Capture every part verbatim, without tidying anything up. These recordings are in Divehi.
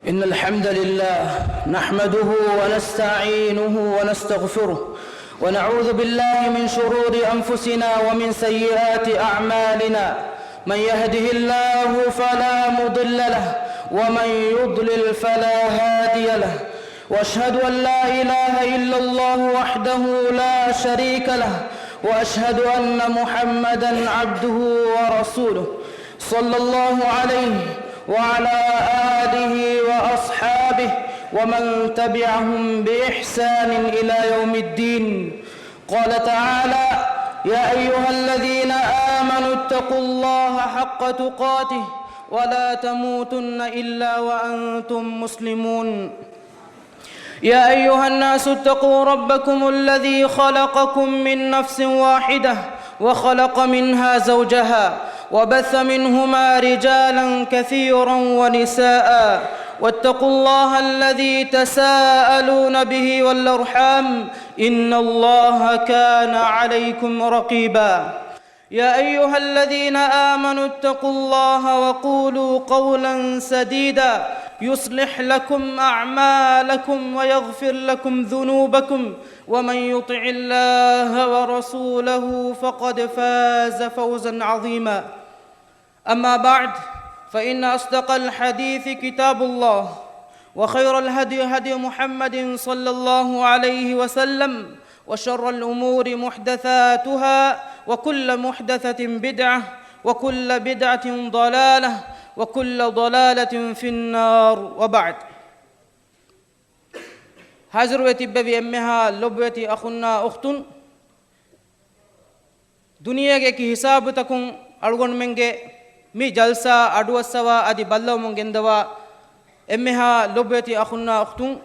إن الحمد لله نحمده ونستعينه ونستغفره، ونعوذ بالله من شرور أنفسنا ومن سيئات أعمالنا. من يهده الله فلا مضل له، ومن يضلل فلا هادي له. وأشهد أن لا إله إلا الله وحده لا شريك له، وأشهد أن محمدا عبده ورسوله، صلى الله عليه وعلى آله وأصحابه ومن تبعهم بإحسان إلى يوم الدين. قال تعالى: يا أيها الذين آمنوا اتقوا الله حق تقاته ولا تموتن إلا وأنتم مسلمون. يا أيها الناس اتقوا ربكم الذي خلقكم من نفس واحدة وخلق منها زوجها وبث منهما رجالا كثيرا ونساء واتقوا الله الذي تساءلون به والأرحام إن الله كان عليكم رقيبا. يا أيها الذين آمنوا اتقوا الله وقولوا قولا سديدا يصلح لكم أعمالكم ويغفر لكم ذنوبكم ومن يطع الله ورسوله فقد فاز فوزا عظيما. أما بعد، فإن أصدق الحديث كتاب الله، وخير الهدي هدي محمد صلى الله عليه وسلم، وشر الأمور محدثاتها، وكل محدثة بدعة، وكل بدعة ضلالة، وكل ضلالة في النار، وبعد. ހާޒިރުވެ ތިއްބެވި އެންމެހާ ލޮބުވެތި އަޚުންނާ އުޚްތުން، ދުނިޔޭގެ އެކި ހިސާބުތަކުން އަޅުގަނޑުމެންގެ މި ޖަލްސާ އަޑުއައްސަވާ އަދި ބައްލަވަމުން ގެންދަވާ އެންމެހާ ލޮބުވެތި އަޚުންނާ އުޚްތުން،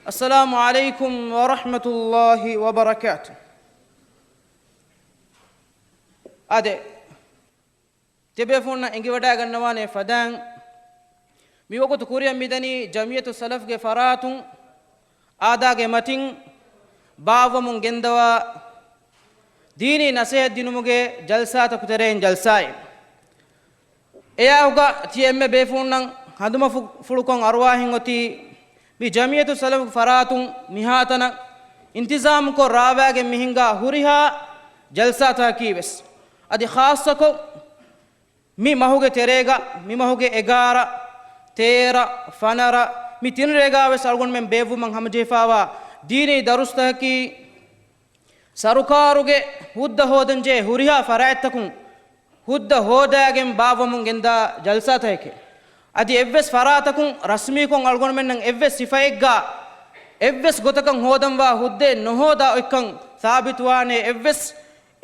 އައްސަލާމު ޢަލައިކުމް ވަރަޙްމަތުﷲި ވަބަރަކާތު. އާދެ، ތިޔަބޭފުޅުންނަށް އެނގިވަޑައިގަންނަވާނެ ފަދައިން، މިވަގުތު ކުރިއަށް މިދަނީ ޖަމްޢިއްޔަތު ސަލަފްގެ ފަރާތުން އާދާގެ މަތިން ބާއްވަމުން ގެންދަވާ ދީނީ ނަސޭހަތް ދިނުމުގެ ޖަލްސާތަކު ތެރެއިން ޖަލްސާއެއް. އެޔާހުގަ ތިޔަ އެންމެ ބޭފުޅުންނަށް ހަނދުމަފު-، ފުޅުކޮށް އަރުވާހެން އޮތީ މި ޖަމްޢިއްޔަތު ސަލަފްގެ ފަރާތުން މިހާތަނަށް އިންތިޒާމުކޮށް ރާވާގެން މިހިންގާ ހުރިހާ ޖަލްސާތަކަކީވެސް. އަދި ޚާއްޞަކޮށް މި މަހުގެ ތެރޭގަ، މި މަހުގެ އެގާރަ، ތޭރަ، ފަނަރަ، މި ތިން ރޭގާވެސް އަޅުގަނޑުމެން ބޭއްވުމަށް ހަމަޖެހިފާވާ ދީނީ ދަރުސްތަކަކީ، ސަރުކާރުގެ ހުއްދަ ހޯދަންޖެހޭ ހުރިހާ ފަރާތްތަކުން ހުއްދަ ހޯދާގެން ބާއްވަމުން ގެންދާ ޖަލްސާތަކެކޭ. އަދި އެއްވެސް ފަރާތަކުން ރަސްމީކޮށް އަޅުގަނޑުމެންނަށް އެއްވެސް ސިފައެއްގާ އެއްވެސް ގޮތަކަށް ހޯދަންވާ ހުއްދައެއް ނުހޯދާ އޮތްކަން ސާބިތުވާނޭ އެއްވެސް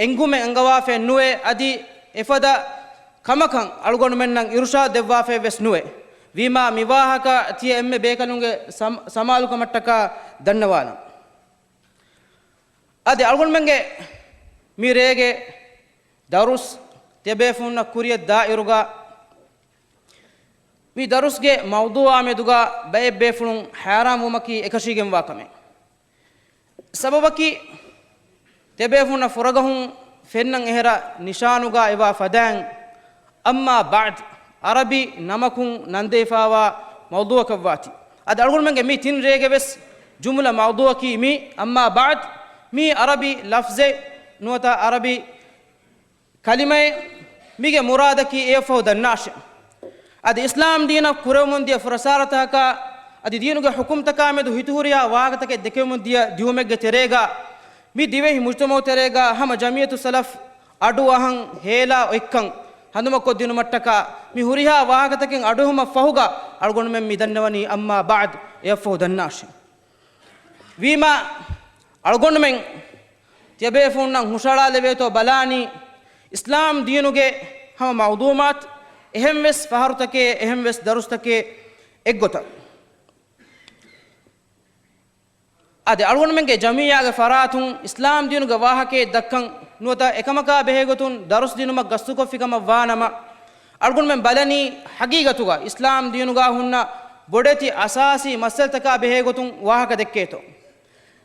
އެނގުމެއް އަންގަވާފައެއް ނުވޭ. އަދި އެފަދަ ކަމަކަށް އަޅުގަނޑުމެންނަށް އިރުޝާދު ދެއްވާފައެއްވެސް ނުވޭ. ވީމާ މި ވާހަކަ ތިޔަ އެންމެ ބޭކަލުންގެ ސަމް-، ސަމާލުކަމަށްޓަކާ ދަންނަވާލަން. އަދި އަޅުގަނޑުމެންގެ މި ރޭގެ ދަރުސް ތިޔަބޭފުޅުންނަށް ކުރިއަށް ދާއިރުގަ މި ދަރުސްގެ މައުޟޫޢާ މެދުގަ ބައެއް ބޭފުޅުން ހައިރާންވުމަކީ އެކަށީގެންވާ ކަމެއް. ސަބަބަކީ، ތިޔަބޭފުޅުންނަށް ފުރަގަހުން ފެންނަން އެހެރަ ނިޝާނުގަ އެވާ ފަދައިން، އައްމާ ބަޢްދު، ޢަރަބި ނަމަކުން ނަންދެވިފާވާ މައުޟޫޢަކަށްވާތީ. އަދި އަޅުގަނޑުމެންގެ މި ތިން ރޭގެ ވެސް ޖުމުލަ މައުޟޫޢަކީ މީ، އައްމާ ބަޢްދު، މީ ޢަރަބި ލަފްޒެއް ނުވަތަ ޢަރަބި ކަލިމައެއް. މީގެ މުރާދަކީ އެއަށްފަހު ދަންނާށޭ. އަދި އިސްލާމް ދީނަށް ކުރެވެމުންދިޔަ ފުރަސާރަތަކަކާ އަދި ދީނުގެ ޙުކުމްތަކާމެދު ހިތުހުރިހާ ވާހަކަތަކެއް ދެކެވެމުންދިޔަ ދިއުމެއްގެ ތެރޭގަ މި ދިވެހި މުޖްތަމަޢު ތެރޭގަ ހަމަ ޖަމްޢިއްޔަތު ސަލަފް އަޑުއަހަން ހޭލާ އޮތްކަން ހަނދުމަކޮށްދިނުމަށްޓަކާ މި ހުރިހާ ވާހަކަތަކެއް އަޑުއެހުމަށްފަހުގަ އަޅުގަނޑުމެން މި ދަންނަވަނީ އައްމާ ބަޢްދު، އެއަށްފަހު ދަންނާށޭ. ވީމާ، އަޅުގަނޑުމެން ތިޔަބޭފުޅުންނަށް ހުށައަޅާލެވޭތޯ ބަލާނީ، އިސްލާމް ދީނުގެ ހަމަ މައުޟޫޢާތު، އެހެންވެސް ފަހަރުތަކެއް، އެހެންވެސް ދަރުސްތަކެއް އެއްގޮތަށް. އަދި އަޅުގަނޑުމެންގެ ޖަމިއްޔާގެ ފަރާތުން އިސްލާމް ދީނުގެ ވާހަކައެއް ދައްކަން ނުވަތަ އެކަމަކާ ބެހޭގޮތުން ދަރުސް ދިނުމަށް ގަސްތުކޮށްފި ކަމަށް ވާނަމަ، އަޅުގަނޑުމެން ބަލަނީ ޙަޤީޤަތުގަ އިސްލާމް ދީނުގަ ހުންނަ ބޮޑެތި އަސާސީ މައްސަލަތަކާ ބެހޭގޮތުން ވާހަކަ ދެއްކޭތޯ.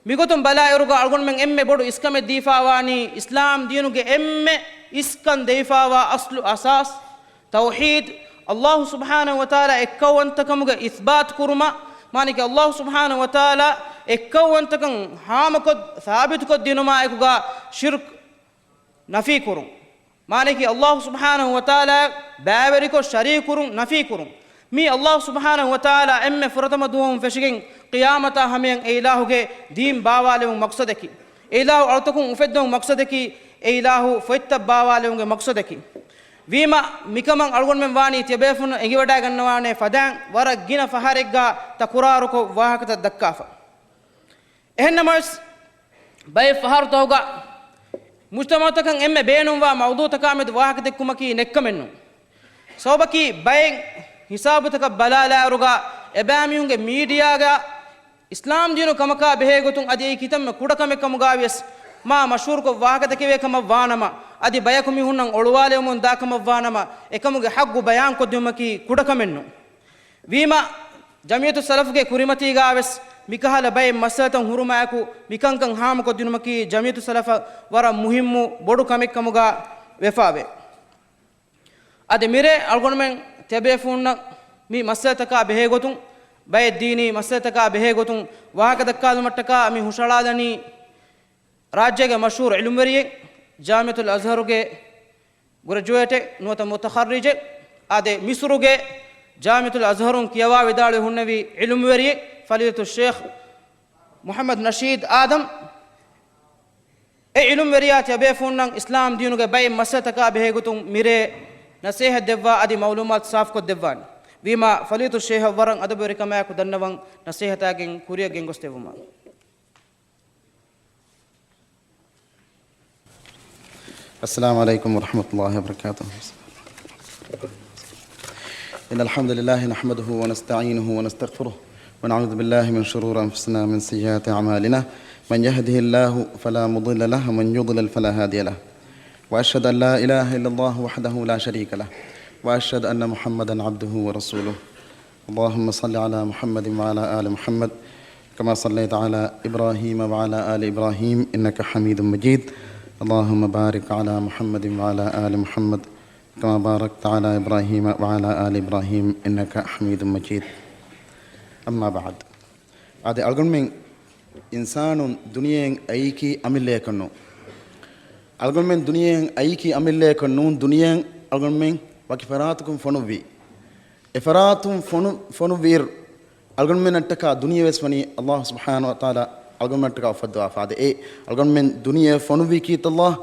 މިގޮތުން ބަލާއިރުގަ އަޅުގަނޑުމެން އެންމެ ބޮޑު އިސްކަމެއް ދީފާވާނީ އިސްލާމް ދީނުގެ އެންމެ އިސްކަން ދެވިފާވާ އަސްލު އަސާސް، ތައުޙީދު، ﷲ ސުބްޙާނަހޫ ވަތަޢާލާ އެއްކައުވަންތަކަމުގެ އިސްބާތު ކުރުމަށް، މާނައަކީ ﷲ ސުބްޙާނަހޫ ވަތަޢާލާ އެއްކައުވަންތަކަން ހާމަކޮށް، ސާބިތުކޮށްދިނުމާއެކުގަ ޝިރްކު ނަފީކުރުން. މާނައަކީ ﷲ ސުބްޙާނަހޫ ވަތަޢާލާ ބައިވެރިކޮށް ޝަރީކުކުރުން ނަފީކުރުން. މީ ﷲ ސުބްޙާނަހޫ ވަތަޢާލާ އެންމެ ފުރަތަމަ ދުވަހުން ފެށިގެން ޤިޔާމަތާ ހަމަޔަށް އެ އިލާހުގެ ދީން ބާވާލެވުން މަޤްޞަދަކީ، އެ އިލާހު އަޅުތަކުން އުފެއްދެވުން މަޤްޞަދަކީ، އެ އިލާހު ފޮތްތައް ބާވާލެވުމުގެ މަޤްޞަދަކީ. ވީމަ، މިކަމަށް އަޅުގަނޑުމެން ވާނީ ތިޔަބޭފުން އެނގިވަޑައިގަންނަވާނޭ ފަދައިން ވަރަށް ގިނަ ފަހަރެއްގަ ތަކުރާރުކޮށް ވާހަކަތައް ދައްކާފަ. އެހެންނަމަވެސް، ބައެއް ފަހަރުތަކުގަ މުޖްތަމަޢުތަކަށް އެންމެ ބޭނުންވާ މައުޟޫޢުތަކާމެދު ވާހަކަދެއްކުމަކީ ނެއްކަމެއްނޫން. ސަބަބަކީ ބައެއް ހިސާބުތަކަށް ބަލާލާއިރުގަ އެބައިމީހުންގެ މީޑިއާގަ އިސްލާމްދީނު ކަމަކާ ބެހޭގޮތުން އަދި އެއީ ކިތަންމެ ކުޑަކަމެއް ކަމުގަވިޔަސް މާ މަޝްހޫރުކޮށް ވާހަކަދެކެވޭ ކަމަށް ވާނަމަ، އަދި ބަޔަކު މީހުންނަށް އޮޅުވާލެވުމުން ދާކަމަށް ވާނަމަ، އެކަމުގެ ޙައްޤު ބަޔާންކޮށްދިއުމަކީ ކުޑަކަމެއްނޫން. ވީމަ، ޖަމްޢިއްޔަތުއްސަލަފުގެ ކުރިމަތީގަވެސް މިކަހަލަ ބައެއް މައްސަލަތައް ހުރުމާއެކު މިކަންކަން ހާމަކޮށްދިނުމަކީ ޖަމްޢިއްޔަތުއްސަލަފަށް ވަރަށް މުހިއްމު ބޮޑު ކަމެއްކަމުގަ ވެފާވޭ. އަދި މިރޭ އަޅުގަނޑުމެން ތިޔަބޭފުޅުންނަށް މި މައްސަލަތަކާ ބެހޭގޮތުން، ބައެއް ދީނީ މައްސަލަތަކާ ބެހޭގޮތުން ވާހަކަދައްކާލުމަށްޓަކާ މި ހުށަހަޅާލަނީ ރާއްޖޭގެ މަޝްހޫރު ޢިލްމުވެރިއެއް، ޖާމިޢަތުލް އަޒްހަރުގެ ގްރެޖުއޭޓެއް ނުވަތަ މުތަޚައްރިޖެއް، އާދެ، މިސުރުގެ ޖާމިޢަތުލް އަޒްހަރުން ކިޔަވާ ވިދާޅުވެ ހުންނެވި ޢިލްމުވެރިއެއް، ފަޟީލަތުއް ޝޭޚް މުޙައްމަދު ނަޝީދު އާދަމް. އެ ޢިލްމުވެރިޔާ ތިޔަބޭފުޅުންނަށް އިސްލާމް ދީނުގެ ބައެއް މައްސަލަތަކާ ބެހޭގޮތުން މިރޭ ނަސޭހަތް ދެއްވާ އަދި މަޢުލޫމާތު ސާފުކޮށްދެއްވާނެ. ވީމާ، ފަޟީލަތުއް ޝޭޚަށް ވަރަށް އަދަބުވެރިކަމާއެކު ދަންނަވަން ނަސޭހަތާގެން ކުރިއަށް ގެންގޮސްދެއްވުމަށް. السلام عليكم ورحمة الله وبركاته. إن الحمد لله نحمده ونستعينه ونستغفره، ونعوذ بالله من شرور أنفسنا ومن سيئات أعمالنا. من يهده الله فلا مضل له، ومن يضلل فلا هادي له. وأشهد أن لا إله إلا الله وحده لا شريك له، وأشهد أن محمدا عبده ورسوله. اللهم صل على محمد وعلى آل محمد كما صليت على إبراهيم وعلى آل إبراهيم إنك حميد مجيد. اللهم بارك على محمد وعلى آل محمد كما باركت على إبراهيم وعلى آل إبراهيم إنك حميد مجيد. أما بعد. އާދެ، އަޅުގަނޑުމެން އިންސާނުން ދުނިޔެއިން އައީކީ އަމިއްލަޔަކަށްނޫން. އަޅުގަނޑުމެން ދުނިޔެއިން އައީކީ އަމިއްލަޔަކަށްނޫން. ދުނިޔެއިން އަޅުގަނޑުމެން ވަކި ފަރާތަކުން ފޮނުއްވީ. އެފަރާތުން ފޮނު، ފޮނުއްވިއިރު، އަޅުގަނޑުމެންނަށްޓަކާ ދުނިޔެވެސް ވަނީ ﷲ ސުބްޙާނަހޫ ވަތަޢާލާ އަޅުގަނޑުމެންނަށްޓަކާ އުފައްދަވާފާ. އާދެ، އެ އަޅުގަނޑުމެން ދުނިޔެ ފޮނުއްވީ ކީރިތި ﷲ،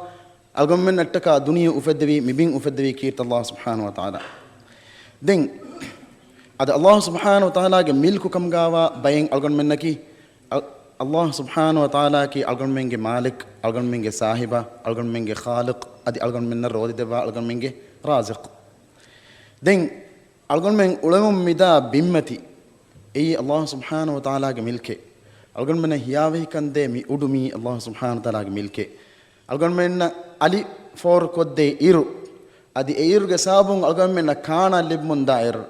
އަޅުގަނޑުމެންނަށްޓަކާ ދުނިޔެ އުފެއްދެވީ، މިބިން އުފެއްދެވީ ކީރިތި ﷲ ސުބްޙާނަހޫ ވަތަޢާލާ. ދެން އަދި ﷲ ސުބްޙާނަހޫ ވަތަޢާލާގެ މިލްކު ކަމުގަވާ ބައެއް އަޅުގަނޑުމެންނަކީ، އަ، ﷲ ސުބްޙާނަހޫ ވަތަޢާލާއަކީ އަޅުގަނޑުމެންގެ މާލިކް، އަޅުގަނޑުމެންގެ ސާހިބާ، އަޅުގަނޑުމެންގެ ޚާލިޤް، އަދި އަޅުގަނޑުމެންނަށް ރޯދި ދެއްވާ އަޅުގަނޑުމެންގެ ރާޒިޤް. ދެން އަޅުގަނޑުމެން އުޅެމުން މިދާ ބިންމަތި، އެއީ ﷲ ސުބްޙާނަހޫ ވަތަޢާލާގެ މިލްކެއް. އަޅުގަނޑުމެންނަށް ހިޔާވަހިކަންދޭ މި އުޑު މީ ﷲ ސުބްޙާނަހޫ ވަތަޢާލާގެ މިލްކެއް. އަޅުގަނޑުމެންނަށް އަލި ފޯރުކޮށްދޭ އިރު، އަދި އެ އިރުގެ ސަބަބުން އަޅުގަނޑުމެންނަށް ކާނާ ލިބުމުންދާ އިރު،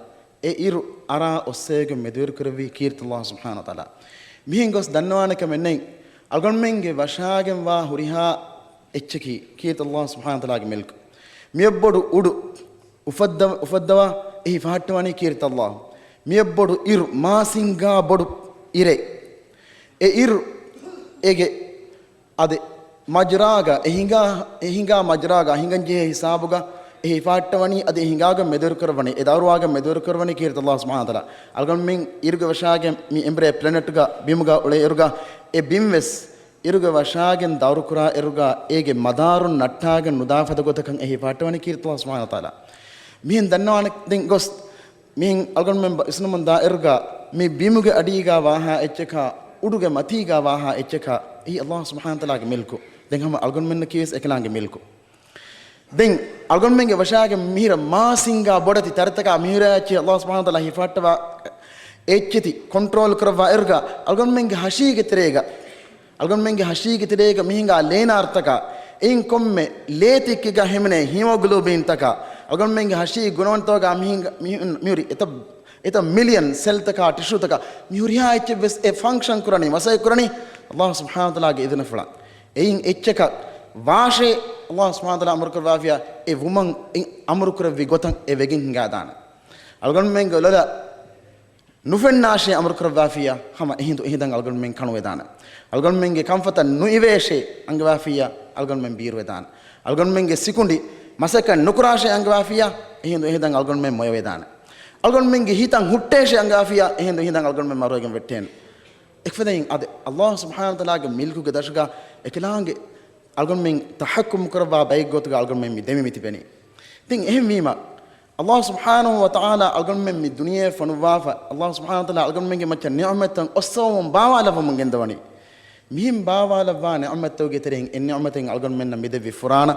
އެ އިރު އަރާ އޮއްސޭގެން މެދުވެރިކުރެއްވީ ކީރިތި ﷲ ސުބްޙާނަހޫ ވަތަޢާލާ. މިހެން ގޮސް ދަންނަވާނެ ކަމެއް ނެތް، އަޅުގަނޑުމެންގެ ވަށާގެންވާ ހުރިހާ އެއްޗަކީ ކީރިތި ﷲ ސުބްޙާނަހޫ ވަތަޢާލާގެ މިލްކު. މިއޮއްބޮޑު އުޑު އުފައްދަ، އުފައްދަވާ އެހީ ފަހައްޓަވަނީ ކީރިތި ﷲ. މިއޮއްބޮޑު އިރު، މާ ސިންގާ ބޮޑު އިރެއް، އެ އިރު އޭގެ އަދި މަޖްރާގަ، އެ ހިނގާ، އެ ހިނގާ މަޖްރާގަ، ހިނގަންޖެހޭ ހިސާބުގަ އެ ހިފަހައްޓަވަނީ، އަދި އެ ހިނގާގެން މެދުވެރިކުރައްވަނީ، އެ ދައުރުވާގެން މެދުވެރިކުރައްވަނީ ކީރިތި ﷲ ސުބްޙާނަހޫ ވަތަޢާލާ. އަޅުގަނޑުމެން އިރުގެ ވަށާގެން މި އެނބުރޭ ޕްލެނެޓްގަ ބިމުގަ އުޅޭ އިރުގަ، އެ ބިންވެސް އިރުގެ ވަށާގެން ދައުރުކުރާ އިރުގަ، އޭގެ މަދާރުން ނައްޓާގެން ނުދާ ފަދަ ގޮތަކަށް އެ ހިފަހައްޓަވަނީ ކީރިތި ﷲ ސުބްޙާނަހޫ ވަތަޢާލާ. މިހެން ދަންނަވާނެ ދެން ގޮސް، މިހެން އަޅުގަނޑުމެން ބަ، ވިސްނަމުން ދާ އިރުގަ، މި ބިމުގެ އަޑީގަ ވާހާ އެއްޗަކާ، އުޑުގެ މަތީގަ ވާހާ އެއްޗަކާ، އެއީ ﷲ ސުބްޙާނަހޫ ވަތަޢާލާގެ މިލްކު. ދެން ހަމަ އަޅުގަނޑުމެންނަކީވެސް އެކަލާނގެ މިލްކު. ދެން އަޅުގަނޑުމެންގެ ވަށާގެން މިހިރަ މާ ސިންގާ ބޮޑެތި ތަރިތަކާ މިހުރިހާ އެއްޗެއް ﷲ ސުބްޙާނަހޫ ވަތަޢާލާ ހިފަހައްޓަވާ އެއްޗެތި ކޮންޓްރޯލް ކުރައްވާ އިރުގަ، އަޅުގަނޑުމެންގެ ހަށީގެ ތެރޭގަ، އަޅުގަނޑުމެންގެ ހަށީގެ ތެރޭގަ މިހިނގާ ލޭނާރުތަކާ، އެއިން ކޮންމެ ލޭތިއްކެއްގަ ހިމެނޭ ހީމޯގްލޯބިންތަކާ، އަޅުގަނޑުމެންގެ ހަށީގެ ގުނަވަންތަކާ މިހިނގ، މި، މިހުރި އެތައް، އެތައް މިލިއަން ސެލްތަކާ، ޓިޝޫތަކާ، މިހުރިހާ އެއްޗެއްވެސް އެ ފަންކްޝަން ކުރަނީ، މަސައްކަތް ކުރަނީ ﷲ ސުބްޙާނަހޫ ވަތަޢާލާގެ އިޛުނަފުޅަށް. އެއިން އެއްޗަކަށް ވާށޭ، ﷲ ސުބްޙާނަހޫ ވަތަޢާލާ އަމުރު ކުރައްވާފިޔާ، އެ ވުމަށް އެ އަމުރު ކުރެއްވި ގޮތަށް އެ ވެގެން ހިނގާދާނެ. އަޅުގަނޑުމެންގެ ލޮލަށް ނުފެންނާށޭ އަމުރުކުރައްވާފިއްޔާ، ހަމަ އެހިނދު އެހިނދަށް އަޅުގަނޑުމެން ކަނުވެދާނެ. އަޅުގަނޑުމެންގެ ކަންފަތަށް ނުއިވޭށޭ އަންގަވާފިއްޔާ، އަޅުގަނޑުމެން ބީރުވެދާނެ. އަޅުގަނޑުމެންގެ ސިކުނޑި މަސައްކަތް ނުކުރާށޭ އަންގަވާފިއްޔާ، އެހިނދު އެހިނދަށް އަޅުގަނޑުމެން މޮޔަވެދާނެ. އަޅުގަނޑުމެންގެ ހިތަށް ހުއްޓޭށޭ އަންގަވާފިއްޔާ، އެހިނދު އެހިނދަށް އަޅުގަނޑުމެން މަރުވެގެން ވެއްޓޭނެ. އެކަމަކު އަދި ﷲ ސުބްޙާނަހޫ ވަތަޢާލާގެ މިލްކުގެ ދަށުގަ އެކަލާނގެ އަޅުގަނޑުމެން ތަޙައްކުމް ކުރައްވާ ބައެއް ގޮތުގަ އަޅުގަނޑުމެން މި ދެމި މި ތިބެނީ. ތިން އެހެންވީމަ، ﷲ ސުބްޙާނަހޫ ވަތަޢާލާ އަޅުގަނޑުމެން މި ދުނިޔެ ފޮނުއްވާފަ، ﷲ ސުބްޙާނަހޫ ވަތަޢާލާ އަޅުގަނޑުމެންގެ މައްޗަށް ނިޢުމަތްތައް އޮއްސަވަމުން ބާވާލައްވަމުން ގެންދަވަނީ. މިހެން ބާވާލައްވާ ނިޢުމަތްތަކުގެ ތެރެއިން އެއް ނިޢުމަތެއް އަޅުގަނޑުމެންނަށް މި ދެއްވި ފުރާނަ،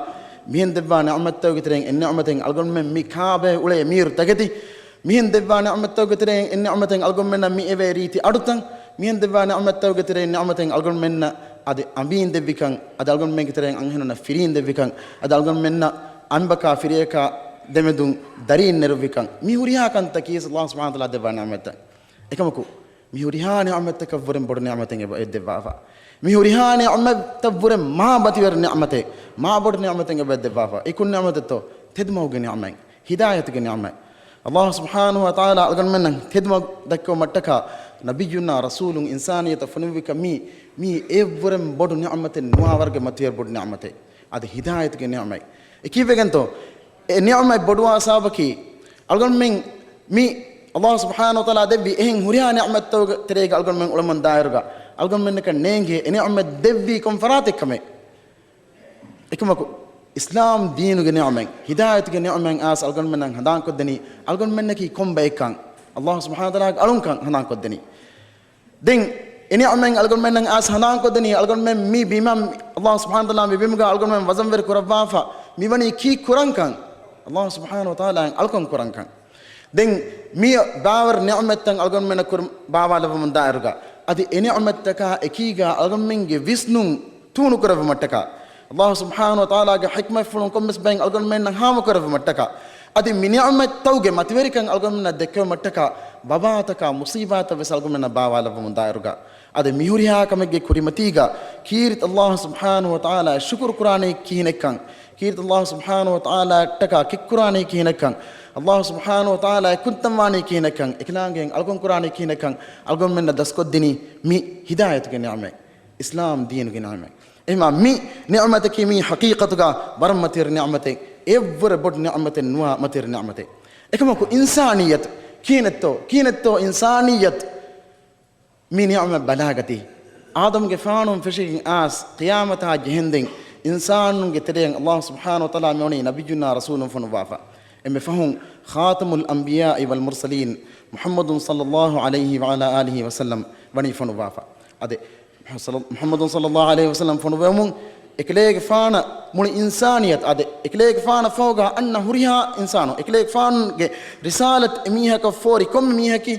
މިހެން ދެއްވާ ނިޢުމަތްތަކުގެ ތެރެއިން އެއް ނިޢުމަތެއް އަޅުގަނޑުމެން މި ކާބައި އުޅޭ މީރު ތަކެތި، މިހެން ދެއްވާ ނިޢުމަތްތަކުގެ ތެރެއިން އެއް ނިޢުމަތެއް އަޅުގަނޑުމެންނަށް މި އެވޭ ރީތި އަޑުތައް، މިހެން ދެއްވާ ނިޢުމަތްތަކުގެ ތެރެއިން ނިޢުމަތެއް އަޅުގަނޑުމެންނަށް އަދި އަނބީން ދެއްވިކަން، އަދި އަޅުގަނޑުމެންގެ ތެރެއިން އަންހެނުންނަށް ފިރީން ދެއްވިކަން، އަދި އަޅުގަނޑުމެންނަށް އަނބަކާ ފިރިޔަކާ ދެމެދުން ދަރީން ނެރުއްވިކަން، މި ހުރިހާ ކަންތައް ކީސް ﷲ ސުބްޙާނަހޫ ވަތަޢާލާ ދެއްވާ ނިޢުމަތްތައް. އެކަމަކު، މި ހުރިހާ ނިޢުމަތްތަކަށްވުރެން ބޮޑު ނިޢުމަތެއް އެބަ އެއް ދެއްވާފަ. މި ހުރިހާ ނިޢުމަތަށްވުރެން މާ މަތިވެރި ނިޢުމަތެއް، މާ ބޮޑު ނިޢުމަތެއް އެބަ އެއް ދެއްވާފަ. އެ ކޮން ނިޢުމަތެއްތޯ؟ ތެދުމަގުގެ ނިޢުމަތް، ހިދާޔަތުގެ ނިޢުމަތް. ﷲ ސުބްޙާނަހޫ ވަތަޢާލާ އަޅުގަނޑުމެންނަށް ތެދުމަގު ދައްކަވުމަށްޓަކާ، ނަބިއްޔުންނާ ރަސޫލުން އިންސާނިއްޔަތަށް ފޮނުއްވިކަން މީ، މީ އެއްވުރެން ބޮޑު ނިޢުމަތެއް ނުވާ ވަރުގެ މަތިވެރި ބޮޑު ނިޢުމަތެއް. އަދި ހިދާޔަތުގެ ނިޢުމަތް. އެ ކީއްވެގެންތޯ؟ އެ ނިޢުމަތް ބޮޑުވާ ސަބަބަކީ، އަޅުގަނޑުމެން މި ﷲ ސުބްޙާނަހޫ ވަތަޢާލާ ދެއްވި އެހެން ހުރިހާ ނިޢުމަތްތަކުގެ ތެރޭގަ އަޅުގަނޑުމެން އުޅެމުން ދާއިރުގަ، އަޅުގަނޑުމެންނަކަށް ނޭނގޭ އެ ނިޢުމަތް ދެއްވީ ކޮން ފަރާތެއް ކަމެއް. އެކަމަކު، އިސްލާމް ދީނުގެ ނިޢުމަތް، ހިދާޔަތުގެ ނިޢުމަތް އާސް އަޅުގަނޑުމެންނަށް ހަނދާންކޮށްދެނީ، އަޅުގަނޑުމެންނަކީ ކޮން ބައެއްކަން، ﷲ ސުބްޙާނަހޫ ވަތަޢާލާގެ އަޅުންކަން ހަނދާންކޮށްދެނީ. ދެން އެ ނިޢުމަތް އަޅުގަނޑުމެންނަށް އައިސް ހަނދާންކޮށްދެނީ، އަޅުގަނޑުމެން މި ބިމަށް ﷲ ސުބްޙާނަހޫ ވަތަޢާލާ މި ބިމުގަ އަޅުގަނޑުމެން ވަޒަންވެރި ކުރައްވާފަ މިވަނީ ކީއް ކުރަންކަން؟ ﷲ ސުބްޙާނަހޫ ވަތަޢާލާއަށް އަޅުކަން ކުރަންކަން. ދެން މި ބާވަރު ނިޢުމަތްތައް އަޅުގަނޑުމެންނަށް ކުރި ބާވާލައްވަމުން ދާއިރުގަ، އަދި އެ ނިޢުމަތްތަކާ އެކީގަ އަޅުގަނޑުމެންގެ ވިސްނުން ތޫނުކުރެއްވުމަށްޓަކާ، ﷲ ސުބްޙާނަހޫ ވަތަޢާލާގެ ޙިކްމަތްފުޅުން ކޮންމެސް ބައެއް އަޅުގަނޑުމެންނަށް ހާމަކުރެއްވުމަށްޓަކާ، އަދި މި ނިޢުމަތްތަކުގެ މަތިވެރިކަން އަޅުގަނޑުމެންނަށް ދެއްކެވުމަށްޓަކާ، ވަބާތަކާ މުޞީބާތައް ވެސް އަޅުގަނޑުމެންނަށް ބާވާލައްވަމުން ދާއިރުގަ، އަދި މި ހުރިހާ ކަމެއްގެ ކުރިމަތީގަ، ކީރިތި ﷲ ސުބްޙާނަހޫ ވަތަޢާލާއަށް ޝުކުރު ކުރާނީ ކިހިނެއްކަން، ކީރިތި ﷲ ސުބްޙާނަހޫ ވަތަޢާލާއަށްޓަކާ ކެއްކުރާނީ ކިހިނެއްކަން، ﷲ ސުބްޙާނަހޫ ވަތަޢާލާއަށް ކުންތަންވާނީ ކިހިނެއްކަން، އެކަލާނގެއަށް އަޅުކަން ކުރާނީ ކިހިނެއްކަން، އަޅުގަނޑުމެންނަށް ދަސްކޮށްދިނީ މި ހިދާޔަތުގެ ނިޢުމަތް، އިސްލާމް ދީނުގެ ނިޢުމަތް. އެހެންވީމަ މި ނިޢުމަތަކީ މީ ޙަޤީޤަތުގަ ވަރަށް މަތިވެރި ނިޢުމަތެއް، އެއްވުރެ ބޮޑު ނިޢުމަތެއް ނުވާ މަތިވެރި ނިޢުމަތެއް. އެކަމަކު އިންސާނިއްޔަތު ކިހިނެއްތޯ، ކިހިނެއްތޯ އިންސާނިއްޔަތު މި ނިޢުމަތް ބަލާގަތީ. އާދަމްގެފާނުން ފެށިގެން އާސް ޤިޔާމަތާ ޖެހެންދެން އިންސާނުންގެ ތެރެއިން ﷲ ސުބްޙާނަހޫ ވަތަޢާލާ މިވަނީ ނަބިއްޔުންނާ ރަސޫލުން ފޮނުއްވާފަ. އެންމެ ފަހުން ޚާތަމުލް އަންބިޔާއި ވަލް މުރްސަލީން މުޙައްމަދު ޞައްލައްލާހު ޢަލައިހި ވަޢަލާ އާލިހި ވަސައްލަމް ވަނީ ފޮނުއްވާފަ. އަދި މުޙައްމަދު ޞައްލައްލާހު ޢަލައިހި ވަސައްލަމް ފޮނުއްވެވުމުން އެކަލޭގެފާނަށް މުޅި އިންސާނިއްޔަތު، އަދި އެކަލޭގެފާނަށް ފަހުގަ އަންނަ ހުރިހާ އިންސާނު، އެކަލޭގެފާނުގެ ރިސާލަތު އެމީހަކަށް ފޯރި ކޮންމެ މީހަކީ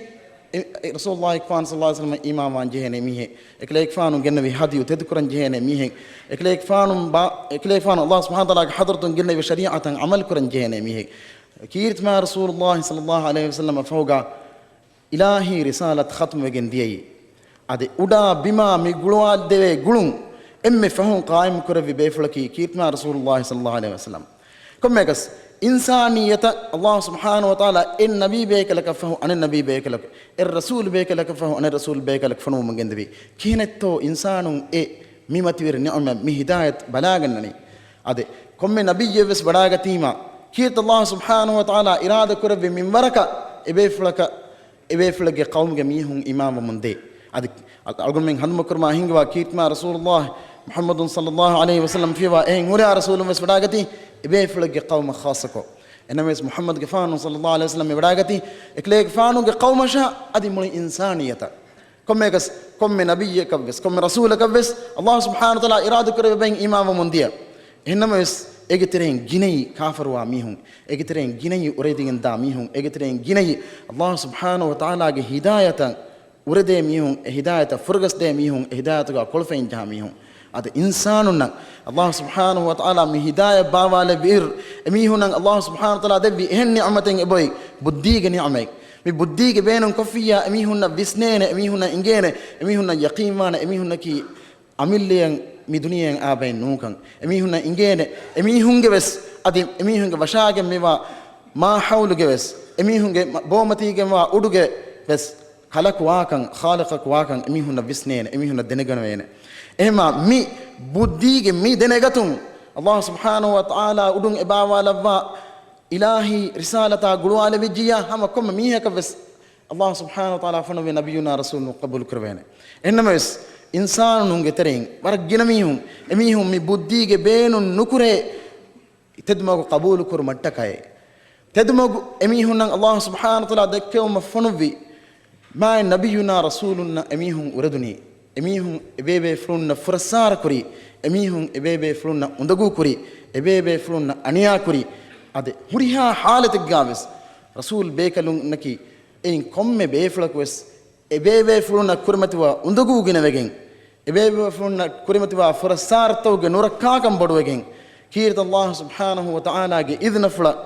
އެ، އެ ރަސޫލުﷲ ގެފާނު ޞައްލައްލާހު ޢަލައިހި ވަސައްލަމަށް އީމާންވާން ޖެހޭނެ މީހެއް، އެކަލޭގެފާނު ގެންނެވި ހަދްޔު ތެދުކުރަން ޖެހޭނެ މީހެއް، އެކަލޭގެފާނު ބާ-، އެކަލޭގެފާނު ﷲ ސުބްޙާނަހޫ ވަތަޢާލާގެ ޙަޟްރަތުން ގެންނެވި ޝަރީޢަތަށް ޢަމަލު ކުރަން ޖެހޭނެ މީހެއް. ކީރިތި މާ ރަސޫލުﷲ ޞައްލައްލާހު ޢަލައިހި ވަސައްލަމަށް ފަހުގަ އިލާހީ ރިސާލަތު ޚަތުމުވެގެން ދިޔައީ. އަދި އުޑާ ބިމާ މި ގުޅުވާދެވޭ ގުޅުން އެންމެ ފަހުން ޤާއިމު ކުރެއްވި ބޭފުޅަކީ ކީރިތި މާ ރަސޫލުﷲ ޞައްލައްލާހު ޢަލައިހި ވަސައްލަމް. ކޮންމެއަކަސް، އިންސާނިއްޔަތަށް ﷲ ސުބްޙާނަހޫ ވަތަޢާލާ އެއް ނަބީ ބޭކަލަކަށް ފަހު އަނެއް ނަބީ ބޭކަލަކު، އެއް ރަސޫލު ބޭކަލަކަށް ފަހު އަނެއް ރަސޫލު ބޭކަލަކު ފޮނުވަމުން ގެންދެވީ. ކިހިނެއްތޯ އިންސާނުން އެ މި މަތިވެރި ނިޢުމަތް، މި ހިދާޔަތް ބަލާގަންނަނީ؟ އަދި ކޮންމެ ނަބިއްޔެއް ވެސް ވަޑާގަތީމާ، ކީރިތި ﷲ ސުބްޙާނަހޫ ވަތަޢާލާ އިރާދަ ކުރެއްވި މިންވަރަކަށް އެބޭފުޅަކަށް އެބޭފުޅެއްގެ ޤައުމުގެ މީހުން އީމާންވަމުންދޭ. އަދި އަޅުގަނޑުމެން ހަނދުމަކުރުމާ ހިންގަވާ ކީރިތިމާ ރަސޫލުﷲ މުޙައްމަދު ޞައްލައްލާހު ޢަލައިހި ވަސައްލަމް ފިޔަވާ އެހެން ހުރިހާ ރަސޫލުން ވެސް ވަޑާގަތީ އެބޭފުޅެއްގެ ޤައުމަށް ޚާއްޞަކޮށް. އެނަމަވެސް މުޙައްމަދުގެފާނު ޞައްލައްލާހު ޢަލައިހި ވަސައްލަމް މި ވަޑާގަތީ އެކަލޭގެފާނުގެ ޤައުމަށާ އަދި މުޅި އިންސާނިއްޔަތަށް. ކޮންމެއަކަސް، ކޮންމެ ނަބިއްޔަކަށްވެސް، ކޮންމެ ރަސޫލަކަށްވެސް ﷲ ސުބްޙާނަހޫ ވަތަޢާލާ އިރާދަ ކުރެއްވި ބައިން އީމާންވަމުން ދިޔަ. އެހެންނަމަވެސް، އޭގެ ތެރެއިން ގިނައީ ކާފަރުވާ މީހުން، އޭގެ ތެރެއިން ގިނައީ އުރެދިގެންދާ މީހުން، އޭގެ ތެރެއިން ގިނައީ ﷲ ސުބްޙާނަހޫ ވަތަޢާލާގެ ހިދާޔަތަށް އުރެދޭ މީހުން، އެ ހިދާޔަތަށް ފުރަގަސްދޭ މީހުން، އެ ހިދާޔަތުގަ ކޮޅުފައިން ޖަހާ މީހުން. އަދި އިންސާނުންނަށް ﷲ ސުބްޙާނަހޫ ވަތަޢާލާ މި ހިދާޔަތް ބާވާލެއްވިއިރު، އެމީހުންނަށް ﷲ ސުބްޙާނަހޫ ވަތަޢާލާ ދެއްވި އެހެން ނިޢުމަތެއް އެބައޮތް ބުއްދީގެ ނިޢުމަތް. މި ބުއްދީގެ ބޭނުން ކޮށްފިއްޔާ، އެމީހުންނަށް ވިސްނޭނެ، އެމީހުންނަށް އިނގޭނެ، އެމީހުންނަށް ޔަޤީންވާނެ، އެމީހުންނަކީ އަމިއްލައަށް މި ދުނިޔެއަށް އާ ބައެއް ނޫންކަން. އެމީހުންނަށް އިނގޭނެ، އެމީހުންގެ ވެސް، އަދި އެމީހުންގެ ވަށާގެން މިވާ މާ ހައުލުގެ ވެސް އެމީހުންގެ މަ-، ބޯމަތީގެންވާ އުޑުގެ ވެސް ކަލަކު ވާކަން، ޚާލިޤަކު ވާކަން އެމީހުންނަށް ވިސްނޭނެ، އެމީހުންނަށް ދެނެގަނެވޭނެ. އެހެމާ މި ބުއްދީގެ މި ދެނެގަތުން، ﷲ ސުބްޙާނަހޫ ވަތަޢާލާ އުޑުން އެބާވާލައްވާ އިލާހީ ރިސާލަތާ ގުޅުވާލެވިއްޖިއްޔާ، ހަމަ ކޮންމެ މީހަކަށް ވެސް ﷲ ސުބްޙާނަހޫ ވަތަޢާލާ ފޮނުވި ނަބިއްޔުނާ ރަސޫލުން ޤަބޫލު ކުރެވޭނެ. އެހެންނަމަވެސް، އިންސާނުންގެ ތެރެއިން ވަރަށް ގިނަ މީހުން، އެމީހުން މި ބުއްދީގެ ބޭނުން ނުކުރޭ، ތެދުމަގު ޤަބޫލު ކުރުމަށްޓަކައި، ތެދުމަގު އެމީހުންނަށް ﷲ ސުބްޙާނަހޫ ވަތަޢާލާ ދެއްކެވުމަށް ފޮނުއްވި މާތް ނަބިއްޔުނާ ރަސޫލުންނަށް އެމީހުން އުރެދުނީ. އެމީހުން އެބޭބޭފުޅުންނަށް ފުރައްސާރަ ކުރީ، އެމީހުން އެބޭބޭފުޅުންނަށް އުނދަގޫ ކުރީ، އެބޭބޭފުޅުންނަށް އަނިޔާ ކުރީ. އަދި ހުރިހާ ޙާލަތެއްގާވެސް ރަސޫލް ބޭކަލުންނަކީ އެއިން ކޮންމެ ބޭފުޅަކުވެސް އެބޭބޭފުޅުންނަށް ކުރިމަތިވާ އުނދަގޫ ގިނަވެގެން، އެބޭބޭފުޅުންނަށް ކުރިމަތިވާ ފުރައްސާރަތަކުގެ ނުރައްކާކަން ބޮޑުވެގެން، ކީރިތި ﷲ ސުބްޙާނަހޫ ވަތަޢާލާގެ އިޛުނަފުޅަށް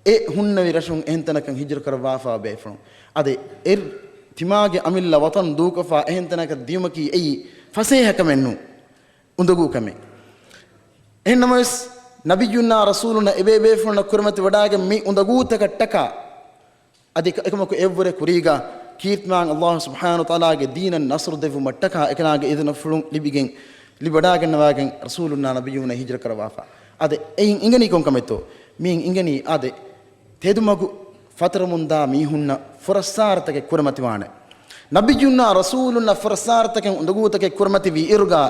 އެ ހުންނެވި ރަށުން އެހެން ތަނަކަށް ހިޖުރަ ކުރައްވާފާ ބޭފުޅުން. އަދި އެ ތިމާގެ އަމިއްލަ ވަޠަން ދޫކޮށްފާ އެހެން ތަނަކަށް ދިޔުމަކީ އެއީ ފަސޭހަ ކަމެއް ނޫން، އުނދަގޫ ކަމެއް. އެހެންނަމަވެސް، ނަބިއްޔުންނާ ރަސޫލުންނަށް އެބޭބޭފުޅުންނަށް ކުރިމަތި ވަޑާގެން މި އުނދަގޫތަކަށްޓަކާ، އަދި އެކަ-، އެކަމަކު އެއަށްވުރެ ކުރީގަ ކީރިތިމާން ﷲ ސުބްޙާނަހޫ ވަތަޢާލާގެ ދީނަށް ނަޞްރު ދެއްވުމަށްޓަކާ އެކަލާނގެ އިޛުނަފުޅުން ލިބިގެން، ލިބިވަޑާގަންނަވާގެން ރަސޫލުންނާ ނަބިއްޔޫންނަށް ހިޖުރަ ކުރައްވާފަ. އަދި އެއިން އިނގެނީ ކޮން ކަމެއްތޯ؟ މިއިން އިނގެނީ އާދެ، ތެދުމަގު ފަތުރަމުންދާ މީހުންނަށް ފުރައްސާރަތަކެއް ކުރިމަތިވާނެ. ނަބިއްޔުންނާ ރަސޫލުންނަށް ފުރައްސާރަތަކެއް އުނދަގޫތަކެއް ކުރިމަތިވި އިރުގަ،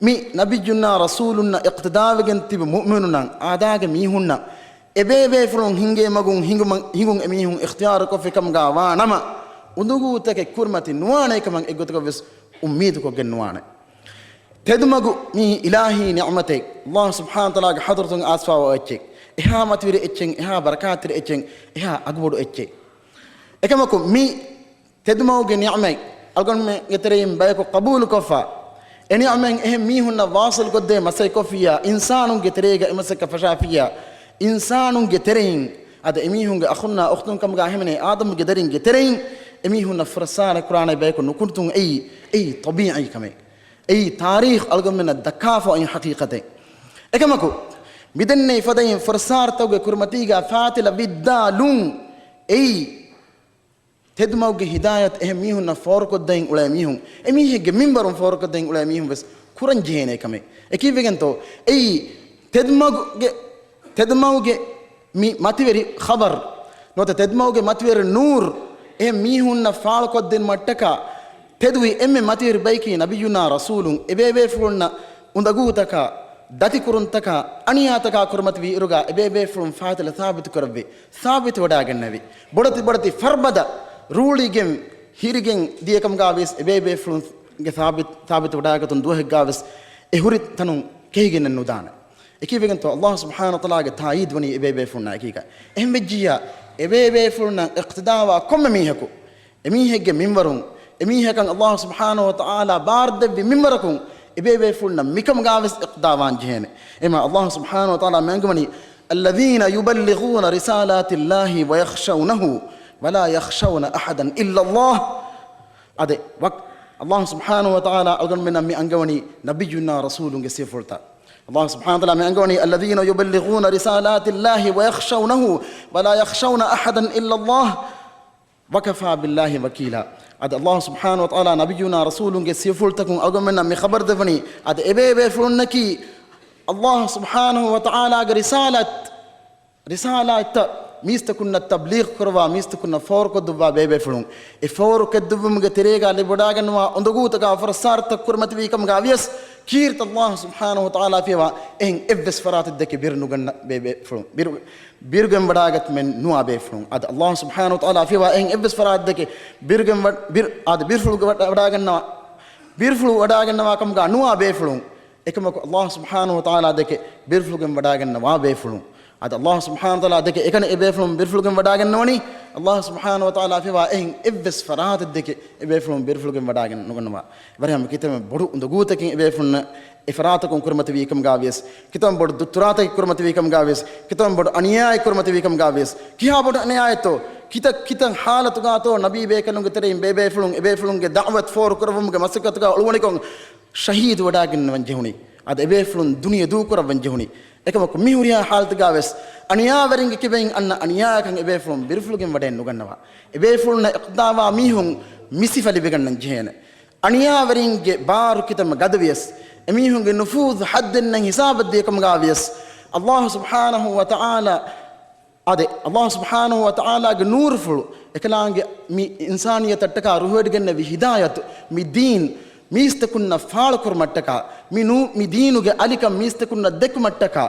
މި ނަބިއްޔުންނާ ރަސޫލުންނަށް އިޤްތިދާވެގެން ތިބި މުއުމިނުންނަށް، އާދާގެ މީހުންނަށް، އެބޭބޭފުޅުން ހިންގޭ މަގުން ހިނގުމަށް، ހިނގުން އެމީހުން އިޚްތިޔާރުކޮށްފި ކަމުގަ ވާ ނަމަ، އުނދަގޫތަކެއް ކުރިމަތި ނުވާނެ ކަމަށް އެއްގޮތަކަށް ވެސް އުއްމީދުކޮށްގެން ނުވާނެ. ތެދުމަގު މީ އިލާހީ ނިޢުމަތެއް، ﷲ ސުބްޙާނަހޫ ވަތަޢާލާގެ ޙަޟްރަތުން އައިސްފާވާ އެއްޗެއް. އެހާ މަތިވެރި އެއްޗެއް، އެހާ ބަރަކާތްތެރި އެއްޗެއް، އެހާ އަގުބޮޑު އެއްޗެއް. އެކަމަކު މި ތެދުމަގުގެ ނިޢުމަތް އަޅުގަނޑުމެންގެ ތެރެއިން ބަޔަކު ޤަބޫލުކޮށްފަ، އެ ނިޢުމަތް އެހެން މީހުންނަށް ވާޞިލްކޮށްދޭ މަސައްކަތް ކޮށްފިއްޔާ، އިންސާނުންގެ ތެރޭގަ އެ މަސައްކަތް ފަށާފިއްޔާ، އިންސާނުންގެ ތެރެއިން، އަދި އެމީހުންގެ އަޚުންނާ އުޚްތުން ކަމުގަ ހިމެނޭ އާދަމުގެ ދަރިންގެ ތެރެއިން އެމީހުންނަށް ފުރައްސާރަ ކުރާނެ ބަޔަކު ނުކުންތުން އެއީ، އެއީ ޠަބީޢީ ކަމެއް. އެއީ ތާރީޚް އަޅުގަނޑުމެންނަށް ދައްކާފަ އޮތް ޙަޤީޤަތެއް. އެކަމަކު، މިދެންނެވި ފަދައިން ފުރައްސާރަތަކުގެ ކުރިމަތީގަ ފާތިލަ ވިއްދާލުން އެއީ، ތެދުމަގުގެ ހިދާޔަތު އެހެން މީހުންނަށް ފޯރުކޮށްދައިން އުޅޭ މީހުން، އެމީހެއްގެ މިންވަރުން ފޯރުކޮށްދައިން އުޅޭ މީހުން ވެސް ކުރަން ޖެހޭނެ ކަމެއް. އެކީވެގެންތޯ؟ އެއީ ތެދުމަގުގެ، ތެދުމަގުގެ މި މަތިވެރި ޚަބަރު ނުވަތަ ތެދުމަގުގެ މަތިވެރި ނޫރު އެހެން މީހުންނަށް ފާޅުކޮށްދިނުމަށްޓަކާ، ތެދުވި އެންމެ މަތިވެރި ބަޔަކީ ނަބިއްޔުނާ ރަސޫލުން. އެބޭބޭފުޅުންނަށް އުނދަގޫތަކާ، ދަތިކުރުންތަކާ، އަނިޔާތަކާ ކުރިމަތިވި އިރުގަ އެބޭބޭފުޅުން ފާތިލަ ސާބިތު ކުރެއްވި، ސާބިތު ވަޑާގެންނެވި. ބޮޑެތި ބޮޑެތި ފަރުބަދަ ރޫޅިގެން ހިރިގެން ދިޔަކަމުގަ ވިޔަސް އެބޭބޭފުޅުންގެ ސާބިތު، ސާބިތު ވަޑާގަތުން ދުވަހެއްގަ ވެސް އެ ހުރި ތަނުން ކެހިގެންނެއް ނުދާނެ. އެކީވެގެންތޯ ﷲ ސުބްޙާނަހޫ ވަތަޢާލާގެ ތާއީދު ވަނީ އެބޭބޭފުޅުންނާ އެކީގަ. އެހެން ވެއްޖިއްޔާ، އެބޭބޭފުޅުންނަށް އިޤްތިދާވާ ކޮންމެ މީހަކު، އެމީހެއްގެ މިންވަރުން، އެމީހަކަށް ﷲ ސުބްޙާނަހޫ ވަތަޢާލާ ބާރުދެއްވި މިންވަރަކުން، އެބޭބޭފުޅުންނަށް މިކަމުގަ ވެސް އިޤްތިދާވާން ޖެހޭނެ. އެމާ ﷲ ސުބްޙާނަހޫ ވަތަޢާލާ މި އަންގަވަނީ، الذين يبلغون رسالات الله ويخشونه ولا يخشون أحدا إلا الله. އާދެ، ވަކް، ﷲ ސުބްޙާނަހޫ ވަތަޢާލާ އަޅުގަނޑުމެންނަށް މި އަންގަވަނީ ނަބިއްޔުންނާ ރަސޫލުންގެ ސިފަފުޅުތައް. ﷲ ސުބްޙާނަހޫ ވަތަޢާލާ މި އަންގަވަނީ، الذين يبلغون رسالات الله ويخشونه ولا يخشون أحدا إلا الله وكفى بالله وكيلا. އަދި ﷲ ސުބްޙާނަހޫ ވަތަޢާލާ ނަބިއްޔުނާ ރަސޫލުންގެ ސިފަފުޅުތަކުން އަޅުގަނޑުމެންނަށް މި ޚަބަރު ދެއްވަނީ، އަދި އެބޭބޭފުޅުންނަކީ ﷲ ސުބްޙާނަހޫ ވަތަޢާލާގެ ރިސާލަތް، ރިސާލަތްތައް މީސްތަކުންނަށް ތަބްލީޣު ކުރައްވާ، މީސްތަކުންނަށް ފޯރުކޮށްދެއްވާ ބޭބޭފުޅުން. އެ ފޯރުކޮށްދެއްވުމުގެ ތެރޭގަ ލިބިވަޑާގަންނަވާ އުނދަގޫތަކާ ފުރައްސާރަތައް ކުރިމަތިވީ ކަމުގަ ވިޔަސް، ކީރިތި ﷲ ސުބްޙާނަހޫ ވަތަޢާލާ ފިޔަވާ އެހެން އެއްވެސް ފަރާތެއް ދެކެ ބިރު ނުގަންނަ ބޭބޭފުޅުން. ބިރު، ބިރުގެން ވަޑާގަތުމެއް ނުވާ ބޭފުޅުން. އަދި ﷲ ސުބްޙާނަހޫ ވަތަޢާލާ ފިޔަވާ އެހެން އެއްވެސް ފަރާތެއް ދެކެ ބިރުގެން ވަ-، ބިރު، އާދެ، ބިރުފުޅުގެ ވަޑަ-، ވަޑާގަންނަވާ، ބިރުފުޅު ވަޑާގަންނަވާ ކަމުގަ ނުވާ ބޭފުޅުން. އެކަމަކު ﷲ ސުބްޙާނަހޫ ވަތަޢާލާ ދެކެ ބިރުފުޅުގެން ވަޑާގަންނަވާ ބޭފުޅުން. އަދި ﷲ ސުބްޙާނަހޫ ވަތަޢާލާ ދެކެ އެކަނި އެބޭފުޅުން ބިރުފުޅުގެން ވަޑާގަންނަވަނީ، ﷲ ސުބްޙާނަހޫ ވަތަޢާލާ ފިޔަވާ އެހެން އެއްވެސް ފަރާތެއް ދެކެ އެބޭފުޅުން ބިރުފުޅުގެން ވަޑާގަން ނުގަންނަވާ. ވަރަށް ކިތަންމެ ބޮޑު އުނދަގޫތަކެއް އެބޭފުޅުންނަށް އެ ފަރާތަކުން ކުރިމަތިވީ ކަމުގަ ވިޔަސް، ކިތަންމެ ބޮޑު ދުއްތުރާތަކެއް ކުރިމަތިވީ ކަމުގަ ވިޔަސް، ކިތަންމެ ބޮޑު އަނިޔާއެއް ކުރިމަތިވީ ކަމުގަ ވިޔަސް، ކިހާ ބޮޑު އަނިޔާއެއްތޯ، ކިތައް ކިތައް ޙާލަތުގަތޯ ނަބީ ބޭކަލުންގެ ތެރެއިން ބޭބޭފުޅުން އެބޭފުޅުންގެ ދަޢުވަތު ފޯރު ކުރެއްވުމުގެ މަސައްކަތުގަ އުޅުވަނިކޮށް ޝަހީދު ވަޑާގަންނަވަން ޖެހުނީ. އަދި އެބޭފުޅުން ދުނިޔެ ދޫކުރައްވަން ޖެހުނީ. އެކަމަކު މި ހުރިހާ ހާލަތުގަ ވެސް އަނިޔާވެރިންގެ ކިބައިން އަންނަ އަނިޔާއަކަށް އެބޭފުޅުން ބިރުފުޅުގެން ވަޑައެއް ނުގަންނަވާ. އެބޭފުޅުންނަށް އިޤްދާވާ މީހުން މި ސިފަ ލިބިގަންނަން ޖެހޭނެ. އަނިޔާވެރިންގެ ބާރު ކިތަންމެ ގަދަ ވިޔަސް، އެމީހުންގެ ނުފޫޒު ޙައްދެއްނެތް ޙިސާބަށް ދިޔަކަމުގަ ވިޔަސް، ﷲ ސުބްޙާނަހޫ ވަތަޢާލާ އާދެ، ﷲ ސުބްޙާނަހޫ ވަތަޢާލާގެ ނޫރުފުޅު، އެކަލާނގެ މި އިންސާނިއްޔަތަށްޓަކާ ރުހިވޮޑިގެންނެވި ހިދާޔަތު، މި ދީން މީސްތަކުންނަށް ފާޅުކުރުމަށްޓަކާ، މި ނޫ، މި ދީނުގެ އަލިކަން މީސްތަކުންނަށް ދެއްކުމަށްޓަކާ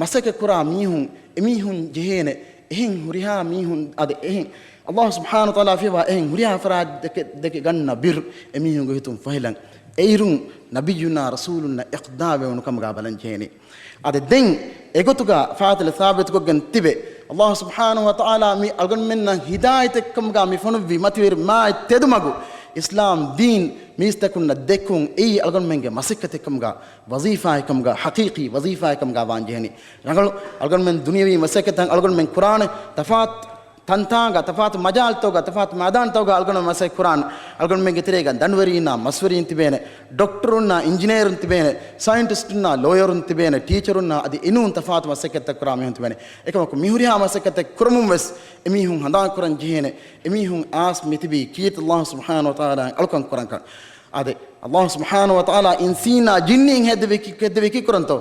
މަސައްކަތް ކުރާ މީހުން، އެމީހުން ޖެހޭނެ. އެހެން ހުރިހާ މީހުން އަދި އެހެން ﷲ ސުބްޙާނަހޫ ވަތަޢާލާ ފިޔަވާ އެހެން ހުރިހާ ފަރާތް ދެކެ، ދެކެ ގަންނަ ބިރު އެމީހުންގެ ހިތުން ފޮހެލަން. އެއިރުން ނަބިއްޔުނާ ރަސޫލުންނަށް އިޤްދާވެވުނު ކަމުގަ ބަލަން ޖެހޭނީ. އަދި ދެން އެގޮތުގަ ފާތިލަ ސާބިތުކޮށްގެން ތިބެ، ﷲ ސުބްޙާނަހޫ ވަތަޢާލާ މި އަޅުގަނޑުމެންނަށް ހިދާޔަތެއްކަމުގަ މި ފޮނުއްވި މަތިވެރި މާތް ތެދުމަގު، އިސްލާމް ދީން މީސްތަކުންނަށް ދެއްކުން އެއީ އަޅުގަނޑުމެންގެ މަސައްކަތެއްކަމުގަ، ވަޒީފާއެއްކަމުގަ، ޙަޤީޤީ ވަޒީފާއެއްކަމުގަ ވާން ޖެހެނީ. ރަނގަޅު އަޅުގަނޑުމެން ދުނިޔަވީ މަސައްކަތަށް އަޅުގަނޑުމެން ކުރާނެ ތަފާތު ތަންތާނގަ، ތަފާތު މަޖާލްތަކުގަ، ތަފާތު މައިދާންތަކުގަ އަޅުގަނޑު މަސައްކަތް ކުރާން. އަޅުގަނޑުމެންގެ ތެރޭގަ ދަނޑުވެރީންނާ މަސްވެރީން ތިބޭނެ، ޑޮކްޓަރުންނާ އިންޖިނޭރުން ތިބޭނެ، ސައިންޓިސްޓުންނާ ލޯޔަރުން ތިބޭނެ، ޓީޗަރުންނާ އަދި އެނޫން ތަފާތު މަސައްކަތްތައް ކުރާ މީހުން ތިބޭނެ. އެކަމަކު މިހުރިހާ މަސައްކަތެއް ކުރަމުން ވެސް އެމީހުން ހަނދާން ކުރަން ޖެހޭނެ. އެމީހުން އާސް މިތިބީ ކީރިތި ﷲ ސުބްޙާނަހޫ ވަތަޢާލާ އަޅުކަން ކުރަންކަން. އާދެ، ﷲ ސުބްޙާނަހޫ ވަތަޢާލާ އިންސީންނާ ޖިންނީން ހެއްދެވި ކި، ހެއްދެވި ކީއްކުރަންތޯ؟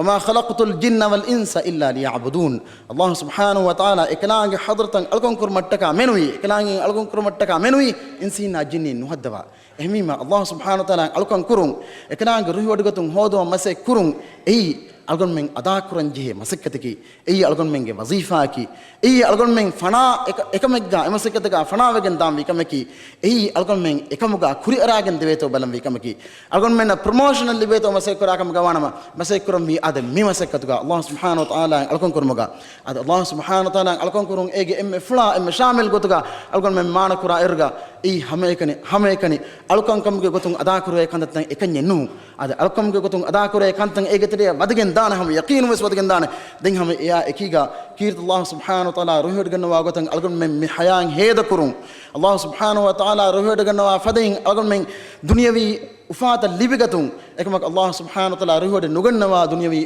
وما خلقت الجن والإنس إلا ليعبدون. ﷲ ސުބްޙާނަހޫ ވަތަޢާލާ އެކަލާނގެ ޙަޟްރަތަށް އަޅުކަން ކުރުމަށްޓަކާ މެނުވީ، އެކަލާނގެ އަޅުކަން ކުރުމަށްޓަކާ މެނުވީ އިންސީންނާ ޖިންނީން ނުހައްދަވާ. އެހެންވީމަ، ﷲ ސުބްޙާނަހޫ ވަތަޢާލާ އަޅުކަން ކުރުން، އެކަލާނގެ ރުހިވޮޑިގަތުން ހޯދުމަށް މަސައްކަތް ކުރުން، އެއީ އަޅުގަނޑުމެން އަދާކުރަން ޖެހޭ މަސައްކަތަކީ، އެއީ އަޅުގަނޑުމެންގެ ވަޒީފާއަކީ، އެއީ އަޅުގަނޑުމެން ފަނާ އެކ، އެކަމެއްގާ އެމަސައްކަތަކާ ފަނާވެގެން ދާންވީ ކަމަކީ، އެއީ އަޅުގަނޑުމެން އެކަމުގާ ކުރިއަރާގެން ދެވޭތޯ ބަލަންވީ ކަމަކީ، އަޅުގަނޑުމެންނަށް ޕްރޮމޯޝަނެއް ލިބޭތޯ މަސައްކަތް ކުރާ ކަމުގާ ވާނަމަ، މަސައްކަތް ކުރަންވީ އާދެ މި މަސައްކަތުގާ ﷲ ސުބްޙާނަހޫ ވަތަޢާލާ އަޅުކަން ކުރުމުގާ. އަދި ﷲ ސުބްޙާނަހޫ ވަތަޢާލާ އަޅުކަން ކުރުން އޭގެ އެންމެ ފުޅާ، އެންމެ ޝާމިލް ގޮތުގާ އަޅުގަނޑުމެން މާނަ ކުރާ އިރުގާ، އެއީ ހަމައެކަނި، ހަމައެކަނި އަޅުކަން ކަމުގެ ގޮތުން އަދާކުރޭ ކަންތައްތައް އެކަންޏެއް ނޫން. އަދި އަޅުކަމުގެ ގޮތުން އަދާކުރޭ ކަންތައް އޭގެ ތެރެއަށް ވަދެގެން ދާނެ، ހަމަ ޔަޤީނުން ވެސް ވަދެގެން ދާނެ. ދެން ހަމަ އެއާ އެކީގަ ކީރިތި ﷲ ސުބްޙާނަހޫ ވަތަޢާލާ ރުހިވޮޑިގަންނަވާ ގޮތަށް އަޅުގަނޑުމެން މި ޙަޔާތް ހޭދަކުރުން. ﷲ ސުބްޙާނަހޫ ވަތަޢާލާ ރުހިވޮޑިގަންނަވާ ފަދައިން އަޅުގަނޑުމެން ދުނިޔަވީ އުފާތައް ލިބިގަތުން. އެކަމަކު ﷲ ސުބްޙާނަހޫ ވަތަޢާލާ ރުހިވޮޑި ނުގަންނަވާ ދުނިޔަވީ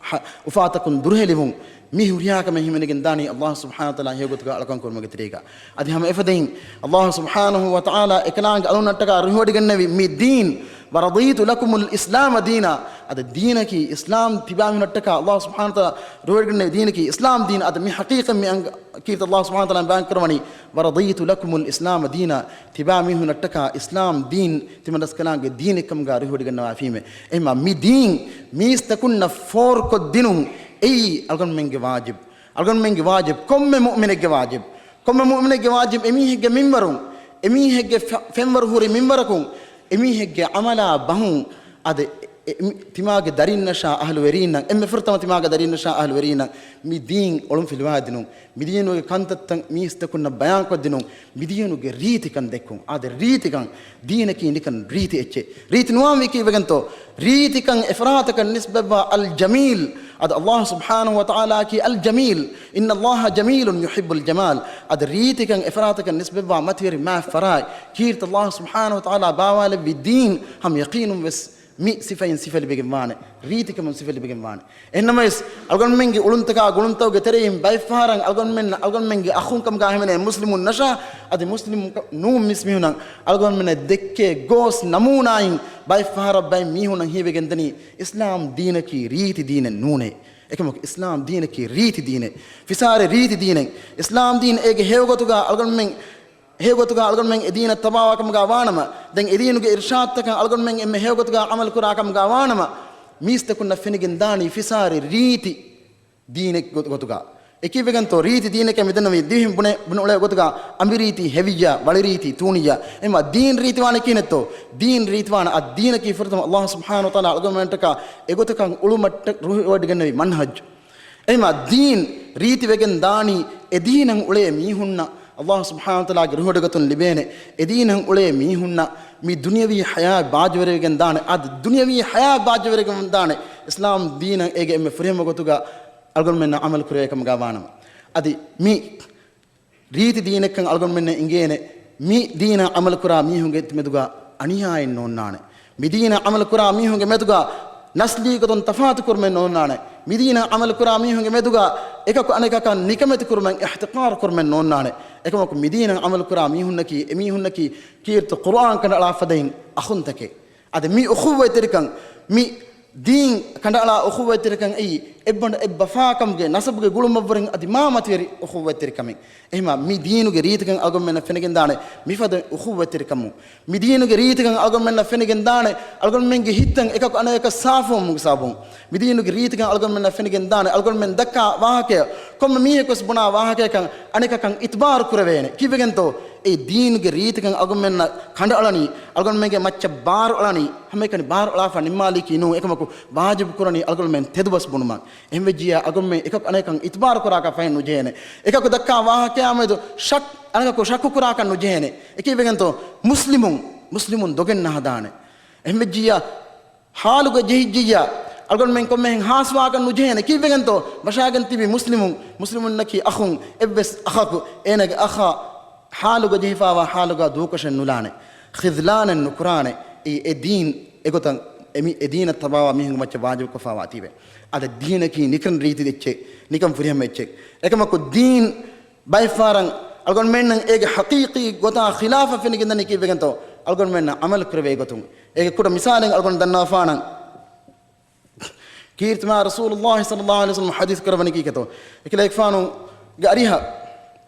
ހަ، އުފާތަކުން ދުރުހެލިވުން. މި ހުރިހާ ކަމެއް ހިމެނިގެން ދާނީ ﷲ ސުބްޙާނަހޫ ވަތަޢާލާ ހެޔޮގޮތުގަ އަޅުކަން ކުރުމުގެ ތެރޭގަ. އަދި ހަމަ އެފަދައިން ﷲ ސުބްޙާނަހޫ ވަތަޢާލާ އެކަލާނގެ އަޅުންނަށްޓަކާ ރުހިވޮޑިގެންނެވި މި ދީން، ورضيت لكم الإسلام دينا. އަދި ދީނަކީ އިސްލާމް ތިބާމީހުނަށްޓަކާ ﷲ ސުބްޙާނަހޫ ވަތަޢާލާ ރުހިވޮޑިގެންނެވި ދީނަކީ އިސްލާމް ދީން. އަދި މި ޙަޤީޤަތް މި އަންގަ، ކީރިތި ﷲ ސުބްޙާނަހޫ ވަތަޢާލާ ބަޔާން ކުރަވަނީ، ورضيت لكم الإسلام دينا. ތިބާމީހުނަށްޓަކާ އިސްލާމް ދީން ތިމަންރަސްކަލާނގެ ދީނެއްކަމުގާ ރުހިވޮޑިގަންނަވާފީމޭ. އެހެންމާ މި ދީން މީސްތަކުންނަށް ފޯރުކޮށްދިނުން އެއީ އަޅުގަނޑުމެންގެ ވާޖިބް. އަޅުގަނޑުމެންގެ ވާޖިބް، ކޮންމެ މުއުމިނެއްގެ ވާޖިބް. ކޮންމެ މުއުމިނެއްގެ ވާޖިބް އެމީހެއްގެ މިންވަރުން، އެމީހެއްގެ ފެ، ފެންވަރު ހުރި މިންވަރަކުން، އެމީހެއްގެ ޢަމަލާ ބަހުން އަދި އެ، މި، ތިމާގެ ދަރިންނަށާ އަހުލުވެރީންނަށް، އެންމެ ފުރަތަމަ ތިމާގެ ދަރިންނަށާ އަހުލުވެރީންނަށް މި ދީން އޮޅުންފިލުވާދިނުން، މި ދީނުގެ ކަންތައްތައް މީސްތަކުންނަށް ބަޔާންކޮށްދިނުން، މި ދީނުގެ ރީތިކަން ދެއްކުން. އާދެ، ރީތިކަން، ދީނަކީ ނިކަން ރީތި އެއްޗެއް. ރީތި ނުވާންވީ ކީއްވެގެންތޯ؟ ރީތިކަން އެފަރާތަކަށް ނިސްބަތްވާ އަލް ޖަމީލް. އަދި ﷲ ސުބްޙާނަހޫ ވަތަޢާލާއަކީ އަލް ޖަމީލް. إن الله جميل يحب الجمال. އަދި ރީތިކަން އެފަރާތަކަށް ނިސްބަތްވާ މަތިވެރި މާތް ފަރާތް. ކީރިތި ﷲ ސުބްޙާނަހޫ ވަތަޢާލާ ބާވާލެއްވި ދީން ހަމަ ޔަޤީނުން ވެސް މި ސިފައިން ސިފަ ލިބިގެން ވާނެ، ރީތިކަމުން ސިފަ ލިބިގެން ވާނެ. އެހެންނަމަވެސް، އަޅުގަނޑުމެންގެ އުޅުންތަކާ ގުޅުންތަކުގެ ތެރެއިން ބައެއްފަހަރަށް އަޅުގަނޑުމެން، އަޅުގަނޑުމެންގެ އަޚުން ކަމުގާ ހިމެނޭ މުސްލިމުންނަށާ އަދި މުސްލިމު ނޫން މީސްމީހުނަށް އަޅުގަނޑުމެންނަށް ދެއްކޭ ގޯސް ނަމޫނާއިން ބައެއްފަހަރަށް ބައެއް މީހުންނަށް ހީވެގެންދަނީ އިސްލާމް ދީނަކީ ރީތި ދީނެއް ނޫނޭ. އެކަމަކު އިސްލާމް ދީނަކީ ރީތި ދީނެއް. ފިސާރި ރީތި ދީނެއް. އިސްލާމް ދީން އޭގެ ހެޔޮގޮތުގާ އަޅުގަނޑުމެން ހެޔޮގޮތުގާ އަޅުގަނޑުމެން އެދީނަށް ތަބާވާކަމުގާ ވާނަމަ، ދެން އެދީނުގެ އިރްޝާދުތަކަށް އަޅުގަނޑުމެން އެންމެ ހެޔޮގޮތުގާ ޢަމަލުކުރާކަމުގާ ވާނަމަ، މީސްތަކުންނަށް ފެނިގެން ދާނީ ފިސާރި ރީތި ދީނެއް ގޮ، ގޮތުގާ. އެކީވެގެންތޯ ރީތި ދީނެކޭ މިދަންނަވީ ދިވެހިން ބުނެ، ބުނެ އުޅޭ ގޮތުގާ އަނބިރީތި ހެވިއްޔާ، ވަޅިރީތި ތޫނިއްޔާ. އެމާ ދީން ރީތިވާނެ ކިހިނެއްތޯ؟ ދީން ރީތިވާނެ އަ، ދީނަކީ ފުރަތަމަ ﷲ ސުބްޙާނަހޫ ވަތަޢާލާ އަޅުގަނޑުމެންޓަކާ އެގޮތަކަށް އުޅުމަށްޓަ، ރުހިވޮޑިގެންނެވި މަންހަޖު. އެހެންމާ ދީން ރީތިވެގެން ދާނީ އެދީނަށް އުޅޭ މީހުންނަށް ﷲ ސުބްޙާނަހޫ ވަތަޢާލާގެ ރުހިވޮޑިގަތުން ލިބޭނެ. އެދީނަށް އުޅޭ މީހުންނަށް މި ދުނިޔަވީ ޙަޔާތް ބާއްޖަވެރިވެގެން ދާނެ. އަދި ދުނިޔަވީ ޙަޔާތް ބާއްޖަވެރިވެގެން ދާނެ އިސްލާމް ދީނަށް އޭގެ އެންމެ ފުރިހަމަ ގޮތުގަ އަޅުގަނޑުމެންނަށް ޢަމަލު ކުރެވޭ ކަމުގަ ވާނަމަ. އަދި މި ރީތި ދީނެއްކަން އަޅުގަނޑުމެންނަށް އިނގޭނެ، މި ދީނަށް ޢަމަލު ކުރާ މީހުންގެ މެދުގަ އަނިޔާއެއް ނޯންނާނެ. މި ދީނަށް ޢަމަލު ކުރާ މީހުންގެ މެދުގަ ނަސްލީ ގޮތުން ތަފާތު ކުރުމެއް ނޯންނާނެ. މިދީނަށް ޢަމަލު ކުރާ މީހުންގެ މެދުގަ އެކަކު އަނެކަކަށް ނިކަމެތި ކުރުމެއް، އިޙްތިޤާރު ކުރުމެއް ނޯންނާނެ. އެކަމަކު މިދީނަށް ޢަމަލު ކުރާ މީހުންނަކީ، އެމީހުންނަކީ ކީރިތި ޤުރުއާން ކަނޑައަޅާ ފަދައިން އަޚުންތަކެއް. އަދި މި އުޚުއްވަތްތެރިކަން، މި ދީން ކަނޑައަޅާ އުޚުއްވަތްތެރިކަން އެއީ އެއްބަނޑު އެއްބަފާކަމުގެ ނަސަބުގެ ގުޅުމަށްވުރެން އަދި މާ މަތިވެރި އުޚުއްވަތްތެރިކަމެއް. އެހެމާ މި ދީނުގެ ރީތިކަން އަޅުގަނޑުމެންނަށް ފެނިގެންދާނެ މިފަދަ އުޚުއްވަތްތެރިކަމުން. މި ދީނުގެ ރީތިކަން އަޅުގަނޑުމެންނަށް ފެނިގެންދާނެ އަޅުގަނޑުމެންގެ ހިތްތައް އެކަކު އަނެކަކަށް ސާފުވުމުގެ ސަބަބުން. މި ދީނުގެ ރީތިކަން އަޅުގަނޑުމެންނަށް ފެނިގެންދާނެ އަޅުގަނޑުމެން ދައްކާ ވާހަކަޔަށް ކޮންމެ މީހަކުވެސް ބުނާ ވާހަކަޔަކަށް އަނެކަކަށް އިތުބާރު ކުރެވޭނެ. ކީއްވެގެންތޯ؟ އެ ދީނުގެ ރީތިކަން އަޅުގަނޑުމެންނަށް ކަނޑައަޅަނީ، އަޅުގަނޑުމެންގެ މައްޗަށް ބާރު އަޅަނީ، ހަމައެކަނި ބާރު އަޅާފަ ނިންމާލީކީ ނޫން. އެކަމަކު ވާޖިބު ކުރަނީ އަޅުގަނޑުމެން ތެދުބަސް ބުނުމަށް. އެހެންވެއްޖިއްޔާ އަޅުގަނޑުމެން އެކަކު އަނެކަކަށް އިތުބާރު ކުރާކަށް ފަހެއް ނުޖެހޭނެ. އެކަކު ދައްކާ ވާހަކަޔާމެދު ޝައް، އަނެކަކު ޝައްކު ކުރާކަށް ނުޖެހޭނެ. އެކީއްވެގެންތޯ؟ މުސްލިމުން، މުސްލިމުން ދޮގެއް ނަހަދާނެ. އެހެންވެއްޖިއްޔާ ހާލުގަ ޖެހިއްޖިއްޔާ އަޅުގަނޑުމެން ކޮންމެހެން ހާސްވާކަށް ނުޖެހޭނެ. ކީއްވެގެންތޯ؟ ވަށާގެން ތިބި މުސްލިމުން، މުސްލިމުންނަކީ އަޚުން، އެއްވެސް އަޚަކު އޭނަގެ އަޚާ ހާލުގަ ޖެހިފާވާ ހާލުގަ ދޫކޮށެއް ނުލާނެ. ޚިޛްލާނެއް ނުކުރާނެ. އެއީ އެ ދީން އެގޮތަށް އެމި-، އެ ދީނަށް ތަބާވާ މީހުންގެ މައްޗަށް ވާޖިބުކޮށްފާވާ ތީވެ. އަދަ ދީނަކީ ނިކަން ރީތި އެއްޗެއް، ނިކަން ފުރިހަމަ އެއްޗެއް. އެކަމަކު ދީން ބައެއްފަހަރަށް އަޅުގަނޑުމެންނަށް އޭގެ ޙަޤީޤީ ގޮތާ ޚިލާފަށް ފެނިގެންދަނީ ކީއްވެގެންތޯ؟ އަޅުގަނޑުމެންނަށް ޢަމަލު ކުރެވޭ ގޮތުން. އޭގެ ކުޑަ މިސާލެއް އަޅުގަނޑު ދަންނަވާފާނަން. ކީރިތިމާ ރަސޫލުﷲ ޞައްލަﷲ ޢަލައިހި ވަސައްލަމަ ޙަދީޘް ކުރައްވަނީ ކީކޭތޯ؟ އެކަލޭގެފާނުގެ އަރިހަށް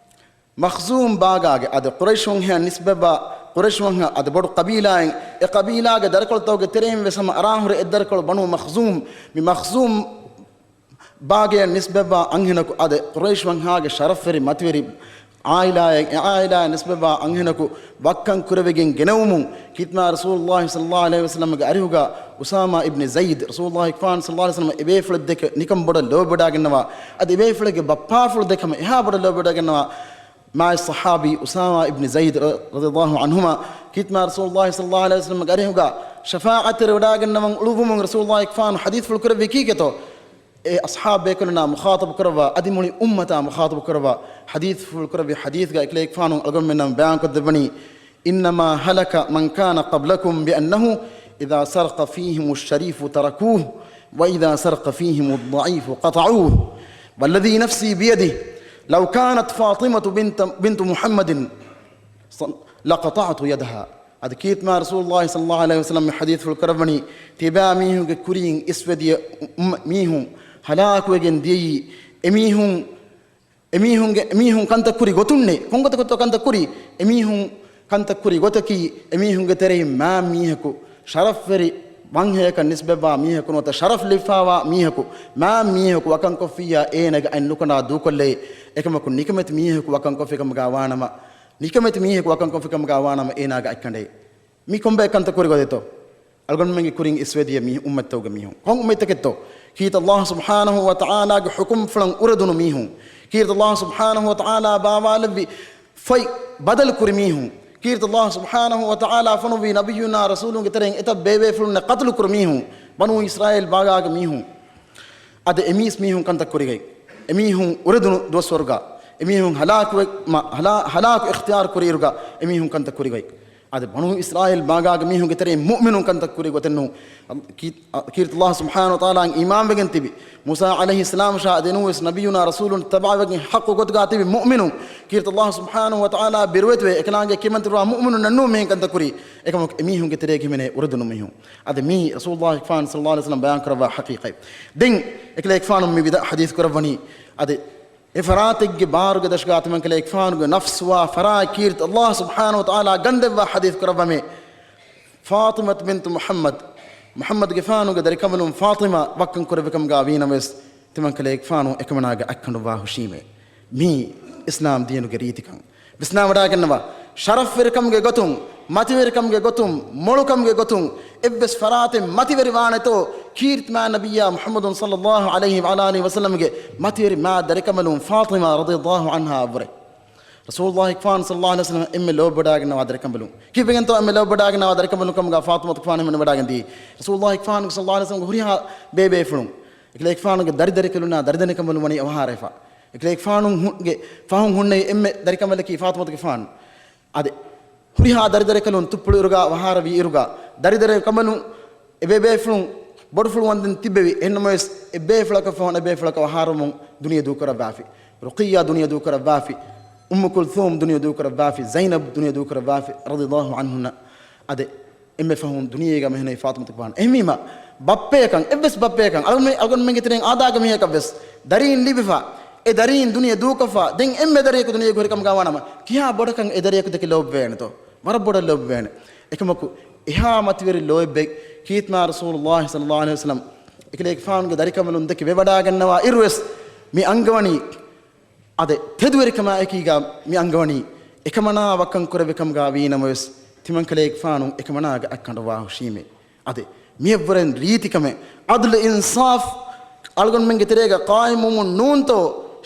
މަޚްޒޫމް ބާގާގެ، އަދި ޤުރައިޝުންހެއަށް ނިސްބަތްވާ، ޤުރައިޝުންހަ އަދި ބޮޑު ޤަބީލާއެއް، އެ ޤަބީލާގެ ދަރިކޮޅުތަކުގެ ތެރެއިން ވެސް ހަމަ އަރާހުރެ އެއްދަރިކޮޅު ބަނޫ މަޚްޒޫމް. މި މަޚްޒޫމް ބާގެއަށް ނިސްބަތްވާ އަންހެނަކު އަދި ޤުރައިޝް ވަންހާގެ ޝަރަފްވެރި މަތިވެރި ޢާއިލާއެއް، އެ ޢާއިލާއަށް ނިސްބަތްވާ އަންހެނަކު ވައްކަން ކުރެވިގެން ގެނެވުމުން، ކީރިތިމާ ރަސޫލުﷲ ޞައްލަﷲ ޢަލައިހި ވަސައްލަމްގެ އަރިހުގަ އުސާމާ އިބްނި ޒައިދް، ރަސޫލުﷲ އިކްފާން ޞައްލަﷲ ޢަލައިހި ވަސައްލަމް އެބޭފުޅެއް ދެކެ ނިކަން ބޮޑަށް ލޯބިވެވަޑައިގަންނަވާ، އަދި އެބޭފުޅެއްގެ ބައްޕާފުޅު ދެކެ ހަމަ އެހާ ބޮޑަށް ލޯބިވެވަޑައިގަންނަވާ، މާތް ޞަޙާބީ އުސާމާ އިބްނި ޒައިދް ރަ-، ރަޟިޔަﷲ ޢަންހުމާ، ކީރިތިމާ ރަސޫލުﷲ ޞައްލަﷲ ޢަލައިހި ވަސައްލަމްގެ އަރިހުގަ ޝަފާޢަތްތެރިވެވަޑައިގަންނަވަން އުޅުއްވުމުން ރަސޫލުﷲ އިކްފާން ޙަދީޘްފުޅު ކުރެއްވީ ކީކޭތޯ؟ އެ އަޞްޙާބު ބޭކަލުންނާ މުޚާޠަބު ކުރައްވާ، އަދި މުޅި އުއްމަތާ މުޚާޠަބު ކުރައްވާ، ޙަދީޘްފުޅު ކުރެއްވި ޙަދީޘްގަ އެކަލޭގެފާނު އަޅުގަނޑުމެންނަށް ބަޔާންކޮށްދެއްވަނީ، إنما هلك من كان قبلكم بأنه إذا سرق فيهم الشريف تركوه وإذا سرق فيهم الضعيف قطعوه والذي نفسي بيده لو كانت فاطمة بنت، بنت محمد لقطعت يدها. އަދި ކީރިތިމާ ރަސޫލުﷲ ޞައްލަﷲ ޢަލައިހި ވަސައްލަމް ޙަދީޘްފުޅު ކުރައްވަނީ، ތިބާ މީހުންގެ ކުރިން އިސްވެދިޔަ އުއްމަ-، މީހުން ހަލާކުވެގެން ދިޔައީ، އެމީހުން، އެމީހުންގެ، އެމީހުން ކަންތައް ކުރި ގޮތުންނޭ. ކޮންގޮތަކަށްތޯ ކަންތައް ކުރީ؟ އެމީހުން ކަންތައް ކުރި ގޮތަކީ، އެމީހުންގެ ތެރެއިން މާ މީހަކު، ޝަރަފްވެރި ވަންހަޔަކަށް ނިސްބަތްވާ މީހަކު ނުވަތަ ޝަރަފް ލިބިފާވާ މީހަކު، މާ މީހަކު ވަކަންކޮށްފިއްޔާ އޭނަގެ އަތް ނުކަނޑާ ދޫކޮށްލައި، އެކަމަކު ނިކަމެތި މީހަކު ވަކަންކޮށްފިކަމުގަ ވާނަމަ، ނިކަމެތި މީހަކު ވަކަންކޮށްފިކަމުގަ ވާނަމަ އޭނާގެ އަތް ކަނޑޭ. މި ކޮންބައެއް ކަންތައް ކުރި ގޮތެއްތޯ؟ އަޅުގަނޑުމެންގެ ކުރިން އިސްވެދިޔަ މީ އުއްމަތްތަކުގެ މީހުން. ކޮން އުއްމަތްތަކެއްތޯ؟ ކީރިތި ﷲ ސުބްޙާނަހޫ ވަތަޢާލާގެ ޙުކުމްފުޅަށް އުރެދުނު މީހުން. ކީރިތި ﷲ ސުބްޙާނަހޫ ވަތަޢާލާ ބާވާލެއްވި ފޮތް ބަދަލު ކުރި މީހުން. ކީރިތި ﷲ ސުބްޙާނަހޫ ވަތަޢާލާ ފޮނުއްވި ނަބިއްޔުންނާ ރަސޫލުންގެ ތެރެއިން އެތައް ބޭބޭފުޅުންނެއް ޤަތުލު ކުރި މީހުން. ބަނޫ އިސްރާއީލް ބާގާގެ މީހުން. އަދި އެމީސް މީހުން ކަންތައް ކުރިގަތް. އެމީހުން އުރެދުނު ދުވަސްވަރުގަ، އެމީހުން ހަލާކުވެ-، މަ-، ހަލާ-، ހަލާކު އިޚްތިޔާރު ކުރިއިރުގަ، އެމީހުން ކަންތައް ކުރިގަތް. އަދި ބަނޫ އިސްރާއީލް ބާގާގެ މީހުންގެ ތެރެއިން މުއުމިނުން ކަންތައް ކުރި ގޮތެއް ނޫން. ކީ-، ކީރިތި ﷲ ސުބްޙާނަހޫ ވަތަޢާލާއަށް އީމާންވެގެން ތިބި، މޫސާ ޢަލައިހިއްސަލާމް ޝާ އަދި ނޫންވެސް ނަބިއްޔުނާ ރަސޫލުން ތަބާވެގެން ޙައްޤު ގޮތުގަ ތިބި މުއުމިނުން، ކީރިތި ﷲ ސުބްޙާނަހޫ ވަތަޢާލާ ބިރުވެތިވެ، އެކަލާނގެ ކިމަންތިރުވާ މުއުމިނުންނެއް ނޫން މިހެން ކަންތައް ކުރީ. އެކަމަކު އެމީހުންގެ ތެރޭގަ ހިމެނޭ އުރެދުނު މީހުން. އަދި މީ ރަސޫލުﷲ އިކްފާން ޞައްލަﷲ ޢަލައިހި ވަސައްލަމް ބަޔާން ކުރައްވާ ޙަޤީޤަތް. ދެން އެކަލޭ އިކްފާނު މި ވިދާ ޙަދީޘް ކުރައްވަނީ. އަދި އެ ފަރާތެއްގެ ބާރުގެ ދަށުގާ ތިމަންކަލޭ އިކްފާނުގެ ނަފްސުވާ ފަރާތް ކީރިތި ﷲ ސުބްޙާނަހޫ ވަތަޢާލާ ގަންދެއްވާ ޙަދީޘް ކުރައްވަމޭ. ފާޠިމަތު ބިންތު މުޙައްމަދު، މުޙައްމަދުގެފާނުގެ ދަރިކަނބަލުން ފާޠިމާ ވައްކަން ކުރެއްވިކަމުގާ ވީނަމަވެސް، ތިމަންކަލޭ އިކްފާނު އެކަމަނާގެ އަތްކަނޑުއްވާ ހުށީމޭ. މީ އިސްލާމް ދީނުގެ ރީތިކަން. ވިސްނާވަޑާގަންނަވާ، ޝަރަފްވެރިކަމުގެ ގޮތުން، މަތިވެރިކަމުގެ ގޮތުން، މޮޅުކަމުގެ ގޮތުން އެއްވެސް ފަރާތެއް މަތިވެރިވާނެތޯ، ކީރިތިމާ ނަބިއްޔާ މުޙައްމަދު ޞައްލަﷲ ޢަލައިހި ވަޢަލާ އާލިހި ވަސައްލަމްގެ މަތިވެރި މާ ދަރިކަނބަލުން ފާޠިމާ ރަޟިޔަﷲ ޢަންހާ އަށްވުރެ. ރަސޫލުﷲ އިކްފާނު ޞައްލަﷲ ޢަލައިހި ވަސައްލަމް އެންމެ ލޯބިވަޑާގަންނަވާ ދަރިކަނބަލުން. ކީއްވެގެންތޯ އެންމެ ލޯބިވަޑާގަންނަވާ ދަރިކަނބަލުން ކަމުގާ ފާޠިމަތުގެފާނު ހިމެނިވަޑާގެންދީ؟ ރަސޫލުﷲ އިކްފާނުގެ ޞައްލަﷲ ޢަލައިހި ވަސައްލަމްގެ ހުރިހާ ބޭބޭފުޅުން، އެކަލޭ އިކްފާނުގެ ދަރިދަރިކަލުންނާ ދަރިދަރިކަނބަލުން ވަނީ އަވަހާރަވެފަ. އެކަލޭ އިކްފާނު ހު-، ގެ ފަހުން ހުންނެވި އެންމެ ދަރިކަނބަލަކީ ފާޠިމަތުގެފާނު. އަދި ހުރިހާ ދަރިދަރިކަލުން ތުއްޕުޅުއިރުގާ އަވަހާރަވީއިރުގާ، ދަރިދަރިކަނބަލުން އެބޭބޭފުޅުން ބޮޑުފުޅު ވަންދެން ތިއްބެވި. އެހެންނަމަވެސް، އެއްބޭފުޅަކަށް ފަހުން އެބޭފުޅަކަށް އަހަރުމުން ދުނިޔެ ދޫކުރައްވާފި. ރުޤިއްޔާ ދުނިޔެ ދޫކުރައްވާފި. އުއްމު ކުލްސޫމް ދުނިޔެ ދޫކުރައްވާފި. ޒައިނަބް ދުނިޔެ ދޫކުރައްވާފި، ރަޟިޔަﷲ ޢަންހުންނަށް. އަދެ، އެންމެ ފަހުން ދުނިޔޭގަ މިހެން ފާޠިމަތުގެފާނު. އެހެންވީމަ، ބައްޕަޔަކަށް، އެއްވެސް ބައްޕަޔަކަށް، އަޅުގަނޑުމެ-، އަޅުގަނޑުމެންގެ ތެރެއިން އާދައިގެ މީހަކަށްވެސް ދަރީން ލިބިފަ، އެ ދަރީން ދުނިޔެ ދޫކޮށްފަ، ދެން އެންމެ ދަރިޔަކު ދުނިޔޭގަ ހުރިކަމުގަ ވާނަމަ، ކިހާ ބޮޑަކަށް އެ ދަރިޔަކު ދެކެ ލޯބިވޭނެތޯ؟ ވަރަށް ބޮޑަށް ލޯބިވޭނެ. އެކަމަކު، އެހާ މަތިވެރި ލޯތްބެއް ކީރިތި މާތް ރަސޫލުﷲ ޞައްލަﷲ ޢަލައިހި ވަސައްލަމް އެކަލޭގެފާނުގެ ދަރިކަމަލުން ދެކެ ވެވަޑައިގަންނަވާ އިރުވެސް މި އަންގަވަނީ، އަދެ ތެދުވެރިކަމާއެކީގަ މި އަންގަވަނީ، އެކަމަނާ ވައްކަން ކުރެއްވި ކަމުގަ ވީނަމަވެސް، ތިމަންކަލޭގެފާނު އެކަމަނާގެ އަތް ކަނޑަވާ ހުށީމޭ. އަދެ މިއަށްވުރެން ރީތިކަމެއް، ޢަދުލު އިންސާފް އަޅުގަނޑުމެންގެ ތެރޭގަ ޤާއިމްވުމުން ނޫންތޯ،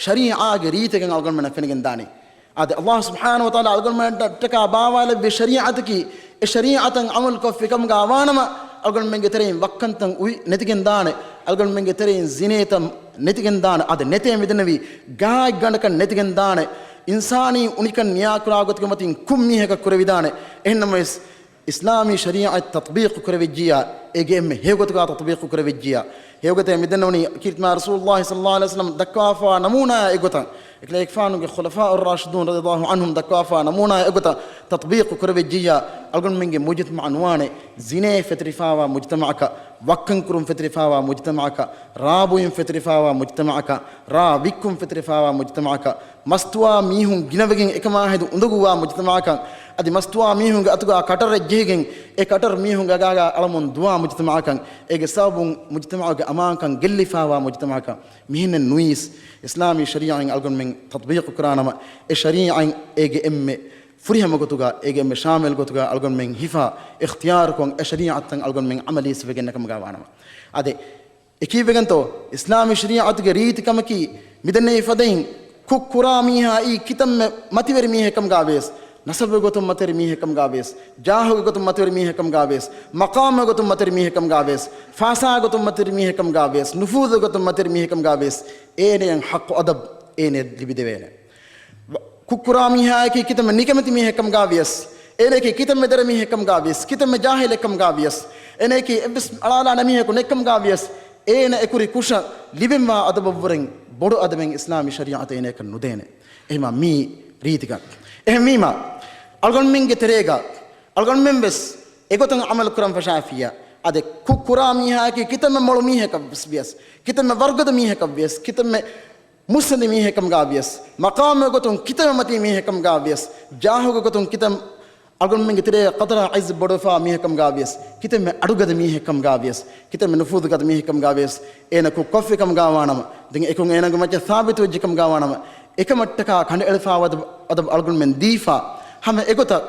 ޝަރީޢާގެ ރީތިކަން އަޅުގަނޑުމެންނަށް ފެނިގެން ދާނީ. އާދެ، ﷲ ސުބްޙާނަހޫ ވަތަޢާލާ އަޅުގަނޑުމެންނަށްޓަކާ ބާވާލެއްވި ޝަރީޢަތަކީ، އެ ޝަރީޢަތަށް ޢަމަލު ކޮށްފި ކަމުގަ ވާނަމަ، އަޅުގަނޑުމެންގެ ތެރެއިން ވައްކަންތައް އުވި ނެތިގެން ދާނެ، އަޅުގަނޑުމެންގެ ތެރެއިން ޒިނޭތައް ނެތިގެން ދާނެ، އަދި ނެތޭ މިދެންނެވި ގާތްގަނޑަކަށް ނެތިގެން ދާނެ، އިންސާނީ އުނިކަން ނިޔާކުރާ ގޮތުގެ މަތިން ކުށް މީހަކަށް ކުރެވިދާނެ. އެހެންނަމަވެސް، އިސްލާމީ ޝަރީޢަތް ތަޠްބީޤު ކުރެވިއްޖިއްޔާ، އޭގެ އެންމެ ހެޔޮގޮތުގަ ތަޠްބީޤު ކުރެވިއްޖިއްޔާ، ހެޔޮގޮތެއް މިދެންނެވުނީ ކީރިތި މާތް ރަސޫލުﷲ ޞައްލަﷲ ޢަލައިހި ވަސައްލަމް ދައްކަވާފަވާ ނަމޫނާއާ އެއްގޮތަށް، އެކަލޭގެފާނުގެ ޚުލަފާއު ރާޝިދޫން ރަޟިޔަﷲ ޢަންހުމް ދައްކަވާފަވާ ނަމޫނާއާ އެއްގޮތަށް ތަޠްބީޤު ކުރެވިއްޖިއްޔާ، އަޅުގަނޑުމެންގެ މުޖުތަމަޢަށް ނުވާނެ، ޒިނޭ ފެތުރިފަވާ މުޖުތަމަޢަކަށް، ވައްކަންކުރުން ފެތުރިފަވާ މުޖުތަމަޢަކަށް، ރާ ބުއިން ފެތުރިފަވާ މުޖުތަމަޢަކަށް، ރާ ވިއްކުން ފެތުރިފަވާ މުޖުތަމަޢަކަށް، މަސްތުވާ މީހުން ގިނަވެގެން އެކަމާ ހެދި އުނދަގޫވާ މުޖުތަމަޢަކަށް، އަދި މަސްތުވާ މީހުންގެ އަތުގަ ކަޓަރެއް ޖެހިގެން، އެ ކަޓަރު މީހުންގެ އަގާގަ އަޅަމުން ދުވާ މުޖުތަމަޢަކަށް، އޭގެ ސަބަބުން މުޖުތަމަޢުގެ އަމާންކަން ގެއްލިފަވާ މުޖުތަމަޢަކަށް، މިހެންނެއް ނުވީސް، އިސްލާމީ ޝަރީޢަތް އަޅުގަނޑުމެން ތަޠްބީޤު ކުރާނަމަ، އެ ޝަރީޢަތް އޭގެ އެންމެ ފުރިހަމަ ގޮތުގަ، އޭގެ އެންމެ ޝާމިލް ގޮތުގަ އަޅުގަނޑުމެން ހިފާ، އިޚްތިޔާރުކޮށް، އެ ޝަރީޢަތްތައް އަޅުގަނޑުމެން ޢަމަލީ ސިފަ ގެންނަ ކަމުގަ ވާނަމަ. އާދެ، އެކީވެގެންތޯ، އިސްލާމީ ޝަރީޢަތުގެ ރީތި ކަމަކީ، މިދެންނެވި ފަދައިން ކުށް ކުރާ މީހާއީ ކިތަންމެ މަތިވެރި މީހެއް ކަމުގަ ވިޔަސް، ނަސަބުގެ ގޮތުން މަތިވެރި މީހެއް ކަމުގަ ވިޔަސް، ޖާހުގެ ގޮތުން މަތިވެރި މީހެއް ކަމުގަ ވިޔަސް، މަޤާމުގެ ގޮތުން މަތިވެރި މީހެއް ކަމުގަ ވިޔަސް، ފައިސާގެ ގޮތުން މަތިވެރި މީހެއް ކަމުގަ ވިޔަސް، ނުފޫޒުގެ ގޮތުން މަތިވެރި މީހެއް ކަމުގަ ވިޔަސް، އޭނަޔަށް ޙައްޤު އަދަބު އޭނަޔަށް ލިބިދެވޭނެ. ކުށްކުރާ މީހާއަކީ ކިތަންމެ ނިކަމެތި މީހެއް ކަމުގަ ވިޔަސް، އޭނައަކީ ކިތަންމެ ދެރަ މީހެއް ކަމުގަ ވިޔަސް، ކިތަންމެ ޖާހިލެއް ކަމުގަ ވިޔަސް، އޭނައަކީ އެއްވެސް އަޅާލާނެ މީހަކު ނެތް ކަމުގަ ވިޔަސް، އޭނަ އެކުރި ކުށަށް ލިބެންވާ އަދަބަށްވުރެން ބޮޑު އަދަބެއް އިސްލާމީ ޝަރީޢަތަށް އޭނައަކަށް ނުދޭނެ. އެހެންވީމާ މީ ރީތިކަން. އެހެންވީމާ، އަޅުގަނޑުމެންގެ ތެރޭގަ އަޅުގަނޑުމެން ވެސް އެގޮތަށް ޢަމަލު ކުރަން ފަށާފިއްޔާ، އަދި ކުށް ކުރާ މީހާއަކީ ކިތަންމެ މޮޅު މީހަކަށް ވެސް ވިޔަސް، ކިތަންމެ ވަރުގަދަ މީހަކަށް ވިޔަސް، ކިތަންމެ މުއްސަނދި މީހެއް ކަމުގަ ވިޔަސް، މަޤާމުގެ ގޮތުން ކިތަންމެ މަތީ މީހެއް ކަމުގަ ވިޔަސް، ޖާހުގެ ގޮތުން ކިތަން އަޅުގަނޑުމެންގެ ތެރޭގަ ޤަދަރާ ޢިއްޒަތް ބޮޑުވެފަ މީހެއް ކަމުގަ ވިޔަސް، ކިތަންމެ އަޑުގަދަ މީހެއް ކަމުގަ ވިޔަސް، ކިތަންމެ ނުފޫޒުގަދަ މީހެއް ކަމުގަ ވިޔަސް، އޭނަ ކުށް ކޮށްފި ކަމުގަ ވާނަމަ، ދެން އެކުން އޭނަގެ މައްޗަށް ސާބިތުވެއްޖެ ކަމުގަ ވާނަމަ، އެކަމަށްޓަކާ ކަނޑައެޅިފަ އަދަބު، އަދަބު އަޅުގަނޑުމެން ދީފަ، ހަމަ އެގޮތަށް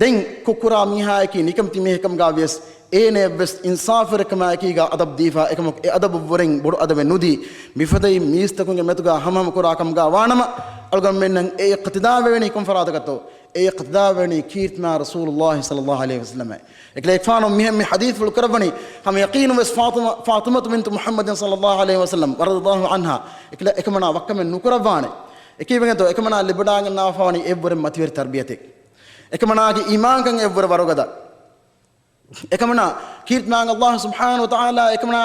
ދެން ކުށްކުރާ މީހާއަކީ ނިކަމެތި މީހެއް ކަމުގަ ވިޔަސް، އޭނަޔަށްވެސް އިންސާފުވެރިކަމާއެކީގަ އަދަބު ދީފަ، އެކަމަކު އެ އަދަބަށްވުރެން ބޮޑު އަދަބެއް ނުދީ، މިފަދައިން މީސްތަކުންގެ މެދުގަ ހަމަހަމަކުރާ ކަމުގަ ވާނަމަ، އަޅުގަނޑުމެންނަށް އެ އިޤްތިދާވެވެނީ ކޮން ފަރާތަކަށްތޯ؟ އެ އިޤްތިދާވެވެނީ ކީރިތިމާ ރަސޫލުﷲ ޞައްލަﷲ ޢަލައިހި ވަސައްލަމަށް. އެކަލޭގެފާނު މިހެން މި ޙަދީޘްފުޅު ކުރައްވަނީ، ހަމަ ޔަޤީނުންވެސް ފާޠިމަ، ފާޠިމަތު ބިންތު މުޙައްމަދިން ޞައްލަﷲ ޢަލައިހި ވަސައްލަމް ރަޟިޔަﷲ ޢަންހާ، އެކަލޭ، އެކަމަނާ ވައްކަމެއް ނުކުރައްވާނެ. އެކީވެގެންތޯ، އެކަމަނާ ލިބިވަޑައިގަންނަވާފަވަނީ އެއްވުރެން މަތިވެރި ތަރްބިޔަތެއް. އެކަމަނާގެ އީމާންކަން އެއްވުރެ ވަރުގަދަ. އެކަމަނާ ކީރިތިމާ ﷲ ސުބްޙާނަހޫ ވަތަޢާލާ އެކަމަނާ،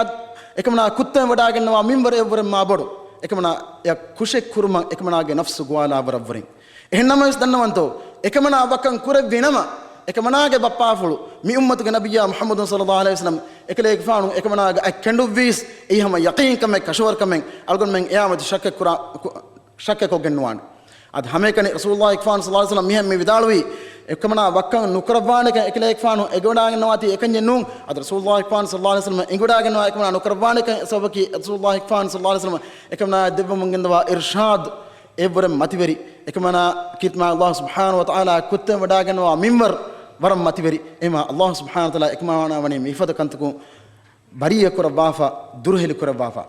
އެކަމަނާ ކުއްތަން ވަޑައިގަންނަވާ މިންވަރު އެއްވުރެން މާ ބޮޑު. އެކަމަނާ އެ ކުށެއް ކުރުމަށް އެކަމަނާގެ ނަފްސު ގޮވާލާ ވަރަށްވުރެން. އެހެންނަމަވެސް ދަންނަވަންތޯ، އެކަމަނާ ވައްކަން ކުރެއްވި ނަމަ، އެކަމަނާގެ ބައްޕާފުޅު، މި އުއްމަތުގެ ނަބިއްޔާ މުޙައްމަދު ޞައްލަﷲ ޢަލައިހި ވަސައްލަމް، އެކަލޭގެފާނު އެކަމަނާގެ އަތް ކެނޑުއްވީސް، އެއީ ހަމަ ޔަޤީންކަމެއް، ކަށަވަރުކަމެއް، އަޅުގަނޑުމެން އެޔާމަތި ޝައްކެއް ކުރާ، ޝައްކެއް ކޮށްގެން ނުވާނެ. އަދި ހަމައެކަނި ރަސޫލުﷲ ފާނު ޞައްލަﷲ ޢަލައިހި ވަސައްލަމް މިހެން މި ވިދާޅުވީ، އެކަމަނާ ވައްކަން ނުކުރައްވާނެކަން އެކަލޭގެފާނު އެނގިވަޑައިގަންނަވާތީ އެކަންޏެއް ނޫން. އަދި ރަސޫލުﷲ ފާނު ޞައްލަﷲ ޢަލައިހި ވަސައްލަމް އެނގިވަޑައިގަންނަވާ އެކަމަނާ ނުކުރައްވާނެކަން ސަބަބަކީ، ރަސޫލުﷲ ފާނު ޞައްލަﷲ ޢަލައިހި ވަސައްލަމް އެކަމަނާ ދެއްވަމުން ގެންދަވާ އިރްޝާދު އެއްވުރެން މަތިވެރި. އެކަމަނާ ކީރިތިމާ ﷲ ސުބްޙާނަހޫ ވަތަޢާލާ ކުއްތަން ވަޑައިގަންނަވާ މިންވަރު ވަރަށް މަތިވެރި. އެހެންވީމާ ﷲ ސުބްޙާނަހޫ ވަތަޢާލާ އެކަމަނާ ވަނީ މިފަދަ ކަންތަކުން ބަރީއަ ކުރައްވާފަ، ދުރުހެލި ކުރައްވާފަ.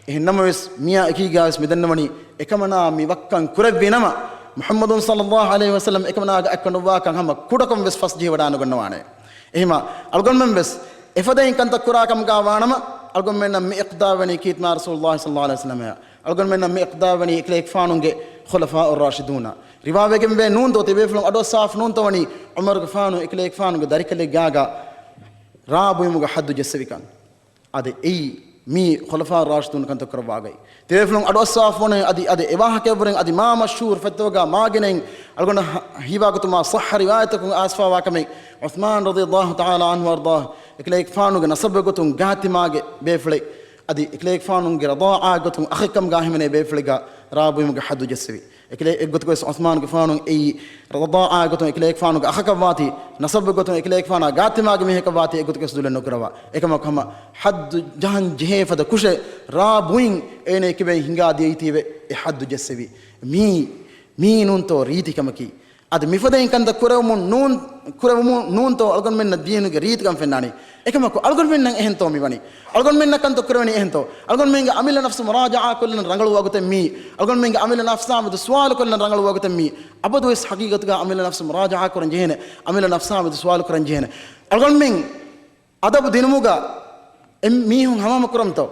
އެހެން ނަމަވެސް، މިއާ އެކީގާވެސް މި ދަންނަވަނީ، އެކަމަނާ މި ވައްކަން ކުރެއްވި ނަމަ، މުޙައްމަދު ޞައްލަﷲ ޢަލައިހި ވަސައްލަމް އެކަމަނާގެ އަތް ކަނޑުއްވާކަން ހަމަ ކުޑަކޮށް ވެސް ފަސްޖެހިވަޑައިނުގަންނަވާނެ. އެހެންވީމާ، އަޅުގަނޑުމެން ވެސް އެފަދައިން ކަންތައް ކުރާ ކަމުގަ ވާނަމަ، އަޅުގަނޑުމެންނަށް މި އިޤްތިދާވެވެނީ ކީރިތިމާ ރަސޫލުﷲ ޞައްލަﷲ ޢަލައިހި ވަސައްލަމް. އަޅުގަނޑުމެންނަށް މި އިޤްތިދާވެވެނީ އެކަލޭގެފާނުގެ ޚުލަފާއު ރާޝިދޫނާ. ރިވާވެގެންވޭ ނޫންތޯ، ތިބޭފުޅުން އަޑުއައްސާފަ ނޫންތޯ ވަނީ، ޢުމަރުގެފާނު އެކަލޭގެފާނުގެ ދަރިކަލެއްގާގަ ރާ ބުއިމުގެ ޙައްދު ޖެއްސެވިކަން. އަދި އެއީ މީ ޚުލަފާ ރާޝިދޫން ކަންތައް ކުރައްވާގަތް. ތިބޭފުޅުން އަޑުއައްސާފަވަނީ އަދި އަދި އެވާހަކައެއްވުރެން އަދި މާ މަޝްހޫރު ފަތްތަވަގާ މާގިނައިން އަޅުގަނޑަށް ހީވާގޮތުމާ ޞައްޙަ ރިވާޔަތަކުން އައިސްފާވާ ކަމެއް ޢުޘްމާން ރަޟިޔަﷲ ތަޢާލާ ޢަންހު ވައަރްޟާހު އެކަލޭގެފާނުގެ ނަސަބުގެ ގޮތުން ގާތިމާގެ ބޭފުޅެއް އަދި އެކަލޭގެފާނުގެ ރަޟާޢާ ގޮތުން އަޚެއްކަމުގާ ހިމެނޭ ބޭފުޅެއްގާ ރާ ބުއިމުގެ ޙައްދު ޖެއްސެވި. އެކަލޭ އެއްގޮތަކުވެސް ޢުޘްމާނުގެފާނު އެއީ ރަޟާޢާ ގޮތުން އެކަލޭގެފާނުގެ އަޚަކަށްވާތީ، ނަސަބުގެ ގޮތުން އެކަލޭގެފާނާ ގާތިމާގެ މީހަކަށްވާތީ އެއްގޮތަކުވެސް ދުލެއް ނުކުރަވާ. އެކަމަކު ހަމަ ޙައްދު ޖަހަން ޖެހޭ ފަދަ ކުށެއް ރާ ބުއިން އޭނަ ކިބައިން ހިނގާ ދިޔައީތީވެ އެ ޙައްދު ޖެއްސެވި. މީ، މީ ނޫންތޯ ރީތިކަމަކީ؟ އަދި މިފަދައިން ކަންތައް ކުރެވުމުން ނޫން، ކުރެވުމުން ނޫންތޯ އަޅުގަނޑުމެންނަށް ދީނުގެ ރީތިކަން ފެންނާނީ؟ އެކަމަކު އަޅުގަނޑުމެންނަށް އެހެންތޯ މިވަނީ؟ އަޅުގަނޑުމެންނަށް ކަންތައް ކުރެވެނީ އެހެންތޯ؟ އަޅުގަނޑުމެންގެ އަމިއްލަ ނަފްސު މުރާޖަޢާ ކޮށްލަން ރަނގަޅުވާ ގޮތެއް މީ. އަޅުގަނޑުމެންގެ އަމިއްލަ ނަފްސާ މެދު ސުވާލު ކޮށްލަން ރަނގަޅުވާ ގޮތެއް މީ. އަބަދުވެސް ޙަޤީޤަތުގަ އަމިއްލަ ނަފްސު މުރާޖަޢާ ކުރަން ޖެހޭނެ. އަމިއްލަ ނަފްސާ މެދު ސުވާލު ކުރަން ޖެހޭނެ. އަޅުގަނޑުމެން އަދަބު ދިނުމުގަ އެ މީހުން ހަމަހަމަ ކުރަމުތޯ؟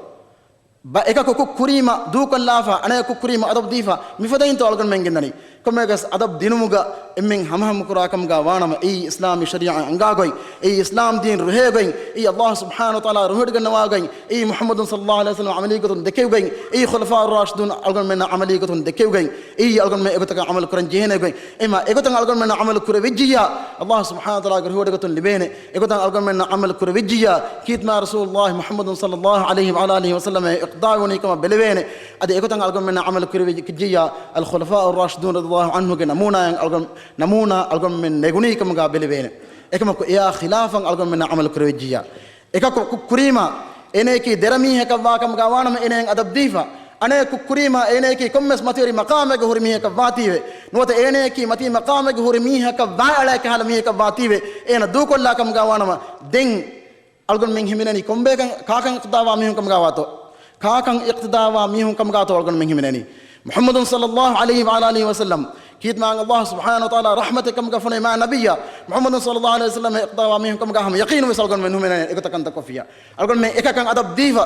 ބަ-، އެކަކު ކުށް ކުރީމަ ދޫކޮށްލާފަ، އަނެކަކު ކުށް ކުރީމަ އަދަބު ދީފަ، މިފަދައިންތޯ އަޅުގަނޑުމެން ގެންދަނީ؟ ކޮންމެވެސް އަދަބު ދިނުމުގަ އެންމެން ހަމަހަމަ ކުރާ ކަމުގަ ވާނަމަ، އެއީ އިސްލާމީ ޝަރީޢަތް އަންގާ ގޮތް، އެއީ އިސްލާމް ދީން ރުހޭ ގޮތް، އެއީ ﷲ ސުބްޙާނަހޫ ވަތަޢާލާ ރުހިވޮޑިގަންނަވާ ގޮތް، އެއީ މުޙައްމަދު ޞައްލައްލާހު ޢަލައިހި ވަސައްލަމަ ޢަމަލީ ގޮތުން ދެކެވި ގޮތް، އެއީ ޚުލަފާއު ރާޝިދޫން އަޅުގަނޑުމެންނަށް ޢަމަލީ ގޮތުން ދެކެވި ގޮތް، އެއީ އަޅުގަނޑުމެން އެގޮތަކަށް ޢަމަލު ކުރަން ޖެހޭނެ ގޮތް. އެމާ އެގޮތަށް އަޅުގަނޑުމެންނަށް ޢަމަލު ކުރެވިއްޖިއްޔާ، ﷲ ސުބްޙާނަހޫ ވަތަޢާލާގެ ރުހިވޮޑި ގޮތުން ލިބޭނެ. އެގޮތަށް އަޅުގަނޑުމެންނަށް ޢަމަލު ކުރެވިއްޖިއްޔާ، ކީރިތި މާތް ރަސޫލުﷲ މުޙައްމަދު ޞައްލައްލާހު ޢަލައިހި ވަޢަލާ އާލިހި ވަސައްލަމަށް އިޤްތިދާވެވުނީ ކަމަށް ބެލެވޭނެ. އަދި އެގޮތަށް އަޅުގަނޑުމެންނަށް ޢަމަލު ކުރެވިއްޖިއްޔާ، އަލްޚުލަފާއު ރާޝިދޫން ރަޟިޔަﷲ ޢަންހުގެ ނަމޫނާއަށް އަޅުގަނޑު، ނަމޫނާ އަޅުގަނޑުމެން ނެގުނީ ކަމުގަ ބެލެވޭނެ. އެކަމަކު އެއާ ޚިލާފަށް އަޅުގަނޑުމެންނަށް ޢަމަލު ކުރެވިއްޖިއްޔާ، އެކަކު ކުށް ކުރީމަ އޭނަޔަކީ ދެރަ މީހަކަށް ވާ ކަމުގަ ވާނަމަ އޭނައަށް އަދަބު ދީފަ، އަނެކަކު ކުށް ކުރީމަ އޭނަޔަކީ ކޮންމެސް މަތިވެރި މަޤާމެއްގަ ހުރި މީހަކަށް ވާތީވެ، ނުވަތަ އޭނަޔަކީ މަތީ މަޤާމެއްގަ ހުރި މީހަކަށް ވާ އަޅާ ކަހަލަ މީހަކަށް ވާތީވެ، އޭނަ ދޫކޮށްލާ ކަމުގަ ވާނަމަ، ދެން އަޅުގަނޑުމެން ހިމެނެނީ ކޮންބޭކަން، ކާކަން އިޤްތިދާވާ މީހުން ކަމުގަ ވާތޯ؟ ކާކަން އިޤްތިދާވާ މީހުން ކަމުގަތޯ އަޅުގަނޑުމެން ހިމެނެނީ؟ މުޙައްމަދު ޞައްލައްލާހު ޢަލައިހި ވަޢަލާ އާލިހި ވަސައްލަމް، ކީރިތި މާތް ﷲ ސުބްޙާނަހޫ ވަތަޢާލާ ރަޙްމަތެއް ކަމުގަ ފޮނުވި މާތް ނަބިއްޔާ، މުޙައްމަދު ޞައްލައްލާހު ޢަލައިހި ވަސައްލަމް އިޤްތިދާވާ މީހުން ކަމުގަ ހަމަ ޔަޤީނުން ވެސް އަޅުގަނޑުމެން ހިމެނޭ އެގޮތަށް ކަންތައް ކޮށްފިއްޔާ. އަޅުގަނޑުމެން އެކަކަން އަދަބު ދީފަ،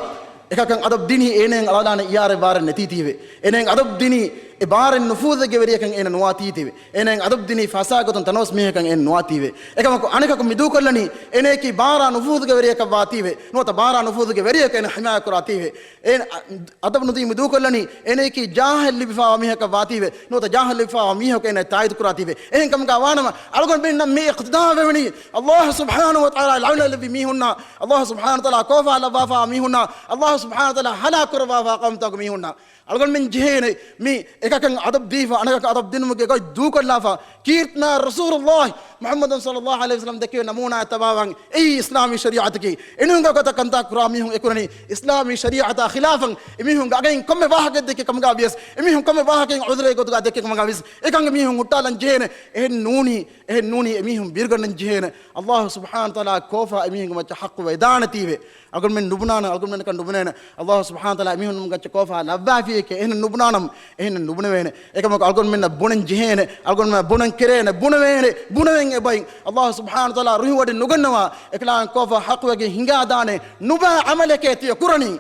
އެކަކަން އަދަބު ދިނީ އޭނައަށް އަޅާލާނެ އިޔާރެއް ވާރެއް ނެތީތީވެ. އޭނައަށް އަދަބު ދިނީ އެ ބާރެއް ނުފޫޒެއްގެ ވެރިޔަކަށް އޭނަ ނުވާތީތީވެ. އޭނައަށް އަދަބު ދިނީ ފަސާދަ ގޮތުން ތަނަވަސް މީހަކަށް އޭނަ ނުވާތީވެ. އެކަމަކު އަނެކަކު މި ދޫކޮށްލަނީ އޭނަޔަކީ ބާރާ ނުފޫޒުގެ ވެރިޔަކަށް ވާތީވެ. ނުވަތަ ބާރާ ނުފޫޒުގެ ވެރިޔަކަށް އޭނަ ޙިމާޔަތް ކުރާތީވެ. އޭނަ އަ-، އަދަބު ނުދީ މި ދޫކޮށްލަނީ އޭނަޔަކީ ޖާހިލް ލިބިފާވާ މީހަކަށް ވާތީވެ. ނުވަތަ ޖާހިލް ލިބިފާވާ މީހަކު އޭނަ ތާއީދު ކުރާތީވެ. އެހެން ކަމުގަ ވާނަމަ އަޅުގަނޑުމެންނަށް މި އިޤްތިދާވެވެނީ ﷲ ސުބްޙާނަހޫ ވަތަޢާލާ ލަޢުނަތް ލެއްވި މީހުންނާ، ﷲ ސުބްޙާނަހޫ ވަތަޢާލާ ކޯފާ ލައްވާފާވާ މީހުންނާ، ﷲ ސުބްޙާނަހޫ ވަތަޢާލާ ހަލާކު ކުރައްވާފާ ޤައުމުތަކުގެ މީހުންނާ. އަޅުގަނޑުމެން ޖެހޭނެ މި އެކަކަށް އަދަބު ދީފަ، އަނެކަކަށް އަދަބު ދިނުމުގެ ގޮތް ދޫކޮށްލާފަ، ކީރިތި މާތް ރަސޫލުﷲ މުޙައްމަދު ޞައްލައްލާހު ޢަލައިހި ވަސައްލަމް ދެކެވި ނަމޫނާއަށް ތަބާވާން. އެއީ އިސްލާމީ ޝަރީޢަތަކީ. އެނޫން އެގޮތަށް ކަންތައް ކުރާ މީހުން އެކުރަނީ އިސްލާމީ ޝަރީޢަތާ ޚިލާފަށް. އެމީހުންގެ އަގައިން ކޮންމެ ވާހަކައެއް ދެއްކި ކަމުގަ ވިޔަސް، އެމީހުން ކޮންމެ ވާހަކައެއް ޢުޛުރެއް ގޮތުގަ ދެއްކި ކަމުގަ ވިޔަސް، އެކަން އެމީހުން ހުއްޓާލަން ޖެހޭނެ. އެހެން ނޫނީ، އެހެން ނޫނީ އެމީހުން ބިރުގަންނަން ޖެހޭނެ. ﷲ ސުބްޙާނަހޫ ވަތަޢާލާ ކޯފާ އެމީހުންގެ މައްޗަށް ޙައްޤު ވެދާނެތީވެ. އަޅުގަނޑުމެން ނުބުނާނަން، އަޅުގަނޑުމެންނަކަށް ނުބުނޭނެ. ﷲ ސުބްޙާނަހޫ ވަތަޢާލާ އެމީހުންގެ މައްޗަށް ކޯފާ ލައްވާފިއެކޭ. އެހެން ނުބުނެވޭނެ. އެކަމަކު އަޅުގަނޑުމެންނަށް ބުނަން ޖެހޭނެ. އަޅުގަނޑުމެން ބުނަން ކެރޭނެ. ބުނެވޭނެ. ބުނެވެން އެބައިން. ﷲ ސުބްޙާނަހޫ ވަތަޢާލާ ރުހިވޮޑި ނުގަންނަވާ އެކަލާނގެ ކޯފާ ޙައްޤުވެގެން ހިނގާދާނެ ނުބާ ޢަމަލެކޭ ތިޔަ ކުރަނީ.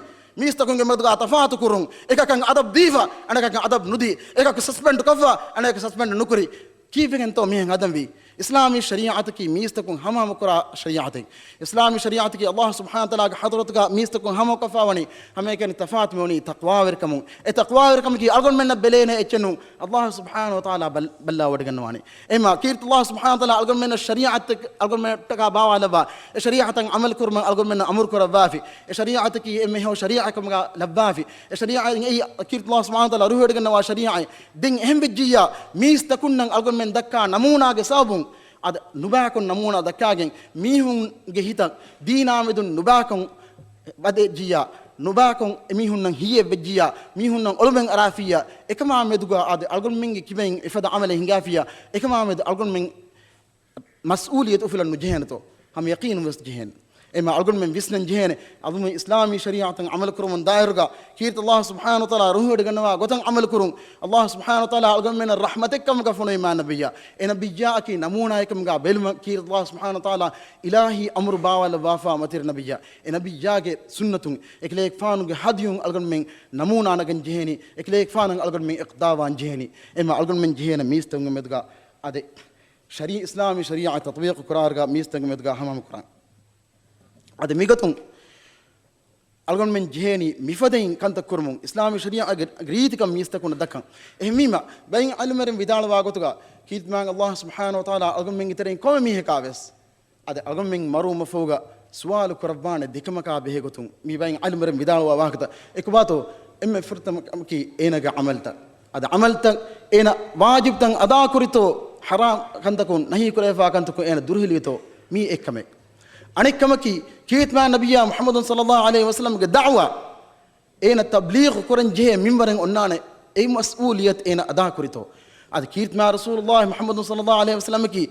މީސްތަކުންގެ މެދުގަ ތަފާތު ކުރުން. އެކަކަށް އަދަބު ދީފަ، އަނެކަކަށް އަދަބު ނުދީ. އެކަކު ސަސްޕެންޑް ކޮށްފަ، އަނެކަކު ސަސްޕެންޑް ނުކުރި. ކީއްވެގެންތޯ މިހެން ހަދަންވީ؟ އިސްލާމީ ޝަރީޢަތަކީ މީސްތަކުން ހަމަހަމަކުރާ ޝަރީޢަތެއް. އިސްލާމީ ޝަރީޢަތަކީ ﷲ ސުބްޙާނަހޫ ވަތަޢާލާގެ ޙަޟްރަތުގަ މީސްތަކުން ހަމަކޮށްފަވަނީ ހަމައެކަނި ތަފާތު މިވަނީ ތަޤްވާވެރިކަމުން. އެ ތަޤްވާވެރިކަމަކީ އަޅުގަނޑުމެންނަށް ބެލޭނެ އެއްޗެއް ނޫން. ﷲ ސުބްޙާނަހޫ ވަތަޢާލާ ބަލް-، ބައްލަވަޑައިގަންނަވާނެ. އެމާ ކީރިތި ﷲ ސުބްޙާނަހޫ ވަތަޢާލާ އަޅުގަނޑުމެންނަށް ޝަރީޢަތެއް އަޅުގަނޑުމެންނަށްޓަކާ ބާވާލައްވާ، އެ ޝަރީޢަތަށް ޢަމަލު ކުރުމަށް އަޅުގަނޑުމެންނަށް އަމުރު ކުރައްވާފި. އެ ޝަރީޢަތަކީ އެންމެހާ ޝަރީޢަތް ކަމުގަ ލައްވާފި. އެ ޝަރީޢަތް އެއީ ކީރިތި ﷲ ސުބްޙާނަހޫ ވަތަޢާލާ ރުހިވޮޑިގަންނަވާ ޝަރީޢަތް. ދެން އެހެން ވެއްޖިއްޔާ، މީސްތަކުންނަށް އަޅުގަނޑުމެން ދައްކާ ނަމޫނާގެ ސަބަބުން، އަދި ނުބާކޮށް ނަމޫނާ ދައްކާގެން، މީހުންގެ ހިތަށް ދީނާ މެދުން ނުބާކަން ވަދެއްޖިއްޔާ، ނުބާކަން އެމީހުންނަށް ހިޔެއްވެއްޖިއްޔާ، މީހުންނަށް އޮޅުމެއް އަރާފިއްޔާ، އެކަމާ މެދުގަ އަދި އަޅުގަނޑުމެންގެ ކިބައިން އެފަދަ ޢަމަލެއް ހިނގާފިއްޔާ، އެކަމާ މެދު އަޅުގަނޑުމެން މަސްއޫލިއްޔަތު އުފުލަން ނުޖެހޭނެތޯ؟ ހަމަ ޔަޤީނުން ވެސް ޖެހޭނެ. އެމާ އަޅުގަނޑުމެން ވިސްނަން ޖެހޭނެ، އަޅުގަނޑުމެން އިސްލާމީ ޝަރީޢަތަށް ޢަމަލު ކުރުމުން ދާއިރުގަ، ކީރިތި ﷲ ސުބްޙާނަހޫ ވަތަޢާލާ ރުހިވޮޑިގަންނަވާ ގޮތަށް ޢަމަލު ކުރުން. ﷲ ސުބްޙާނަހޫ ވަތަޢާލާ އަޅުގަނޑުމެންނަށް ރަޙްމަތެއް ކަމުގަ ފޮނުވި މާތް ނަބިއްޔާ، އެ ނަބިއްޔާއަކީ ނަމޫނާއެއް ކަމުގަ ބެލުމަށް ކީރިތި ﷲ ސުބްޙާނަހޫ ވަތަޢާލާ އިލާހީ އަމުރު ބާވާލައްވާފާ މަތިވެރި ނަބިއްޔާ. އެ ނަބިއްޔާގެ ސުންނަތުން، އެކަލޭގެފާނުގެ ހަދިޔުން އަޅުގަނޑުމެން ނަމޫނާ ނަގަން ޖެހޭނީ، އެކަލޭގެފާނަށް އަޅުގަނޑުމެން އިޤްތިދާވާން ޖެހޭނީ. އެމާ އަޅުގަނޑުމެން ޖެހޭނެ މީސްތަކުންގެ މެދުގަ އަދި ޝަރީ-، އިސްލާމީ ޝަރީޢަތް ތަޠްބީޤު ކުރާއިރުގަ މީސްތަކުންގެ މެދުގަ ހަމަހަމަ ކުރަން. އަދި މިގޮތުން އަޅުގަނޑުމެން ޖެހޭނީ މިފަދައިން ކަންތައް ކުރުމުން، އިސްލާމީ ޝަރީޢަތުގެ ރީތިކަން މީސްތަކުންނަށް ދައްކަން. އެހެންވީމަ، ބައެއް ޢިލްމުވެރިން ވިދާޅުވާ ގޮތުގަ، ކީރިތި މާތް ﷲ ސުބްޙާނަހޫ ވަތަޢާލާ އަޅުގަނޑުމެންގެ ތެރެއިން ކޮންމެ މީހަކާ ވެސް އަދި އަޅުގަނޑުމެން މަރުވުމަށްފަހުގަ ސުވާލު ކުރައްވާނެ ދެކަމަކާ ބެހޭގޮތުން މި ބައިން ޢިލްމުވެރިން ވިދާޅުވާ ވާހަކަތައް. އެކު ބާތޯ؟ އެންމެ ފުރަތަމަ ކަމަކީ އޭނާގެ ޢަމަލުތައް. އަދި ޢަމަލުތައް އޭނާ ވާޖިބުތައް އަދާކުރިތޯ، ޙަރާމް ކަންތަކުން ނަހީ ކުރެވިފާ ކަންތަކުން އޭނާ ދުރުހެލިވިތޯ، މީ އެއްކަމެއް. އަނެއްކަމަކީ، ކީރިތި މާތް ނަބިއްޔާ މުޙައްމަދު ޞައްލައްލާހު ޢަލައިހި ވަސައްލަމްގެ ދަޢުވާ އޭނަ ތަބްލީޣު ކުރަން ޖެހޭ މިންވަރެއް އޮންނާނެ، އެ މަސްއޫލިއްޔަތު އޭނަ އަދާކުރިތޯ؟ އަދި ކީރިތި މާތް ރަސޫލުﷲ މުޙައްމަދު ޞައްލައްލާހު ޢަލައިހި ވަސައްލަމަކީ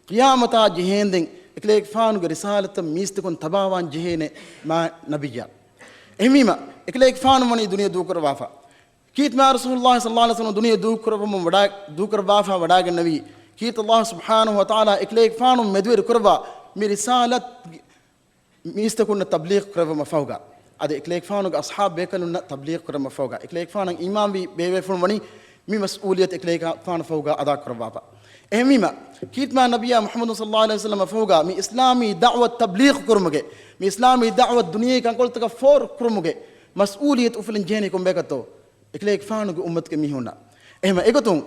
ޤިޔާމަތާ ޖެހޭންދެން އެކަލޭގެފާނުގެ ރިސާލަތަށް މީސްތަކުން ތަބާވާން ޖެހޭނެ މާތް ނަބިއްޔާ. އެހެންވީމަ، އެކަލޭގެފާނު ވަނީ ދުނިޔެ ދޫކުރައްވާފަ. ކީރިތި މާތް ރަސޫލުﷲ ޞައްލައްލާހު ޢަލައިހި ވަސައްލަމަ ދުނިޔެ ދޫކުރައްވަމުން ވަޑާ-، ދޫކުރައްވާފަ ވަޑާގެންނެވީ، ކީރިތި ﷲ ސުބްޙާނަހޫ ވަތަޢާލާ އެކަލޭގެފާނު މެދުވެރި ކުރައްވާ މި ރިސާލަތު މީސްތަކުންނަށް ތަބްލީޣު ކުރެއްވުމަށްފަހުގަ، އަދި އެކަލޭގެފާނުގެ އަޞްޙާބު ބޭކަލުންނަށް ތަބްލީޣު ކުރެއްވުމަށްފަހުގަ، އެކަލޭގެފާނަށް އީމާންވި ބޭބޭފުޅުން ވަނީ މި މަސްއޫލިއްޔަތު އެކަލޭގެފާނު ފަހުގަ އަދާކުރައްވާފަ. އެހެންވީމަ، ކީރިތި މާތް ނަބިއްޔާ މުޙައްމަދު ޞައްލައްލާހު ޢަލައިހި ވަސައްލަމަ ފަހުގަ މި އިސްލާމީ ދަޢުވަތު ތަބްލީޣު ކުރުމުގެ، މި އިސްލާމީ ދަޢުވަތު ދުނިޔޭ ކަންކޮޅުތަކަށް ފޯރުކުރުމުގެ މަސްއޫލިއްޔަތު އުފުލަން ޖެހެނީ ކޮންބަޔަކަށްތޯ؟ އެކަލޭގެފާނުގެ އުއްމަތުގެ މީހުންނަށް. އެހެންވެ އެގޮތުން،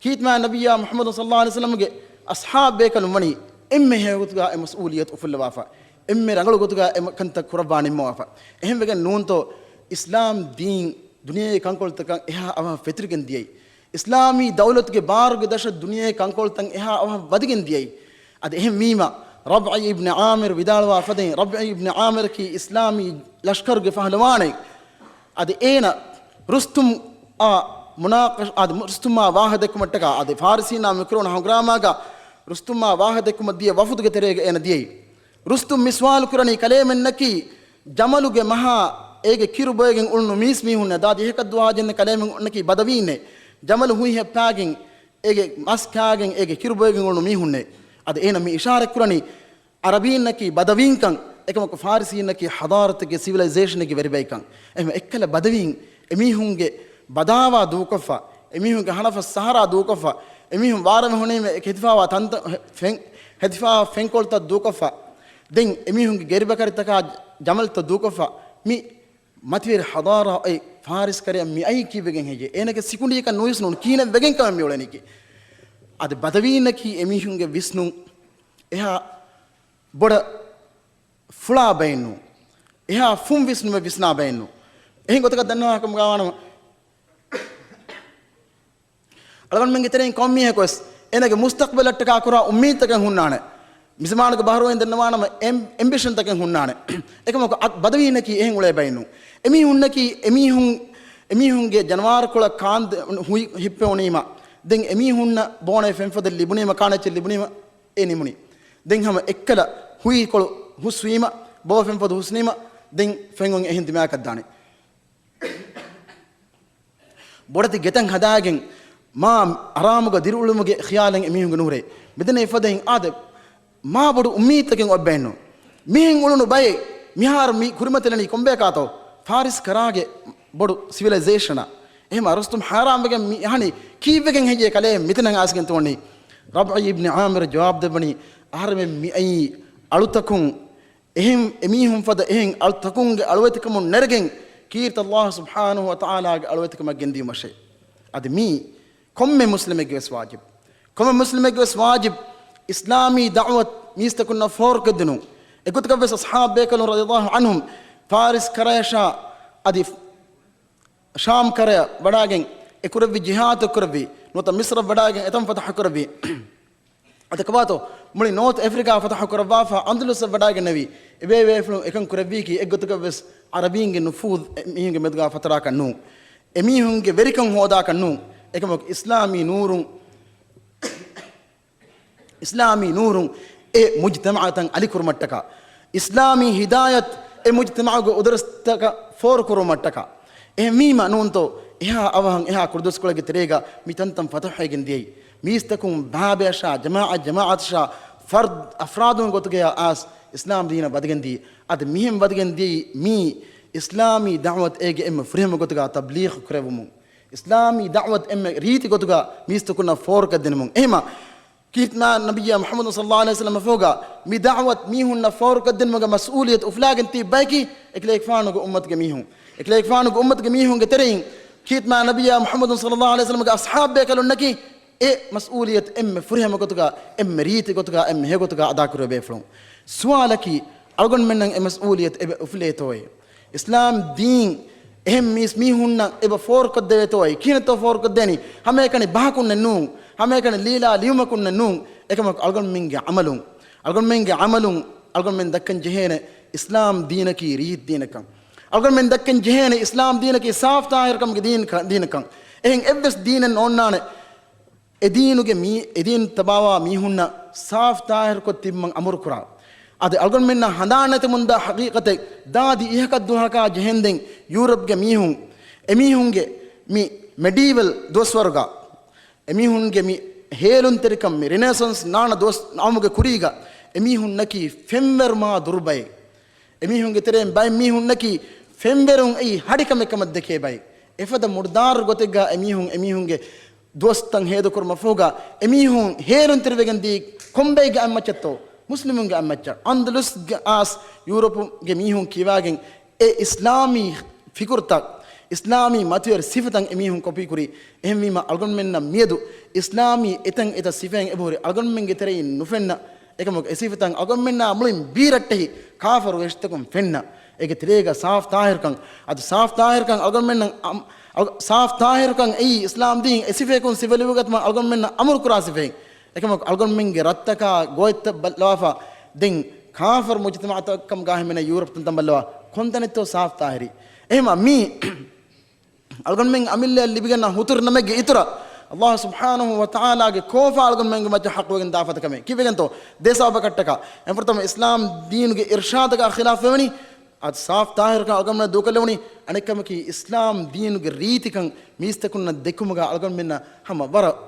ކީރިތި މާތް ނަބިއްޔާ މުޙައްމަދު ޞައްލައްލާހު ޢަލައިހި ވަސައްލަމަގެ އަޞްޙާބު ބޭކަލުން ވަނީ އެންމެ ހެޔޮ ގޮތުގަ އެ މަސްއޫލިއްޔަތު އުފުއްލަވާފަ، އެންމެ ރަނގަޅު ގޮތުގަ އެ ކަންތައް ކުރައްވާ ނިންމަވާފަ. އެހެންވެގެން ނޫންތޯ އިސްލާމް ދީން ދުނިޔޭގެ ކަންކޮޅުތަކަށް އެހާ އަވަހަށް ފެތުރިގެން ދިޔައީ؟ އިސްލާމީ ދައުލަތުގެ ބާރުގެ ދަށަށް ދުނިޔޭގެ ކަންކޮޅުތައް އެހާ އަވަހަށް ވަދެގެން ދިޔައީ؟ އަދި އެހެންވީމަ، ރަބްޢި އިބްނު ޢާމިރު ވިދާޅުވާ ފަދައިން، ރަބްޢި އިބްނު ޢާމިރަކީ އިސްލާމީ ލަޝްކަރުގެ ފަހުލަވާނެއް. އަދި އޭނަ ރުސްތުމް އާ މުނާޤަޝް-، އަދި ރުސްތުމާ ވާހަ ދެއްކުމަށްޓަކާ، އަދި ފާރިސީންނާ މިކުރެވުނު ހަނގުރާމާގަ ރުސްތުމާ ވާހަ ދެއްކުމަށް ދިޔަ ވަފުދުގެ ތެރޭގަ އޭނަ ދިޔައީ. ރުސްތުމް މި ސުވާލު ކުރަނީ ކަލޭމެންނަކީ ޖަމަލުގެ މަހާ އޭގެ ކިރު ބޮއެގެން އުޅުނު މީސް މީހުންނެއް. ދާދި އެކަށް ދުވާ ޖެންނެ ކަލޭމެން އޮންނަކީ ބަދަވީންނޭ. ޖަމަލު ހުތް ހެއްޕާގެން އޭގެ މަސް ކާގެން އޭގެ ކިރު ބޮއެގެން އުޅުނު މީހުންނޭ. އަދި އޭނަ މި އިޝާރަތް ކުރަނީ އަރަބީންނަކީ ބަދަވީންކަން، އެކަމަކު ފާރިސީންނަކީ ޙަޟާރަތެއްގެ ސިވިލައިޒޭޝަނެއްގެ ވެރިބައިކަން. އެހެން އެއްކަލަ ބަދަވީން އެމީހުންގެ ބަދާވާ ދޫކޮށްފަ، އެމީހުންގެ ހަނަފަސް ސަހަރާ ދޫކޮށްފަ، އެމީހުން ވާރަމެ ހުނީމެ އެކެ ހެދިފާވާ ތަންތައް ފެން-، ހެދިފާ ފެންކޮޅުތައް ދޫކޮށްފަ، ދެން އެމީހުންގެ ގެރިބަކަރިތަކާ ޖަމަލްތައް ދޫކޮށްފަ، މި މަތިވެރި ޙަޟާރާ އޮތް ފާރިސް ކަރަޔަށް މިއައީ ކީއްވެގެން ހެއްޔޭ؟ އޭނަގެ ސިކުނޑިއަކަށް ނުވިސްނުނު ކިހިނެއް ވެގެން ކަމެއް މިއުޅެނީކީ. އަދި ބަދަވީންނަކީ އެމީހުންގެ ވިސްނުން އެހާ ބޮޑަށް ފުޅާ ބައެއްނޫ. އެހާ ފުން ވިސްނުމެއް ވިސްނާ ބައެއްނޫ. އެހެން ގޮތަކަށް ދަންނަވާކަމުގަ ވާނަމަ، އަޅުގަނޑުމެންގެ ތެރެއިން ކޮންމީހަކުވެސް އޭނަގެ މުސްތަޤްބަލަށްޓަކާ ކުރާ އުއްމީދުތަކެއް ހުންނާނެ. މިޒަމާނުގެ ބަހަރުވަނީ ދަންނަވާނަމަ އެމް-، އެމްބިޝަންތަކެއް ހުންނާނެ. އެކަމަކު އަ-، ބަދަވީންނަކީ އެހެން އުޅޭ ބައެއްނޫ. އެމީހުންނަކީ އެމީހުން، އެމީހުންގެ ޖަނަވާރުކޮޅަށް ކާންދެ-، ހުއި ހިއްޕެވުނީމަ، ދެން އެމީހުންނަށް ބޯނެ ފެންފޮދެއް ލިބުނީމަ، ކާނެއްޗެއް ލިބުނީމަ، އެ ނިމުނީ. ދެން ހަމަ އެއްކަލަ ހުއިކޮޅު ހުސްވީމަ، ބޯ ފެންފޮދު ހުސްނީމަ، ދެން ފެންގޮން އެހެން ދިމާކަށް ދާނެ. ބޮޑެތި ގެތައް ހަދާގެން މާ އަރާމުގަ ދިރިއުޅުމުގެ ޚިޔާލެއް އެމީހުންގެ ނުހުރޭ. މިދެންނެވި ފަދައިން އާދެ، މާ ބޮޑު އުއްމީދުތަކެއް އޮތް ބައެއްނު. މިހެން އުޅުނު ބައެއް މިހާރު މި ކުރިމަތިލަނީ ކޮންބަޔަކާތޯ؟ ފާރިސް ކަރާގެ ބޮޑު ސިވިލައިޒޭޝަނަށް. އެހެމަ ރުސްތުމް ހައިރާންވެގެން މި އަހަނީ ކީއްވެގެން ހެއްޔޭ ކަލޭ މިތަނަށް އައިސްގެން ތޯނީ؟ ރަބްޢި އިބްނި ޢާމިރު ޖަވާބު ދެއްވަނީ، އަހަރެމެން މި އައީ އަޅުތަކުން އެހެން އެމީހުން ފަދަ އެހެން އަޅުތަކުންގެ އަޅުވެތިކަމުން ނެރެގެން ކީރިތި ﷲ ސުބްޙާނަހޫ ވަތަޢާލާގެ އަޅުވެތިކަމަށް ގެންދިޔުމަށޭ. އަދި މީ ކޮންމެ މުސްލިމެއްގެ ވެސް ވާޖިބު. ކޮންމެ މުސްލިމެއްގެ ވެސް ވާޖިބު އިސްލާމީ ދަޢުވަތު މީސްތަކުންނަށް ފޯރުކޮށްދިނުން. އެގޮތަކަށް ވެސް އަޞްޙާބު ބޭކަލުން ރަޟިޔަﷲ ޢަންހުމް ފާރިސް ކަރަޔަށާ އަދި ޝާމް ކަރަޔަށް ވަޑާގެން އެ ކުރެއްވި ޖިހާދު ކުރެއްވި، ނުވަތަ މިޞްރަށް ވަޑާގެން އެތަން ފަތަޙު ކުރެއްވި. އަދި ކޮބާތޯ މުޅި ނޯތު އެފްރިކާ ފަތަޙު ކުރައްވާފަ އަންދަލުސަށް ވަޑާގެންނެވި. އެބޭބޭފުޅުން އެކަން ކުރެއްވީކީ އެއްގޮތަކަށް ވެސް ޢަރަބީންގެ ނުފޫޒު އެމީހުންގެ މެދުގާ ފަތަރާކަށް ނޫން. އެމީހުންގެ ވެރިކަން ހޯދާކަށް ނޫން. އެކަމަކު އިސްލާމީ ނޫރުން، އިސްލާމީ ނޫރުން އެ މުޖްތަމަޢަށް ތަން އަލިކުރުމަށްޓަކާ، އިސްލާމީ ހިދާޔަތު އެ މުޖްތަމަޢުގެ އުދަރުސްތަކަށް ފޯރުކުރުމަށްޓަކާ. އެހެންވީމަ ނޫންތޯ، އެހާ އަވަހަށް އެހާ ކުރުދުވަސްކޮޅެއްގެ ތެރޭގަ މި ތަންތަން ފަތަޙުވެގެން ދިޔައީ. މީސްތަކުން ބާބަޔަށާ، ޖަމާޢަތް ޖަމާޢަތަށާ، ފަރްދު އަފްރާދުން ގޮތުގަޔާ އާސް އިސްލާމް ދީނަށް ވަދެގެން ދީ. އަދި މިހެން ވަދެގެން ދިޔައީ މީ އިސްލާމީ ދަޢުވަތު އޭގެ އެންމެ ފުރިހަމަ ގޮތުގަ ތަބްލީޣު ކުރެވުމުން. އިސްލާމީ ދަޢުވަތު އެންމެ ރީތި ގޮތުގަ މީސްތަކުންނަށް ފޯރުކޮށްދިނުމުން. އެހެމަ ކީރިތި ނަބިއްޔާ މުޙައްމަދު ޞައްލައްލާހު ޢަލައިހި ވަސައްލަމަ ފަހުގަ މި ދަޢުވަތު މީހުންނަށް ފޯރުކޮށްދިނުމުގެ މަސްއޫލިއްޔަތު އުފުލާގެން ތިބި ބަޔަކީ އެކަލޭގެފާނުގެ އުއްމަތުގެ މީހުން، އެކަލޭގެފާނުގެ އުއްމަތުގެ މީހުންގެ ތެރެއިން ކީރިތި މާތް ނަބިއްޔާ މުޙައްމަދު ޞައްލައްލާހު ޢަލައިހި ވަސައްލަމްގެ އަޞްޙާބު ބޭކަލުންނަކީ އެ މަސްއޫލިއްޔަތު އެންމެ ފުރިހަމަ ގޮތުގަ، އެންމެ ރީތި ގޮތުގަ، އެންމެ ހެޔޮ ގޮތުގަ އަދާކުރެވޭ ބޭފުޅުން. ސުވާލަކީ، އަޅުގަނޑުމެންނަށް އެ މަސްއޫލިއްޔަތު އެބަ އުފުލޭތޯއޭ؟ އިސްލާމް ދީން އެހެން މީސް މީހުންނަށް އެބަ ފޯރުކޮށްދެވޭތޯއޭ؟ ކިހިނެއްތޯ ފޯރުކޮށްދޭނީ؟ ހަމައެކަނި ބަހަކުންނެއް ނޫން، ހަމައެކަނި ލީލާ ލިޔުމަކުންނެއް ނޫން. އެކަމަކު އަޅުގަނޑުމެންގެ ޢަމަލުން، އަޅުގަނޑުމެންގެ ޢަމަލުން އަޅުގަނޑުމެން ދައްކަން ޖެހޭނެ އިސްލާމް ދީނަކީ ރީތި ދީނެއްކަން. އަޅުގަނޑުމެން ދައްކަން ޖެހޭނެ އިސްލާމް ދީނަކީ ސާފް ޠާހިރުކަމުގެ ދީން، ދީނެއްކަން. އެހެން އެއްވެސް ދީނެއް ނޯންނާނެ އެ ދީނުގެ މީ، އެ ދީން ތަބާވާ މީހުންނަށް ސާފް ޠާހިރުކޮށް ތިބުމަށް އަމުރުކުރާ. އަދި އަޅުގަނޑުމެންނަށް ހަނދާން ނެތުމުންދާ ޙަޤީޤަތެއް، ދާދި އިހަކަށް ދުވަހަކާ ޖެހެންދެން ޔޫރަޕްގެ މީހުން، އެމީހުންގެ މި މެޑީވަލް ދުވަސްވަރުގަ، އެމީހުންގެ މި ހޭލުންތެރިކަން، މި ރެނޭސަންސް ނާނަ ދުވަސް އައުމުގެ ކުރީގަ، އެމީހުންނަކީ ފެންވަރު މާ ދުރުބައެއް. އެމީހުންގެ ތެރެއިން ބައެއް މީހުންނަކީ ފެންވަރުން އެއީ ހަޑިކަމެއް ކަމަށް ދެކޭ ބައެއް. އެފަދަ މުޑުދާރު ގޮތެއްގަ އެމީހުން، އެމީހުންގެ ދުވަސްތައް ހޭދަކުރުމަށްފަހުގަ، އެމީހުން ހޭލުންތެރިވެގެން ދީ ކޮންބައެއްގެ އަތްމައްޗަށްތޯ؟ މުސްލިމުންގެ އަތްމައްޗަށް. އަންދަލުސްގެ އާސް ޔޫރަޕުގެ މީހުން ކިޔަވާގެން އެ އިސްލާމީ ފިކުރުތައް، އިސްލާމީ މަތިވެރި ސިފަތައް އެމީހުން ކޮޕީކުރީ. އެހެންވީމަ، އަޅުގަނޑުމެންނަށް މިއަދު އިސްލާމީ އެތައް އެތައް ސިފައެއް އެބަހުރި އަޅުގަނޑުމެންގެ ތެރެއިން ނުފެންނަ. އެކަމަކު އެ ސިފަތައް އަޅުގަނޑުމެންނާ މުޅިން ބީރައްޓެހި ކާފަރު ވެށިތަކުން ފެންނަ. އޭގެ ތެރޭގަ ސާފް ޠާހިރުކަން، އަދި ސާފް ޠާހިރުކަން އަޅުގަނޑުމެންނަށް އަމް-، އަޅު-، ސާފް ޠާހިރުކަން އެއީ އިސްލާމް ދީން އެ ސިފަޔަކުން ސިފަ ލިބިގަތުމަށް އަޅުގަނޑުމެންނަށް އަމުރުކުރާ ސިފައެއް. އެކަމަކު އަޅުގަނޑުމެންގެ ރަށްތަކާ ގޯތްތައް ބައްލަވާފަ ދެން ކާފަރު މުޖުތަމަޢުތަކަށް ކަމުގާ ހިމެނޭ ޔޫރަޕް ތަންތަން ބައްލަވާ ކޮންތަނެއްތޯ ސާފް ޠާހިރީ. އެހެމަ މީ އަޅުގަނޑުމެން އަމިއްލައަށް ލިބިގަންނަ ހުތުރު ނަމެއްގެ އިތުރަށް ﷲ ސުބްޙާނަހޫ ވަތަޢާލާގެ ކޯފާ އަޅުގަނޑުމެންގެ މައްޗަށް ޙައްޤުވެގެން ދާފަދަ ކަމެއް. ކީއްވެގެންތޯ؟ ދެ ސަބަބަކަށްޓަކާ. އެންފުރަތަމަ އިސްލާމް ދީނުގެ އިރްޝާދަކާ ޚިލާފްވެވަނީ، އަދި ސާފް ޠާހިރުކަން އަޅުގަނޑުމެންނަށް ދޫކޮށްލެވުނީ. އަނެއްކަމަކީ، އިސްލާމް ދީނުގެ ރީތިކަން މީސްތަކުންނަށް ދެއްކުމުގަ އަޅުގަނޑުމެންނަށް ހަމަ ވަރަށް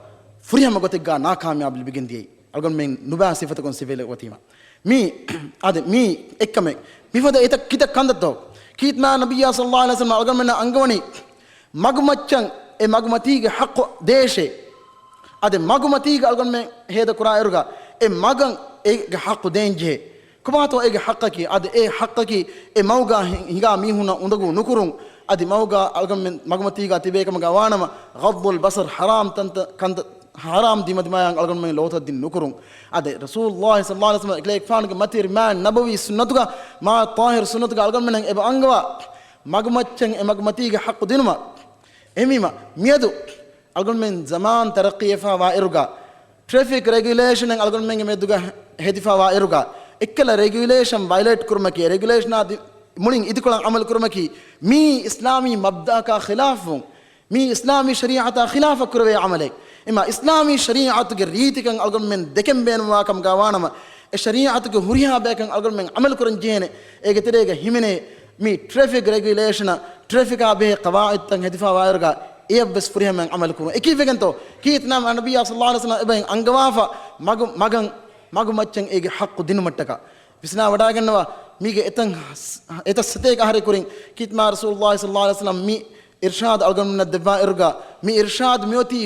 ފުރިހަމަ ގޮތެއްގަ ނާކާމިޔާބު ލިބިގެން ދިޔައީ. އަޅުގަނޑުމެން ނުބާ ސިފަތަކުން ސިފައިލެވުމަށް. މީ، އަދި މީ އެއްކަމެއް. މިފަދަ އެތައް ކިތައް ކަންތައްތޯ؟ ކީރިތި މާތް ނަބިއްޔާ ޞައްލައްލާހު ޢަލައިހި ވަސައްލަމަ އަޅުގަނޑުމެންނަށް އަންގަވަނީ މަގުމައްޗަށް، އެ މަގުމަތީގެ ޙައްޤު ދޭށޭ. އަދި މަގުމަތީގަ އަޅުގަނޑުމެން ހޭދަކުރާއިރުގަ، އެ މަގަށް އޭގެ ޙައްޤު ދޭންޖެހޭ. ކޮބާތޯ އޭގެ ޙައްޤަކީ؟ އަދި އެ ޙައްޤަކީ އެ މަގުގަ ހި-، ހިނގާ މީހުންނަށް އުނދަގޫ ނުކުރުން. އަދި މަގުގަ އަޅުގަނޑުމެން މަގުމަތީގަ ތިބޭ ކަމުގަ ވާނަމަ، ޣައްޟުލް ބަޞަރް، ޙަރާމް ތަންތަ-، ކަންތައް، ޙަރާމް ދިމަދިމާޔަށް އަޅުގަނޑުމެން ލޯތައް ދިން ނުކުރުން. އަދި ރަސޫލުﷲ ޞައްލައްލާހު ޢަލައިހި ވަސައްލަމަ އެކަލޭގެފާނުގެ މަތިވެރި މާތް ނަބަވީ ސުންނަތުގަ، މާތް ޠާހިރު ސުންނަތުގަ އަޅުގަނޑުމެންނަށް އެބަ އަންގަވާ މަގުމައްޗަށް އެ މަގުމަތީގެ ޙައްޤު ދިނުމަށް. އެހެންވީމަ، މިއަދު އަޅުގަނޑުމެން ޒަމާން ތަރައްޤީވެފަ ވާއިރުގަ، ޓްރެފިކް ރެގިއުލޭޝަން އަޅުގަނޑުމެންގެ މެދުގަ ހެދިފަ ވާއިރުގަ، އެއްކަލަ ރެގިއުލޭޝަން ވަޔަލޭޓް ކުރުމަކީ، ރެގިއުލޭޝަނާ ދި-، މުޅިން އިދިކޮޅަށް ޢަމަލު ކުރުމަކީ، މީ އިސްލާމީ މަބްދައަކާ ޚިލާފުވުން، މީ އިސްލާމީ ޝަރީޢަތާ ޚިލާފަށް ކުރެވޭ ޢަމަލެއް. އެމާ އިސްލާމީ ޝަރީޢަތުގެ ރީތިކަން އަޅުގަނޑުމެން ދެކެން ބޭނުންވާ ކަމުގަ ވާނަމަ، އެ ޝަރީޢަތުގެ ހުރިހާ ބަޔަކަށް އަޅުގަނޑުމެން ޢަމަލު ކުރަން ޖެހޭނެ. އޭގެ ތެރޭގަ ހިމެނޭ މި ޓްރެފިކް ރެގިއުލޭޝަނަށް، ޓްރެފިކާ ބެހޭ ޤަވާޢިދުތައް ހެދިފަ ވާއިރުގަ، އެޔަށްވެސް ފުރިހަމައިން ޢަމަލު ކުރުން. އެކީއްވެގެންތޯ؟ ކީރިތި މާތް ނަބިއްޔާ ޞައްލައްލާހު ޢަލައިހި ވަސައްލަމަ އެބައިން އަންގަވާފަ މަގު-، މަގަށް، މަގުމައްޗަށް އޭގެ ޙައްޤު ދިނުމަށްޓަކާ. ވިސްނާ ވަޑާގަންނަވާ، މީގެ އެތައް، އެތައް ސަތޭކަ އަހަރެއް ކުރިން ކީރިތި މާތް ރަސޫލުﷲ ޞައްލައްލާހު ޢަލައިހި ވަސައްލަމަ މި އިރްޝާދު އަޅުގަނޑުމެންނަށް ދެއްވާއިރުގަ، މި އިރްޝާދު މިއޮތީ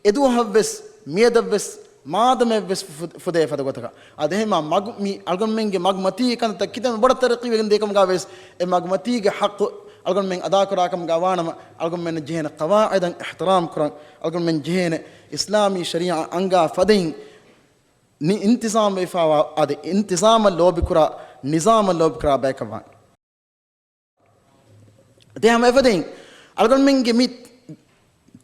އެދުވަހަށްވެސް، މިއަދަށްވެސް، މާދަމައެއްވެސް ފު-، ފުދޭ ފަދަ ގޮތަކަށް. އަދި އެހެންމާ މަގު-، މި އަޅުގަނޑުމެންގެ މަގުމަތީ ކަންތައް ކިތަންމެ ބޮޑަށް ތަރައްޤީވެގެން ދިޔަ ކަމުގަވެސް، އެ މަގުމަތީގެ ޙައްޤު އަޅުގަނޑުމެން އަދާކުރާ ކަމުގަ ވާނަމަ، އަޅުގަނޑުމެންނަށް ޖެހޭނެ ޤަވާޢިދަށް އިޙްތިރާމް ކުރަން، އަޅުގަނޑުމެން ޖެހޭނެ އިސްލާމީ ޝަރީޢަތް އަންގާ ފަދައިން ނި-، އިންތިޒާމް ވެފަވާ، އަދި އިންތިޒާމަށް ލޯބިކުރާ، ނިޒާމަށް ލޯބިކުރާ ބަޔަކަށް ވާން. ދެހަމަ އެފަދައިން އަޅުގަނޑުމެންގެ މި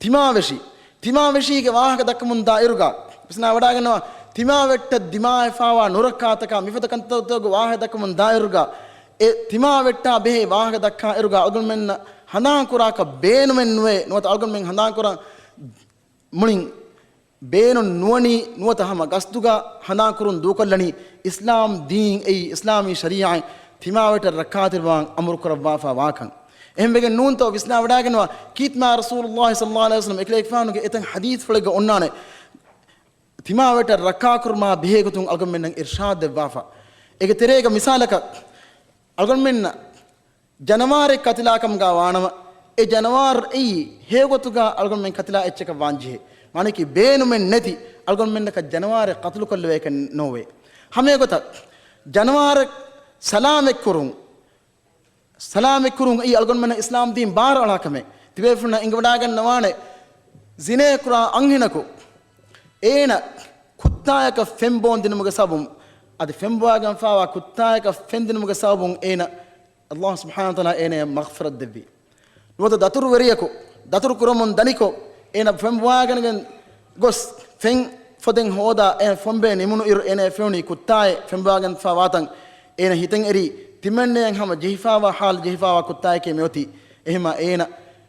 ތިމާވެށި، ތިމާވެށީގެ ވާހަކަ ދައްކަމުން ދާއިރުގަ، ވިސްނާ ވަޑާގަންނަވާ، ތިމާވެއްޓަށް ދިމާވެފަވާ ނުރައްކާތަކާ މިފަދަ ކަންތައްތަކުގެ ވާހަކަ ދައްކަމުން ދާއިރުގަ، އެ ތިމާވެއްޓާ ބެހޭ ވާހަކަ ދައްކާ އިރުގަ އަޅުގަނޑުމެންނަށް ހަނދާން ކުރާކަށް ބޭނުމެއް ނުވޭ، ނުވަތަ އަޅުގަނޑުމެން ހަނދާން ކުރަން މުޅިން ބޭނުން ނުވަނީ، ނުވަތަ ހަމަ ގަސްދުގަ ހަނދާންކުރުން ދޫކޮށްލަނީ، އިސްލާމް ދީން އެއީ އިސްލާމީ ޝަރީޢަތް ތިމާވެއްޓަށް ރައްކާތެރިވާން އަމުރު ކުރައްވާފަ ވާކަން. އެހެންވެގެން ނޫންތޯ؟ ވިސްނާ ވަޑާގަންނަވާ، ކީރިތި މާތް ރަސޫލުﷲ ޞައްލައްލާހު ޢަލައިހި ވަސައްލަމަ އެކަލޭގެފާނުގެ އެތައް ޙަދީޘްފުޅެއްގަ އޮންނާނެ، ތިމާވެއްޓަށް ރައްކާކުރުމާ ބެހޭގޮތުން އަޅުގަނޑުމެންނަށް އިރްޝާދު ދެއްވާފަ. އޭގެ ތެރޭގަ މިސާލަކަށް، އަޅުގަނޑުމެންނަށް ޖަނަވާރެއް ކަތިލާކަމުގަ ވާނަމަ، އެ ޖަނަވާރު އެއީ ހެޔޮގޮތުގަ އަޅުގަނޑުމެން ކަތިލާ އެއްޗަކަށް ވާންޖެހޭ. މާނައަކީ ބޭނުމެއް ނެތި އަޅުގަނޑުމެންނަކަށް ޖަނަވާރެއް ޤަތުލުކޮށްލެވޭކަށް ނޯވޭ. ހަމައެގޮތަށް ޖަނަވާރެއް ސަލާމަތްކުރުން، ސަލާމަތް ކުރުން އެއީ އަޅުގަނޑުމެންނަށް އިސްލާމް ދީން ބާރަށް އަޅާ ކަމެއް. ތިބޭފުޅުންނަށް އެނގިވަޑައިގަންނަވާނެ، ޒިނޭ ކުރާ އަންހެނަކު އޭނަ ކުއްތާޔަކަށް ފެން ބޯން ދިނުމުގެ ސަބަބުން، އަދި ފެން ބޮވާގެންފާވާ ކުއްތާޔަކަށް ފެން ދިނުމުގެ ސަބަބުން އޭނަ އައްލާހު ސުބްޙާނަހު ވަތަޢާލާ އޭނަޔަށް މަޣްފިރަތް ދެއްވި. ނުވަތަ ދަތުރުވެރިޔަކު ދަތުރު ކުރަމުން ދަނިކޮށް، އޭނަ ފެން ބޮވާގެން ގޮސް ފެން ފޮދެއް ހޯދާ، އޭނަ ފޮނބޭ ނިމުނު އިރު އޭނަ ފެނުނީ ކުއްތާއެއް ފެން ބޮވާގެންފާ ވާތަން. އޭނަ ހިތަށް އެރީ، ތިމަންނަޔަށް ހަމަ ޖެހިފާވާ ޙާލު ޖެހިފާވާ ކުއްތާއެކޭ މިއޮތީ. އެހެމާ އޭނަ،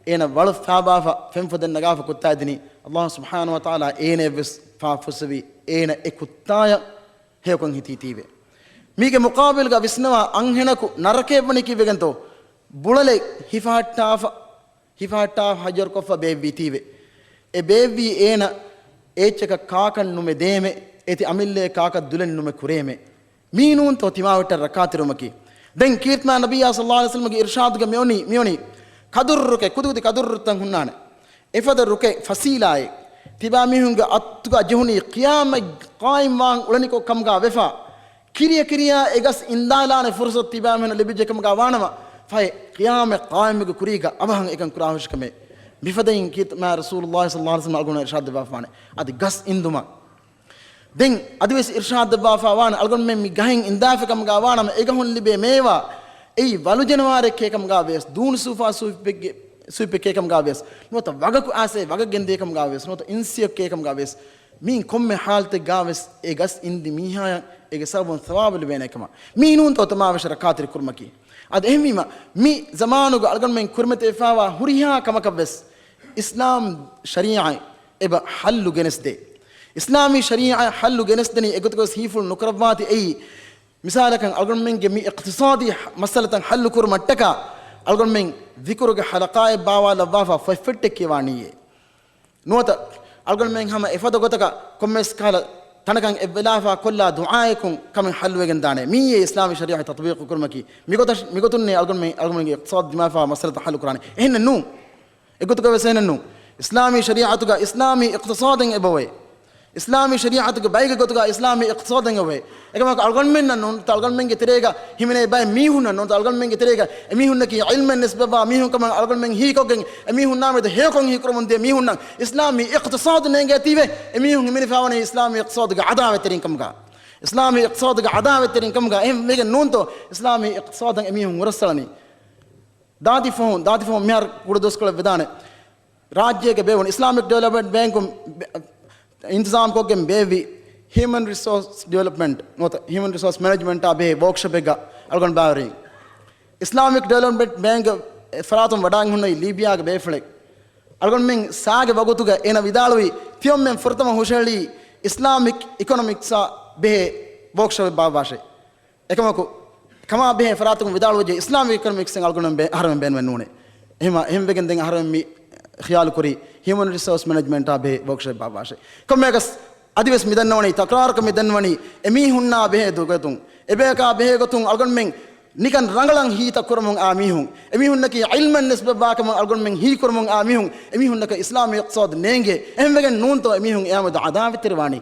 އޭނަ ވަޅު ފާބާފަ ފެން ފޮދެއް ނަގާފަ ކުއްތާއެއް ދިނީ. އައްލާހު ސުބްޙާނަހު ވަތަޢާލާ އޭނަޔަށްވެސް ފާފަ ފުއްސެވި، އޭނަ އެ ކުއްތާޔަށް ހެޔޮކޮށް ހިތީތީވެ. މީގެ މުޤާބިލުގަ ވިސްނަވާ އަންހެނަކު ނަރަކަޔަށް ވަނީ ކީއްވެގެންތޯ؟ ބުޅަލެއް ހިފަހައްޓާފަ، ހިފަހައްޓާފަ ހައްޔަރުކޮށްފަ ބޭއްވީތީވެ. އެ ބޭއްވީ އޭނަ އޭއްޗަކަށް ކާކަށް ނުމެ ދޭމެ، އޭތި އަމިއްލައެއް ކާކަށް ދުލެއް ނުމެ ކުރޭމެ. މީ ނޫންތޯ ތިމާވެއްޓަށް ރައްކާތެރިވުމަކީ؟ ދެން ކީރިތިމާ ނަބިއްޔާ ޞައްލައްލާހު ޢަލައިހި ވަސައްލަމަގެ އިރުޝާދުގަ މިއޮނީ، މިއޮނީ ކަދުރު ރުކެއް، ކުދިކުދި ކަދުރު ރުއްތައް ހުންނާނެ. އެފަދަ ރުކެއް ފަސީލާއެއް ތިބާ މީހުންގެ އަތުގަ ޖެހުނީ ޤިޔާމަތް ޤާއިމްވާން އުޅެނިކޮށް ކަމުގަ ވެފަ. ކިރިޔަ ކިރިޔާ އެ ގަސް އިންދާލާނެ ފުރުޞަތު ތިބާމީހުންނަށް ލިބިއްޖެ ކަމުގަ ވާނަމަ، ފަހެ ޤިޔާމަތް ޤާއިމުގެ ކުރީގަ އަވަހަށް އެކަން ކުރާހުށިކަމެއް. މިފަދައިން ކީރިތިމާ ރަސޫލުއްލާހި ޞައްލައްލާހު ޢަލައިހި ވަސައްލަމަ އަޅުގަނޑު އިރުޝާދު ދެއްވާފާނެ. އަދި ގަސް އިންދުމަށް ދެން އަދިވެސް އިރުޝާދު ދެއްވާފާ ވާނެ، އަޅުގަނޑުމެން މި ގަހެއް އިންދާފި ކަމުގަ ވާނަމަ، އެ ގަހުން ލިބޭ މޭވާ އެއީ ވަލު ޖަނަވާރެއް ކޭ ކަމުގަ ވިޔަސް، ދޫނި ސޫފާ ސޫފިއެއްގެ، ސޫފެއް ކޭ ކަމުގަ ވިޔަސް، ނުވަތަ ވަގަކު އާސޭ ވަގަށް ގެންދޭ ކަމުގަ ވިޔަސް، ނުވަތަ އިންސިއަކު ކޭ ކަމުގަ ވިޔަސް، މީން ކޮންމެ ޙާލަތެއްގަ ވެސް އެ ގަސް އިންދި މީހާޔަށް އޭގެ ސަބަބުން ސަވާބު ލިބޭނެ ކަމަށް. މީ ނޫންތޯ ތިމާވެށަށް ރައްކާތެރި ކުރުމަކީ؟ އަދި އެހެންވީމަ، މި ޒަމާނުގަ އަޅުގަނޑުމެން ކުރިމަތިވެފާވާ ހުރިހާ ކަމަކަށް ވެސް އިސްލާމް ޝަރީޢަތް އެބަ ޙައްލު ގެނެސްދޭ. އިސްލާމީ ޝަރީޢަތް ޙައްލު ގެނެސްދެނީ އެގޮތުގަވެސް ހީފުޅު ނުކުރައްވާތި އެއީ. މިސާލަކަށް އަޅުގަނޑުމެންގެ މި އިޤްތިޞާދީ މައްސަލަތައް ޙައްލު ކުރުމަށްޓަކާ އަޅުގަނޑުމެން ޛިކުރުގެ ޙަލަޤާއެއް ބާވާލައްވާފަ ފޮތްފެއްޓެއް ކިޔަވާނީއޭ. ނުވަތަ އަޅުގަނޑުމެން ހަމަ އެފަދަ ގޮތަކަށް ކޮންމެސް ކަހަލަ ތަނަކަށް އެއްވެލާފަ ކޮށްލާ ދުޢާއަކުން ކަމެއް ޙައްލުވެގެން ދާނެ. މިއީ އިސްލާމީ ޝަރީޢަތް ތަޠުބީޤު ކުރުމަކީ. މިގޮތަށް، މިގޮތުންނޭ އަޅުގަނޑުމެން، އަޅުގަނޑުމެންގެ އިޤްތިޞާދު ދިމާވެފަ މައްސަލަތައް ޙައްލު ކުރާނެ. އެހެންނެއް ނޫން. އެގޮތުގަވެސް އެހެނެއްނު. އިސްލާމީ ޝަރީޢަތުގަ އިސްލާމީ އިޤްތިޞާދެއް އެބައޮތް. އިސްލާމީ ޝަރީޢަތުގެ ބައެއްގެ ގޮތުގަ އިސްލާމީ އިޤްތިޞާދެއް އެބައޮތް. އެކަމަކު އަޅުގަނޑުމެންނަށް ނޫން، އަޅުގަނޑުމެންގެ ތެރޭގަ ހިމެނޭ ބައެއް މީހުންނަށް ނޫން، އަޅުގަނޑުމެންގެ ތެރޭގަ އެމީހުންނަކީ ޢިލްމެއް ނިސްބަތްވާ މީހުން ކަމަށް އަޅުގަނޑުމެން ހީކޮށްގެން، އެމީހުންނާމެދު ހެޔޮކޮށް ހީކުރަމުން ދިޔަ މީހުންނަށް އިސްލާމީ އިޤްތިޞާދު ނޭނގޭތީވެ، އެމީހުން ހިމެނިފާވަނީ އިސްލާމީ އިޤްތިޞާދުގެ ޢަދާވަތްތެރިން ކަމުގަ. އިސްލާމީ އިޤްތިޞާދުގެ ޢަދާވަތްތެރިން ކަމުގަ. އެހެން ވެގެން ނޫންތޯ އިސްލާމީ އިޤްތިޞާދަށް އެމީހުން އުރައްސަޅަނީ. ދާދި ފަހުން، ދާދި ފަހުން މިހާރު ކުޑަ ދުވަސްކޮޅެއް ވެދާނެ. ރާއްޖޭގަ ބޭއްވުނު އިސްލާމިކް ޑިވެލޮޕްމަންޓް ބޭންކުން ބެ-، އިންތިޒާމްކޮށްގެން ބޭއްވި ހިއުމަން ރިސޯސް ޑިވެލޮޕްމަންޓް ނުވަތަ ހިއުމަން ރިސޯސް މެނޭޖްމަންޓާ ބެހޭ ވޯކްޝޮޕެއްގަ އަޅުގަނޑު ބައިވެރިން. އިސްލާމިކް ޑިވެލޮޕްމަންޓް ބޭންކް ފަރާތުން ވަޑާން ހުންނެވި ލީބިޔާގެ ބޭފުޅެއް. އަޅުގަނޑުމެން ސާގެ ވަގުތުގަ އޭނަ ވިދާޅުވީ، ތިޔޮމެން ފުރަތަމަ ހުށަހެޅީ އިސްލާމިކް އިކޮނޮމިކްސާ ބެހޭ ވޯކްޝޮޕެއް ބާއްވާށޭ. އެކަމަކު، ކަމާ ބެހޭ ފަރާތަކުން ވިދާޅުވެއްޖެ އިސްލާމީ އިކޮނޮމިކްސްއިން އަޅުގަނޑުމެން ބޭ-، އަހަރެމެން ބޭނުމެއް ނޫނޭ. އެހެމަ-، އެހެންވެގެން ދެން އަހަރެމެން މި ޚިޔާލު ކުރީ ހިއުމަން ރިސޯސް މެނޭޖްމަންޓާ ބެހޭ ވޯކްޝޮޕް ބާއްވާށޭ. ކޮންމެއަކަސް އަދިވެސް މި ދަންނަވަނީ، ތަކްރާރަކަށް މި ދަންނަވަނީ، އެމީހުންނާ ބެހޭ ގޮތުން، އެބަޔަކާ ބެހޭ ގޮތުން އަޅުގަނޑުމެން ނިކަން ރަނގަޅަށް ހިތަށް ކުރަމުން އާ މީހުން، އެމީހުންނަކީ ޢިލްމެއް ނިސްބަތްވާކަމަށް އަޅުގަނޑުމެން ހީކުރަމުން އާ މީހުން، އެމީހުންނަކަށް އިސްލާމީ އިޤްތިޞާދު ނޭނގޭ. އެހެންވެގެން ނޫންތޯ އެމީހުން އެއާމެދު ޢަދާވަތްތެރިވާނީ؟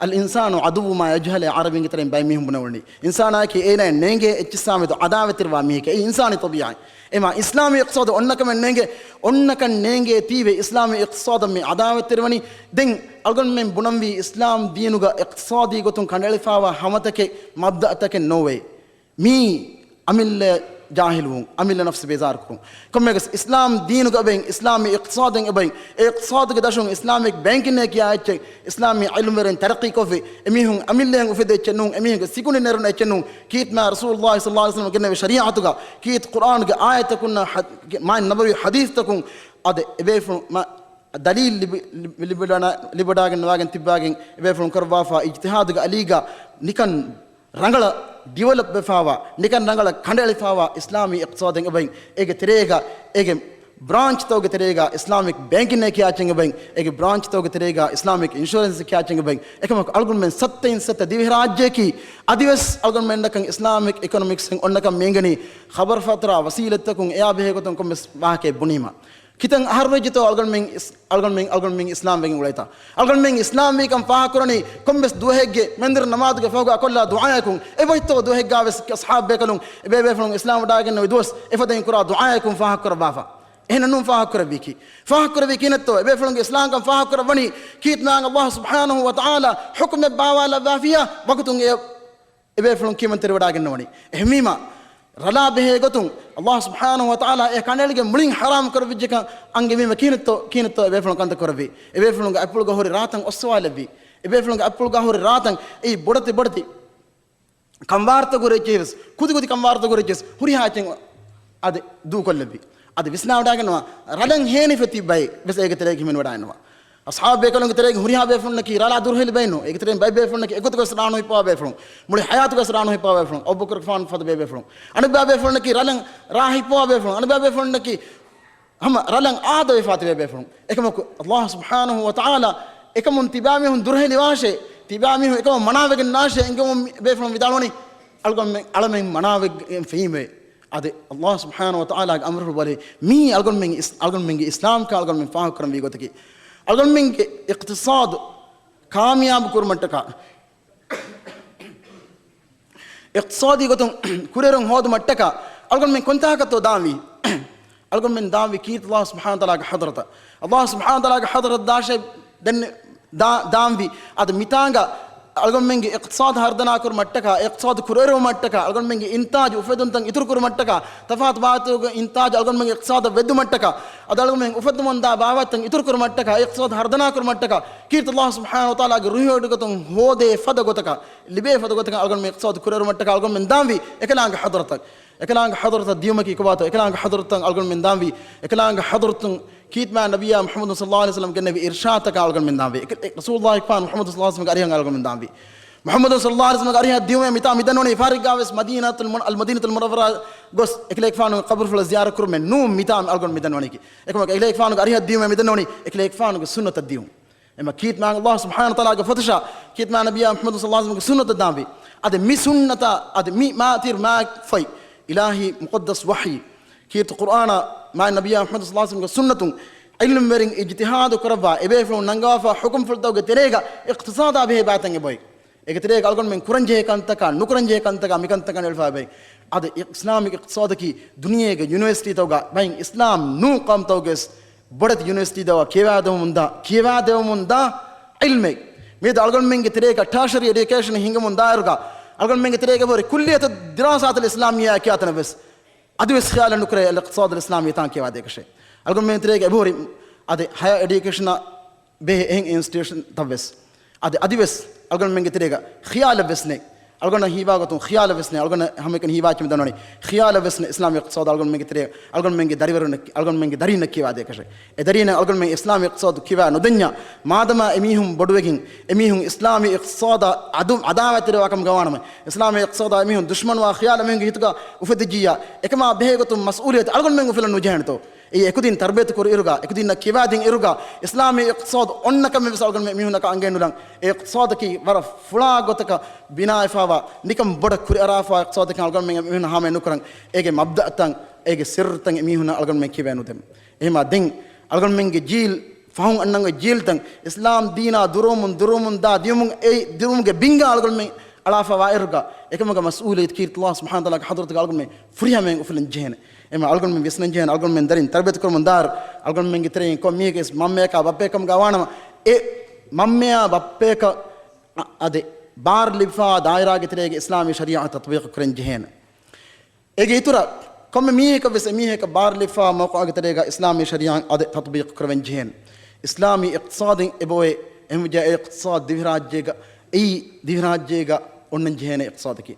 الإنسان عدو ما يجهل، އަރަބިންގެ ތެރެއިން ބައެއް މީހުން ބުނެވުނީ. އިންސާނާއަކީ އޭނާއަށް ނޭނގޭ އެއްޗިއްސާމެދު ޢަދާވަތްތެރިވާ މީހެކޭ. އެއީ އިންސާނީ ޠަބީޢަތް. އެމާ އިސްލާމީ އިޤްތިޞާދު އޮންނަކަމެއް ނޭނގޭ، އޮންނަކަން ނޭނގޭތީވެ އިސްލާމީ އިޤްތިޞާދަށް މި ޢަދާވަތްތެރިވަނީ. ދެން އަޅުގަނޑުމެން ބުނަންވީ އިސްލާމް ދީނުގަ އިޤްތިޞާދީ ގޮތުން ކަނޑައެޅިފާވާ ހަމަތަކެއް، މަބްދައަތަކެއް ނޯވޭ. މީ އަމިއްލަ ޖާހިލުވުން، އަމިއްލަ ނަފްސު ބޭޒާރުކުރުން. ކޮންމެއަކަސް އިސްލާމް ދީނުގަ އެބައިން، އިސްލާމީ އިޤްތިޞާދެއް އެބައިން، އެ އިޤްތިޞާދުގެ ދަށުން އިސްލާމިކް ބޭންކިންއޭ ކިޔާ އެއްޗެއް، އިސްލާމީ ޢިލްމުވެރިން ތަރައްޤީ ކޮށްފި، އެމީހުން އަމިއްލައިން އުފެދޭ އެއްޗެއް ނޫން، އެމީހުންގެ ސިކުނޑި ނެރުނު އެއްޗެއް ނޫން. ކީރިތިމާ ރަސޫލުﷲ ޞައްލަﷲ ޢަލައިހި ވަސައްލަމަ ގެންނެވި ޝަރީޢަތުގަ، ކީރިތި ޤުރްއާންގެ އާޔަތްތަކުންނާ ޙަ-، މާތް ނަބަވީ ޙަދީޘްތަކުން އަދި އެބޭފުޅުން މަ-، ދަލީލް ލިބި-، ލިބި-، ލިބިވަޑާ-، ލިބިވަޑާގެން ނުވާގެން ތިއްބާގެން އެބޭފުޅުން ކުރައްވާފާ އިޖްތިހާދުގެ އަލީގަ ނިކަން ރަނގަޅަށް ޑިވެލޮޕް ވެފާވާ، ނިކަން ރަނގަޅަށް ކަނޑައެޅިފާވާ އިސްލާމީ އިޤްތިޞާދެއް އެބައިން، އޭގެ ތެރޭގަ، އޭގެ ބްރާންޗްތަކުގެ ތެރޭގަ އިސްލާމިކް ބޭންކިންއޭ ކިޔާ އެއްޗެއް އެބައިން، އޭގެ ބްރާންޗްތަކުގެ ތެރޭގަ އިސްލާމިކް އިންޝުއަރެންސް ކިޔާ އެއްޗެއް އެބައިން. އެކަމަކު އަޅުގަނޑުމެން ސައްތައިން ސައްތަ ދިވެހިރާއްޖެއަކީ އަދިވެސް އަޅުގަނޑުމެންނަކަށް އިސްލާމިކް އިކޮނޮމިކްސްއިން އޮންނަކަން މިއެނގެނީ ޚަބަރު ފަތުރާ ވަސީލަތްތަކުން އެއާ ބެހޭގޮތުން ކޮންމެސް ވާހަކައެއް ބުނީމަ. ކިތަން އަހަރުވެއްޖެތޯ އަޅުގަނޑުމެން އިސް-، އަޅުގަނޑުމެން، އަޅުގަނޑުމެން އިސްލާމް ވެގެން އުޅޭތާ؟ އަޅުގަނޑުމެން އިސްލާމް ވީކަން ފާހަގަކުރަނީ ކޮންމެސް ދުވަހެއްގެ މެންދުރު ނަމާދުގެ ފަހުގަ އަކޮށްލާ ދުޢާއަކުން. އެބައޮތްތޯ ދުވަހެއްގާވެސް އަޞްޙާބު ބޭކަލުން އެބޭބޭފުޅުން އިސްލާމް ވަޑާގެންނެވި ދުވަސް އެފަދައިން ކުރާ ދުޢާއަކުން ފާހަގަކުރައްވާފަ؟ އެހެން ނޫން ފާހަގަކުރެއްވީކީ. ފާހަގަކުރެއްވީ ކިހިނެއްތޯ؟ އެބޭފުޅުންގެ އިސްލާމްކަން ފާހަގަކުރައްވަނީ ކީރިތި މާތް ﷲ ސުބްޙާނަހޫ ވަތަޢާލާ ޙުކުމެއް ބާވާލައްވާފިއްޔާ ވަގުތުން އެ އެބޭފުޅުން ކިޔަމަންތެރިވަޑާގެންނަވަނީ. އެހެންވީމާ، ރަލާ ބެހޭ ގޮތުން ﷲ ސުބްޙާނަހޫ ވަތަޢާލާ އެ ކަނޑައެޅިގެން މުޅިން ޙަރާމް ކުރެއްވިއްޖެކަން އަންގެވީމަ ކިހިނެއްތޯ، ކިހިނެއްތޯ އެބޭފުޅުން ކަންތައް ކުރެއްވީ؟ އެބޭފުޅުންގެ އަތްޕުޅުގަ ހުރި ރާތައް އޮއްސަވާލެއްވީ. އެބޭފުޅުންގެ އަތްޕުޅުގަ ހުރި ރާތައް އެއީ ބޮޑެތި ބޮޑެތި ކަންވާރުތަކުގެ ރެއްޗެއް ވެސް، ކުދި ކުދި ކަންވާރުތަކުގެ ރެއްޗެއް ވެސް ހުރިހާ އެއްޗެއް އަދި ދޫކޮށްލެއްވި. އަދި ވިސްނާވަޑާގަންނަވާ، ރަލަން ހޭނިފަ ތިއްބައި ވެސް އޭގެ ތެރޭގަ ހިމެނިވަޑާގަންނަވާ. އަޞްޙާބު ބޭކަލުންގެ ތެރޭގަ ހުރިހާ ބޭފުޅުންނަކީ ރަލާ ދުރުހެލި ބައެއް ނޫން. އޭގެ ތެރެއިން ބައެއް ބޭފުޅުންނަކީ އެގޮތަކަށް ރާނުހިއްޕަވާ ބޭފުޅުން. މުޅި ޙަޔާތުގަސް ރާނުހިއްޕަވާ ބޭފުޅުން. އަބޫބަކުރުގެފާނު ފަދަ ބޭބޭފުޅުން. އަނެއްބައި ބޭފުޅުންނަކީ ރަލަން ރާ ހިއްޕަވާ ބޭފުޅުން. އަނެއްބައި ބޭފުޅުންނަކީ ހަމަ ރަލަން އާދަވެފާ ތިބޭ ބޭފުޅުން. އެކަމަކު ﷲ ސުބްޙާނަހޫ ވަތަޢާލާ އެކަމުން ތިބާމީހުން ދުރުހެލިވާށޭ، ތިބާމީހުން އެކަމަށް މަނާވެގެންނާށޭ އެނގެމުން ބޭފުޅުން ވިދާޅުވަނީ، އަޅުގަނޑުމެން އަޅަމެން މަނާވެގެން ފެހީމޭ. އަދި ﷲ ސުބްޙާނަހޫ ވަތަޢާލާގެ އަމުރުފުޅު ބަލޭ، މީ އަޅުގަނޑުމެންގެ އިސް-، އަޅުގަނޑުމެންގެ އިސްލާމްކަން އަޅުގަނޑުމެން ފާހަގަކުރަންވީ ގޮތަކީ. އަޅުގަނޑުމެންގެ އިޤްތިޞާދު ކާމިޔާބު ކުރުމަށްޓަކާ، އިޤްތިޞާދީ ގޮތުން ކުރިއެރުން ހޯދުމަށްޓަކާ އަޅުގަނޑުމެން ކޮންތާކަށްތޯ ދާންވީ؟ އަޅުގަނޑުމެން ދާންވީ ކީރިތި ﷲ ސުބްޙާނަހޫ ވަތަޢާލާގެ ޙަޟްރަތަށް. ﷲ ސުބްޙާނަހޫ ވަތަޢާލާގެ ޙަޟްރަތަށް ދާށޭ ދެން ދާ-، ދާންވީ. އަދި މިތާނގަ އަޅުގަނޑުމެންގެ އިޤްތިޞާދު ހަރުދަނާ ކުރުމަށްޓަކާ، އިޤްތިޞާދު ކުރިއެރުވުމަށްޓަކާ، އަޅުގަނޑުމެންގެ އިންތާޖު އުފެދުންތައް އިތުރު ކުރުމަށްޓަކާ، ތަފާތު ބާވަތުގެ އިންތާޖު އަޅުގަނޑުމެންގެ އިޤްތިޞާދަށް ވެއްދުމަށްޓަކާ، އަދި އަޅުގަނޑުމެން އުފެއްދަމުންދާ ބާވަތްތައް އިތުރު ކުރުމަށްޓަކާ، އިޤްތިޞާދު ހަރުދަނާ ކުރުމަށްޓަކާ، ކީރިތި ﷲ ސުބްޙާނަހޫ ވަތަޢާލާގެ ރުހިވޮޑިގަތުން ހޯދޭ ފަދަ ގޮތަކަށް، ލިބޭ ފަދަ ގޮތަކަށް އަޅުގަނޑުމެން އިޤްތިޞާދު ކުރިއެރުމަށްޓަކާ އަޅުގަނޑުމެން ދާންވީ އެކަލާނގެ ޙަޟްރަތަށް. އެކަލާނގެ ޙަޟްރަތަށް ދިޔުމަކީ ކޮބާތޯ؟ އެކަލާނގެ ޙަޟްރަތަށް އަޅުގަނޑުމެން ދާންވީ، އެކަލާނގެ ޙަޟްރަތުން ކީރިތި މާތް ނަބިއްޔާ މުޙައްމަދު ޞައްލަﷲު ޢަލައިހި ވަސައްލަމަ ގެންނެވި އިރްޝާދަކަށް އަޅުގަނޑުމެން ދާންވީ. އެކަ-، އެ-، ރަސޫލުﷲގެފާނު މުޙައްމަދު ޞައްލަﷲު ޢަލައިހި ވަސައްލަމަގެ އަރިހަށް އަޅުގަނޑުމެން ދާންވީ. މުޙައްމަދު ޞައްލަﷲު ޢަލައިހި ވަސައްލަމަގެ އަރިހަށް ދިޔުމޭ މިތާ މިދަންނަވަނީ ފާރިގާވެސް މަދީނަތުލް މުނަ-، އަލް މަދީނަތުލް މުނައްވަރާ ގޮސް އެކަލޭގެފާނުގެ ޤަބުރުފުޅަށް ޒިޔާރަތް ކުރުމެއް ނޫން މިތާ އަޅުގަނޑު މިދަންނަވަނީކީ. އެކަމަކު އެކަލޭގެފާނުގެ އަރިހަށް ދިޔުމޭ މިދަންނަވަނީ އެކަލޭގެފާނުގެ ސުންނަތަށް ދިޔުން. އެމަ ކީރިތި މާތް ﷲ ސުބްޙާނަހޫ ވަތަޢާލާގެ ފޮތަށާ، ކީރިތި މާތް ނަބިއްޔާ މުޙައްމަދު ޞައްލަﷲު ޢަލައިހި ވަސައްލަމަގެ ސުންނަތަށް ދާންވީ. އަދި މި ސުންނަތާ، އަދި މި މާތިރު މާތް ފޮތް، އިލާހީ މުޤައްދަސް ވަޙީ، ކީރިތި ޤުރްއާނާ، މާތް ނަބިއްޔާ މުޙައްމަދު ޞައްލަﷲު ޢަލައިހި ވަސައްލަމަގެ ސުންނަތުން، ޢިލްމުވެރިން އިޖްތިހާދު ކުރައްވާ، އެބޭފުޅުން ނަންގަވާފާ ޙުކުމްފުޅުތަކުގެ ތެރޭގަ އިޤްތިޞާދާ ބެހޭ ބާތަން އެބައޮތް. އޭގެ ތެރޭގަ އަޅުގަނޑުމެން ކުރަންޖެހޭ ކަންތަކާ، ނުކުރަންޖެހޭ ކަންތަކާ، މިކަންތަކަށް އެޅިފާ އެބައޮތް. އަދި އިސްލާމިކް އިޤްތިޞާދަކީ ދުނިޔޭގެ ޔުނިވަރސިޓީތަކުގަ ބައިން އިސްލާމް ނޫން ޤައުމުތަކުގެ ވެސް ބޮޑެތި ޔުނިވަރސިޓީތަކުގަ ކިޔަވާދެވެމުންދާ، ކިޔަވާދެވެމުންދާ ޢިލްމެއް. މިއަދު އަޅުގަނޑުމެންގެ ތެރޭގަ ޓާޝަރީ އެޑިއުކޭޝަން ހިނގަމުން ދާއިރުގަ، އަޅުގަނޑުމެންގެ ތެރޭގަ ހުރި ކުއްލިއްޔަތު ދިރާސާތުލް އިސްލާމިއްޔާ ކިޔާ ތަނަށް ވެސް އަދިވެސް ޚިޔާލެއް ނުކުރޭ އަލް އިޤްތިޞާދުލް އިސްލާމީ ތާން ކިޔަވާދޭކަށެއް. އަޅުގަނޑުމެން ތެރޭގަ އެބަހުރި އަދި ހަޔަރ އެޑިއުކޭޝަނަށް ބެހޭ އެހެން އިންސްޓިޓިއުޝަންތައް ވެސް. އަދި އަދިވެސް އަޅުގަނޑުމެންގެ ތެރޭގަ ޚިޔާލެއް ވެސް ނެތް. އަޅުގަނޑަށް ހީވާ ގޮތުން ޚިޔާލެއް ވެސް ނެތް. އަޅުގަނޑަށް ހަމައެކަނި ހީވާ އެއްޗެއް މި ދަންނަވަނީ. ޚިޔާލެއް ވެސް ނެތް އިސްލާމީ އިޤްތިޞާދު އަޅުގަނޑުމެންގެ ތެރޭ، އަޅުގަނޑުމެންގެ ދަރިވަރުންނަށް، އަޅުގަނޑުމެންގެ ދަރީންނަށް ކިޔަވާދޭކަށެއް. އެ ދަރީންނަށް އަޅުގަނޑުމެން އިސްލާމީ އިޤްތިޞާދު ކިޔަވާ ނުދެންޏާ، މާދަމާ އެމީހުން ބޮޑުވެގެން، އެމީހުން އިސްލާމީ އިޤްތިޞާދަށް އަދު، އަދާވަތްތެރިވާ ކަމުގަ ވާނަމަ، އިސްލާމީ އިޤްތިޞާދާ އެމީހުން ދުޝްމަނުވާ ޚިޔާލު އެމީހުންގެ ހިތުގަ އުފެދިއްޖިއްޔާ، އެކަމާ ބެހޭ ގޮތުން މަސްއޫލިއްޔަތު އަޅުގަނޑުމެން އުފުލަން ނުޖެހޭނެތޯ؟ އެއީ އެކުދިން ތަރުބިޔަތު ކުރި އިރުގަ، އެކުދިންނަށް ކިޔަވާދިން އިރުގަ، އިސްލާމީ އިޤްތިޞާދު އޮންނަ ކަމެއް ވެސް އަޅުގަނޑުމެން މީހުންނަކަށް އަނގައެއް ނުލަން. އެ އިޤްތިޞާދަކީ ވަރަށް ފުޅާ ގޮތަކަށް ބިނާވެފާވާ، ނިކަން ބޮޑަށް ކުރިއަރާފާ އިޤްތިޞާދަކަށް އަޅުގަނޑުމެން މީހުން ހާމައެއް ނުކުރަން. އޭގެ މަބްދައުތައް، އޭގެ ސިއްރުތައް އެމީހުންނަށް އަޅުގަނޑުމެން ކިޔަވައި ނުދެމުން. އެހެމާ ދެން އަޅުގަނޑުމެންގެ ޖީލް، ފަހުން އަންނަން އޮތް ޖީލްތައް އިސްލާމް ދީނާ ދުރުވަމުން، ދުރުވަމުން ދާ ދިޔުމުން، އެ ދިރުމުގެ ބިންގާ އަޅުގަނޑުމެން އަޅާފަވާ އިރުގަ، އެކަމުގެ މަސްއޫލިއްޔަތު ކީރިތި ﷲ ސުބްޙާނަހޫ ވަތަޢާލާގެ ޙަޟްރަތުގަ އަޅުގަނޑުމެން ފުރިހަމައިން އުފުލަން ޖެހޭނެ. އެމަ އަޅުގަނޑުމެން ވިސްނަން ޖެހޭނެ، އަޅުގަނޑުމެން ދަރިން ތަރުބިޔަތު ކުރަމުން ދާއިރު، އަޅުގަނޑުމެންގެ ތެރެއިން ކޮން މީހެކޭ މަންމަޔަކާ ބައްޕަޔަކަމުގަ ވާނަމަ، އެ މަންމަޔާ ބައްޕަޔަކަށް އަ-، އަދި ބާރު ލިބިފާ ދާއިރާގެ ތެރޭގެ އިސްލާމީ ޝަރީޢަތް ތަޠްބީޤު ކުރަން ޖެހޭނެ. އޭގެ އިތުރަށް ކޮންމެ މީހަކަށް ވެސް އެމީހަކަށް ބާރު ލިބިފާ މައުޤަޢުގެ ތެރޭގަ އިސްލާމީ ޝަރީޢަތް އަދި ތަޠްބީޤު ކުރެވެން ޖެހޭނެ. އިސްލާމީ އިޤްތިޞާދެއް އެބައޮތް، އެހެންވެއްޖެއްޔާ އެ އިޤްތިޞާދު ދިވެހިރާއްޖޭގަ، އެއީ ދިވެހިރާއްޖޭގަ އޮންނަން ޖެހޭނެ އިޤްތިޞާދަކީ.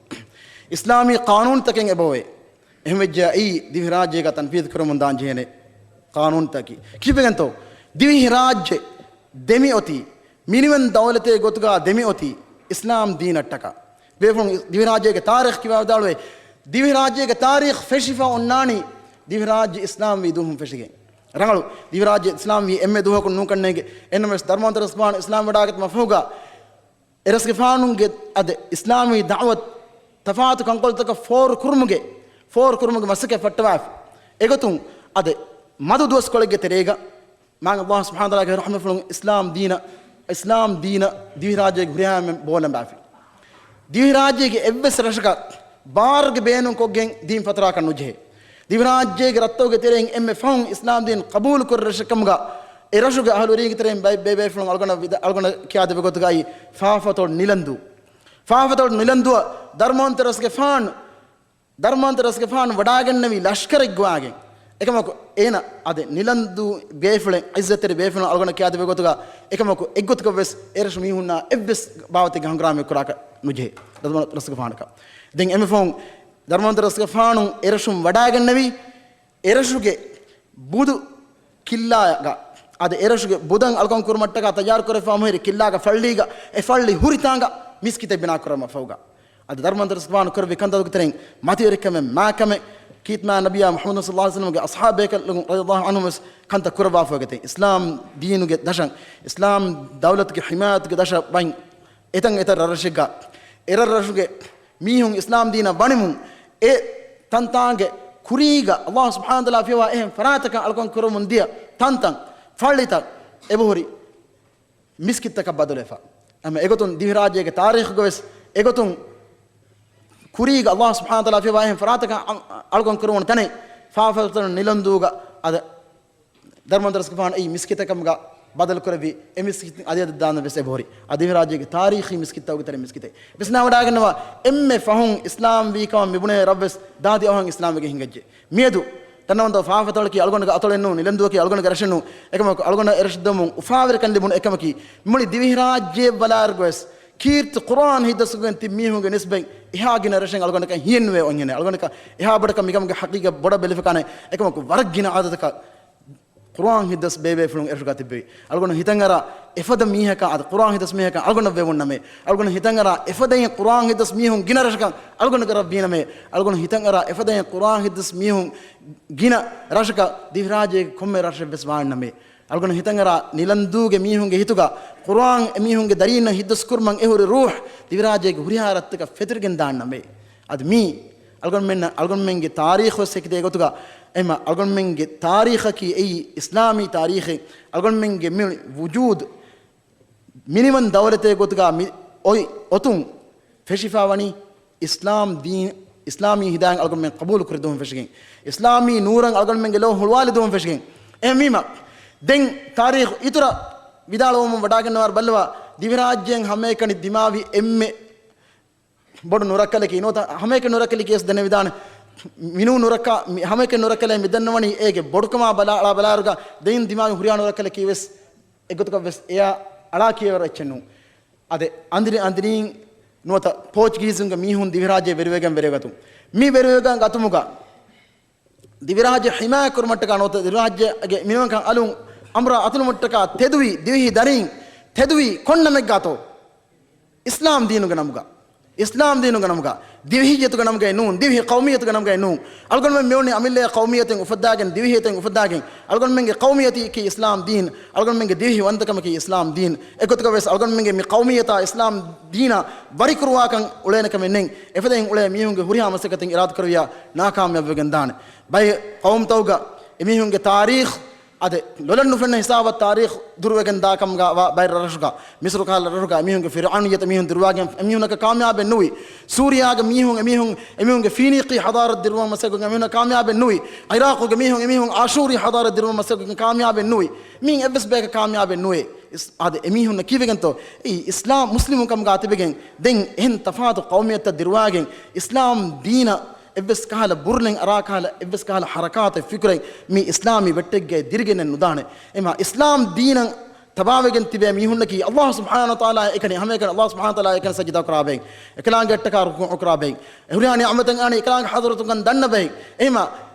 އިސްލާމީ ޤާނޫނުތަކެއް އެބައޮތް، އެހެންވެއްޖެއްޔާ އެއީ ދިވެހިރާއްޖޭގަ ތަންފީޛު ކުރަމުން ދާން ޖެހޭނެ ޤާނޫނުތަކަކީ. ކީއްވެގެންތޯ؟ ދިވެހިރާއްޖެ ދެމިއޮތީ، މިނިވަން ދައުލަތެއް ގޮތުގަ ދެމިއޮތީ އިސްލާމް ދީނަށްޓަކާ. ބޭފުޅުން ދިވެހިރާއްޖޭގެ ތާރީޚް ކިޔަވާ ވިދާޅުވޭ، ދިވެހިރާއްޖޭގެ ތާރީޚް ފެށިފަ އޮންނާނީ ދިވެހިރާއްޖެ އިސްލާމްވީ ދުވަހުން ފެށިގެން. ރަނގަޅު، ދިވެހިރާއްޖެ އިސްލާމްވީ އެންމެ ދުވަހަކުން ނޫންކަންނޭނގެ. އެހެންނަމަވެސް ދަރުމަވަންތަ ރަސްމާން އިސްލާމް ވަޑާގަތުމަށް ފަހުގަ އެރަސްގެފާނުންގެ އަދި އިސްލާމީ ދަޢުވަތު ތަފާތު ކަންކޮޅުތަކަށް ފޯރު ކުރުމުގެ، ފޯރު ކުރުމުގެ މަސައްކަތް ފައްޓަވާފަ. އެގޮތުން އަދި މަދު ދުވަސްކޮޅެއްގެ ތެރޭގަ މާތް ﷲ ސުބްޙާނަހޫ ވަތަޢާލާގެ ރަޙްމަތްފުޅުން އިސްލާމް ދީނަށް، އިސްލާމް ދީނަށް ދިވެހިރާއްޖޭގެ ހުރިހާ އެންމެން ބޯލަނބާފި. ދިވެހިރާއްޖޭގެ އެއްވެސް ރަށަކަށް ބާރުގެ ބޭނުން ކޮށްގެން ދީން ފަތުރާކަށް ނުޖެހޭ. ދިވެހިރާއްޖޭގެ ރަށްތަކުގެ ތެރެއިން އެންމެ ފަހުން އިސްލާމް ދީން ޤަބޫލު ކުރި ރަށެއްކަމުގަ އެ ރަށުގެ އަހުލުވެރިންގެ ތެރެއިން ބައެއް ބޭބޭފުޅުން އަޅުގަނޑަށް ވިދާ-، އަޅުގަނޑަށް ކިޔާދެއްވި ގޮތުގައި ފާފަތޮޅު ނިލަންދޫ. ފާފަތޮޅު ނިލަންދުއަށް ދަރުމަވަންތަ ރަސްގެފާނު ދަރުމަވަންތަ ރަސްގެފާނު ވަޑާގެންނެވި ލަޝްކަރެއްގޮވާގެން، އެކަމަކު އޭނަ އަދި ނިލަންދޫ ބޭފުޅެއް، ޢިއްޒަތްތެރި ބޭފުޅުން އަޅުގަނޑަށް ކިޔާދެއްވި ގޮތުގަ، އެކަމަކު އެއްގޮތަކަށްވެސް އެރަށު މީހުންނާ އެއްވެސް ބާވަތެއްގެ ހަނގުރާމައެއް ކުރާކަށް ނުޖެހޭ ދަރުމަވަންތަ ރަސްގެފާނަކަށް. ދެން އެންމެ ފަހުން ދަރުމަވަންތަ ރަސްގެފާނު އެރަށުން ވަޑާގެންނެވީ، އެރަށުގެ ބުދު ކިއްލާގަ، އަދި އެރަށުގެ ބުދަށް އަޅުކަން ކުރުމަށްޓަކާ ތައްޔާރު ކުރެފާ މުހިރި ކިއްލާގަ ފައްޅީގަ، އެ ފައްޅި ހުރިތާނގަ މިސްކިތެއް ބިނާ ކުރަމަށްފަހުގަ، އަދި ދަރުމަވަންތަ ރަސްގެފާނު ކުރެއްވި ކަންތައްތަކުގެ ތެރެއިން މަތިވެރިކަމެއް، މާކަމެއް، ކީރިތި މާތް ނަބިއްޔާ މުޙައްމަދު ޞައްލަﷲ ޢަލައިހި ވަސައްލަމްގެ އަޞްޙާބުބޭކަލުން ރަޟިޔަﷲ ޢަންހުމް ވެސް ކަންތައް ކުރައްވާފައި ގެތެ. އިސްލާމް ދީނުގެ ދަށަށް، އިސްލާމް ދައުލަތުގެ ޙިމާޔަތުގެ ދަށަށް ބައިން އެތަން އެތައް ރަށްރަށެއްގަ އެރަށްރަށުގެ މީހުން އިސްލާމް ދީނަށް ވަނިމުން، އެ ތަންތާނގެ ކުރީގަ ﷲ ސުބްޙާނަހޫ ވަތަޢާލާ ފިޔަވާ އެހެން ފަރާތަކަށް އަޅުކަން ކުރަމުން ދިޔަ ތަންތަން، ފައްޅިތައް އެބަހުރި މިސްކިތްތަކަށް ބަދަލުވެފަ. އެމަ އެގޮތުން ދިވެހިރާއްޖޭގެ ތާރީޚުގަވެސް އެގޮތުން ކުރީގަ ﷲ ސުބްޙާނަހޫ ވަތަޢާލާ ފިޔަވާ އެހެން ފަރާތަކަށް އަ-، އަޅުކަން ކުރަމުން ތަނެއް ފާފަތޮޅު ނިލަންދޫގަ އަދި ދަރުމަވަންތަ ރަސްގެފާނު އެއީ މިސްކިތަކަށް ބަދަލު ކުރެއްވި އެ މިސްކިތް އަދި އަދަދު ދާން ވެސް އެބަހުރި. އަދި ދިވެހިރާއްޖޭގެ ތާރީޚީ މިސްކިތްތަކުގެ ތެރެއިން މިސްކިތެއް ވިސްނާވަޑާގަންނަވާ. އެންމެ ފަހުން އިސްލާމް ވީ ކަމަށް މިބުނޭ ރަށްވެސް ދާދި އަވަހަށް އިސްލާމްވެގެން ހިނގައްޖެ. މިއަދު ދަންނަވަންތަ ފާފަތޮޅަކީ އަޅުގަނޑުގެ އަތޮޅެއް ނޫން، ނިލަންދޫއަކީ އަޅުގަނޑުގެ ރަށެއް ނޫން. އެކަމަކު އަޅުގަނޑަށް އެރަށަށް ދެމުން އުފާވެރިކަން ލިބުނު އެކަމަކީ، މި މުޅި ދިވެހިރާއްޖެއަށް ބަލާއިރުގަވެސް ކީރިތި ޤުރުއާން ހިތްދަސްކޮށްގެން ތިބި މީހުންގެ ނިސްބަތް އެހާ ގިނަ ރަށެއް އަޅުގަނޑަކަށް ހިއެއްނުވޭ އޮންހެނެއް. އަޅުގަނޑަކަށް އެހާ ބޮޑަކަށް މިކަމުގެ ޙަޤީޤަތް ބޮޑަށް ބެލިފަ ކާނެ. އެކަމަކު ވަރަށް ގިނަ އަދަދަކަށް ޤުރުއާން ހިތްދަސް ބޭބޭފުޅުން އެރަށުގަ ތިއްބެވި. އަޅުގަނޑު ހިތަށްއަރާ އެފަދަ މީހަކަށް އަދި ޤުރުއާން ހިތްދަސް މީހަކަށް އަޅުގަނޑަށް ވެވުން ނަމޭ. އަޅުގަނޑު ހިތަށްއަރާ އެފަދައިން ޤުރުއާން ހިތްދަސް މީހުން ގިނަ ރަށަކަށް އަޅުގަނޑުގެ ރަށް ވީނަމޭ. އަޅުގަނޑު ހިތަށްއަރާ އެފަދައިން ޤުރުއާން ހިތްދަސް މީހުން ގިނަ ރަށަކަށް ދިވެހިރާއްޖޭގެ ކޮންމެ ރަށެއް ވެސް ވާން ނަމޭ. އަޅުގަނޑު ހިތަށްއަރާ ނިލަންދޫގެ މީހުންގެ ހިތުގަ ޤުރުއާން އެމީހުންގެ ދަރީންނަށް ހިތްދަސް ކުރުމަށް އެހުރި ރޫޙު ދިވެހިރާއްޖޭގެ ހުރިހާ ރަށްތަކަށް ފެތުރިގެން ދާން ނަމޭ. އަދި މީ އަޅުގަނޑުމެން، އަޅުގަނޑުމެންގެ ތާރީޚު ވެސް ހެކިދޭ ގޮތުގަ، އެމަ އަޅުގަނޑުމެންގެ ތާރީޚަކީ އެއީ އިސްލާމީ ތާރީޚެއް. އަޅުގަނޑުމެންގެ މި ވުޖޫދު މިނިވަން ދައުލަތެއް ގޮތުގަ މި އޮތް އޮތުން ފެށިފަ ވަނީ އިސްލާމް ދީން، އިސްލާމީ ހިދާޔަތް އަޅުގަނޑުމެން ޤަބޫލު ކުރި ދުވަހުން ފެށިގެން، އިސްލާމީ ނޫރަށް އަޅުގަނޑުމެންގެ ލޯ ހުޅުވާލި ދުވަހުން ފެށިގެން. އެހެންވީމަ، ދެން ތާރީޚު އިތުރަށް ވިދާޅުވަމުން ވަޑާގަންނަވާ ބައްލަވާ، ދިވެހިރާއްޖޭން ހަމައެކަނި ދިމާވި އެންމެ ބޮޑު ނުރައްކަލަކީ ނުވަތަ ހަމައެކަނި ނުރައްކަލަކީ ވެސް ދެނެވިދާނެ. މިނޫ ނުރައްކާ، މި ހަމައެކަނި ނުރައްކަލޭ މި ދެންނަވަނީ އޭގެ ބޮޑުކަމާ ބަލާ، އަޅާ ބަލާއިރުގަ ދެން ދިމާވި ހުރިހާ ނުރައްކަލަކީ ވެސް އެގޮތަކަށް ވެސް އެޔާ އަޅާ ކިޔަވަރު އެއްޗެއް ނޫން. އަދި އަނދިރި އަނދިރީން ނުވަތަ ޕޯޗުގީޒުންގެ މީހުން ދިވެހިރާއްޖެ ވެރިވެގެން ވެރިވެގަތުން. މި ވެރިވެގަން ގަތުމުގަ ދިވެހިރާއްޖެ ޙިމާޔަތް ކުރުމަށްޓަކާ ނުވަތަ ދިވެހިރާއްޖޭގެ މިނިވަންކަން އަލުން އަނބުރާ އަތުލުމަށްޓަކާ ތެދުވި ދިވެހި ދަރީން ތެދުވީ ކޮން ނަމެއްގާތޯ؟ އިސްލާމް ދީނުގެ ނަމުގަ. އިސްލާމް ދީނުގެ ނަމުގަ. ދިވެހިއްޔަތުގެ ނަމުގައި ނޫން، ދިވެހި ޤައުމިއްޔަތުގެ ނަމުގައި ނޫން. އަޅުގަނޑުމެން މިވަނީ އަމިއްލައަށް ޤައުމިއްޔަތެއް އުފައްދާގެން، ދިވެހިއްޔަތެއް އުފައްދާގެން. އަޅުގަނޑުމެންގެ ޤައުމިއްޔަތަކީ އިސްލާމް ދީން. އަޅުގަނޑުމެންގެ ދިވެހި ވަންތަކަމަކީ އިސްލާމް ދީން. އެގޮތުގަ ވެސް އަޅުގަނޑުމެންގެ މި ޤައުމިއްޔަތާ އިސްލާމް ދީނާ ވަރިކުރުވާކަން އުޅޭނެ ކަމެއް ނެތް. އެފަދައިން އުޅޭ މީހުންގެ ހުރިހާ މަސައްކަތެއް އިރާދަކުރެއްވިޔާ ނާކާމިޔާބުވެގެން ދާނެ. ބައެއް ޤައުމުތަކުގަ އެމީހުންގެ ތާރީޚު އަދި ލޮލަށް ނުފެންނަ ހިސާބަށް ތާރީޚު ދުރުވެގެން ދާ ކަމުގަ ވާ ބައެއް ރަށުގަ، މިސްރު ކަހަލަ ރަށުގަ އެމީހުންގެ ފިރްޢައުނިއްޔަތަށް އެމީހުން ދިރުވާގެން އެމީހުންނަކަށް ކާމިޔާބެއް ނުވި. ސޫރިޔާގެ މީހުން އެމީހުން، އެމީހުންގެ ފީނީޤީ ޙަޟާރަތް ދިރުވުމަށް މަސައްކަތް އެމީހުންނަށް ކާމިޔާބެއް ނުވި. ޢިރާޤުގެ މީހުން އެމީހުން އާޝޫރީ ޙަޟާރަތް ދިރުވުމަށް މަސައްކަތް ކާމިޔާބެއް ނުވި. މިއިން އެއްވެސް ބަޔަކަށް ކާމިޔާބެއް ނުވޭ. އިސް-، އާދެ، އެމީހުންނަށް ކީއްވެގެންތޯ؟ އެއީ އިސްލާމް މުސްލިމުން ކަމުގަ ތިބެގެން ދެން އެހެން ތަފާތު ޤައުމިއްޔަތަށް ދިރުވާގެން އިސްލާމް ދީނަށް އެއްވެސް ކަހަލަ ބުރުލެއް އަރާ ކަހަލަ އެއްވެސް ކަހަލަ ޙަރަކާތެއް ފިކުރެއް މި އިސްލާމީ ވެއްޓެއްގައި ދިރިގެންނެއް ނުދާނެ. އެމާ އިސްލާމް ދީނަށް ތަބާވެގެން ތިބޭ މީހުންނަކީ ﷲ ސުބްޙާނަހޫ ވަތަޢާލާ އެކަނި، ހަމައެކަނި ﷲ ސުބްޙާނަހޫ ވަތަޢާލާ އެކަނި ސަޖިދާ ކުރާ ބައެއް، އެކަލާނގެ އަށްޓަކާ ރުކޫޢު ކުރާ ބައެއް، އެ ހުރިހާ ނިޢުމަތެއް އާނީ އެކަލާނގެ ޙަޟްރަތުގަ ދަންނަ ބައެއް. އެހެމާ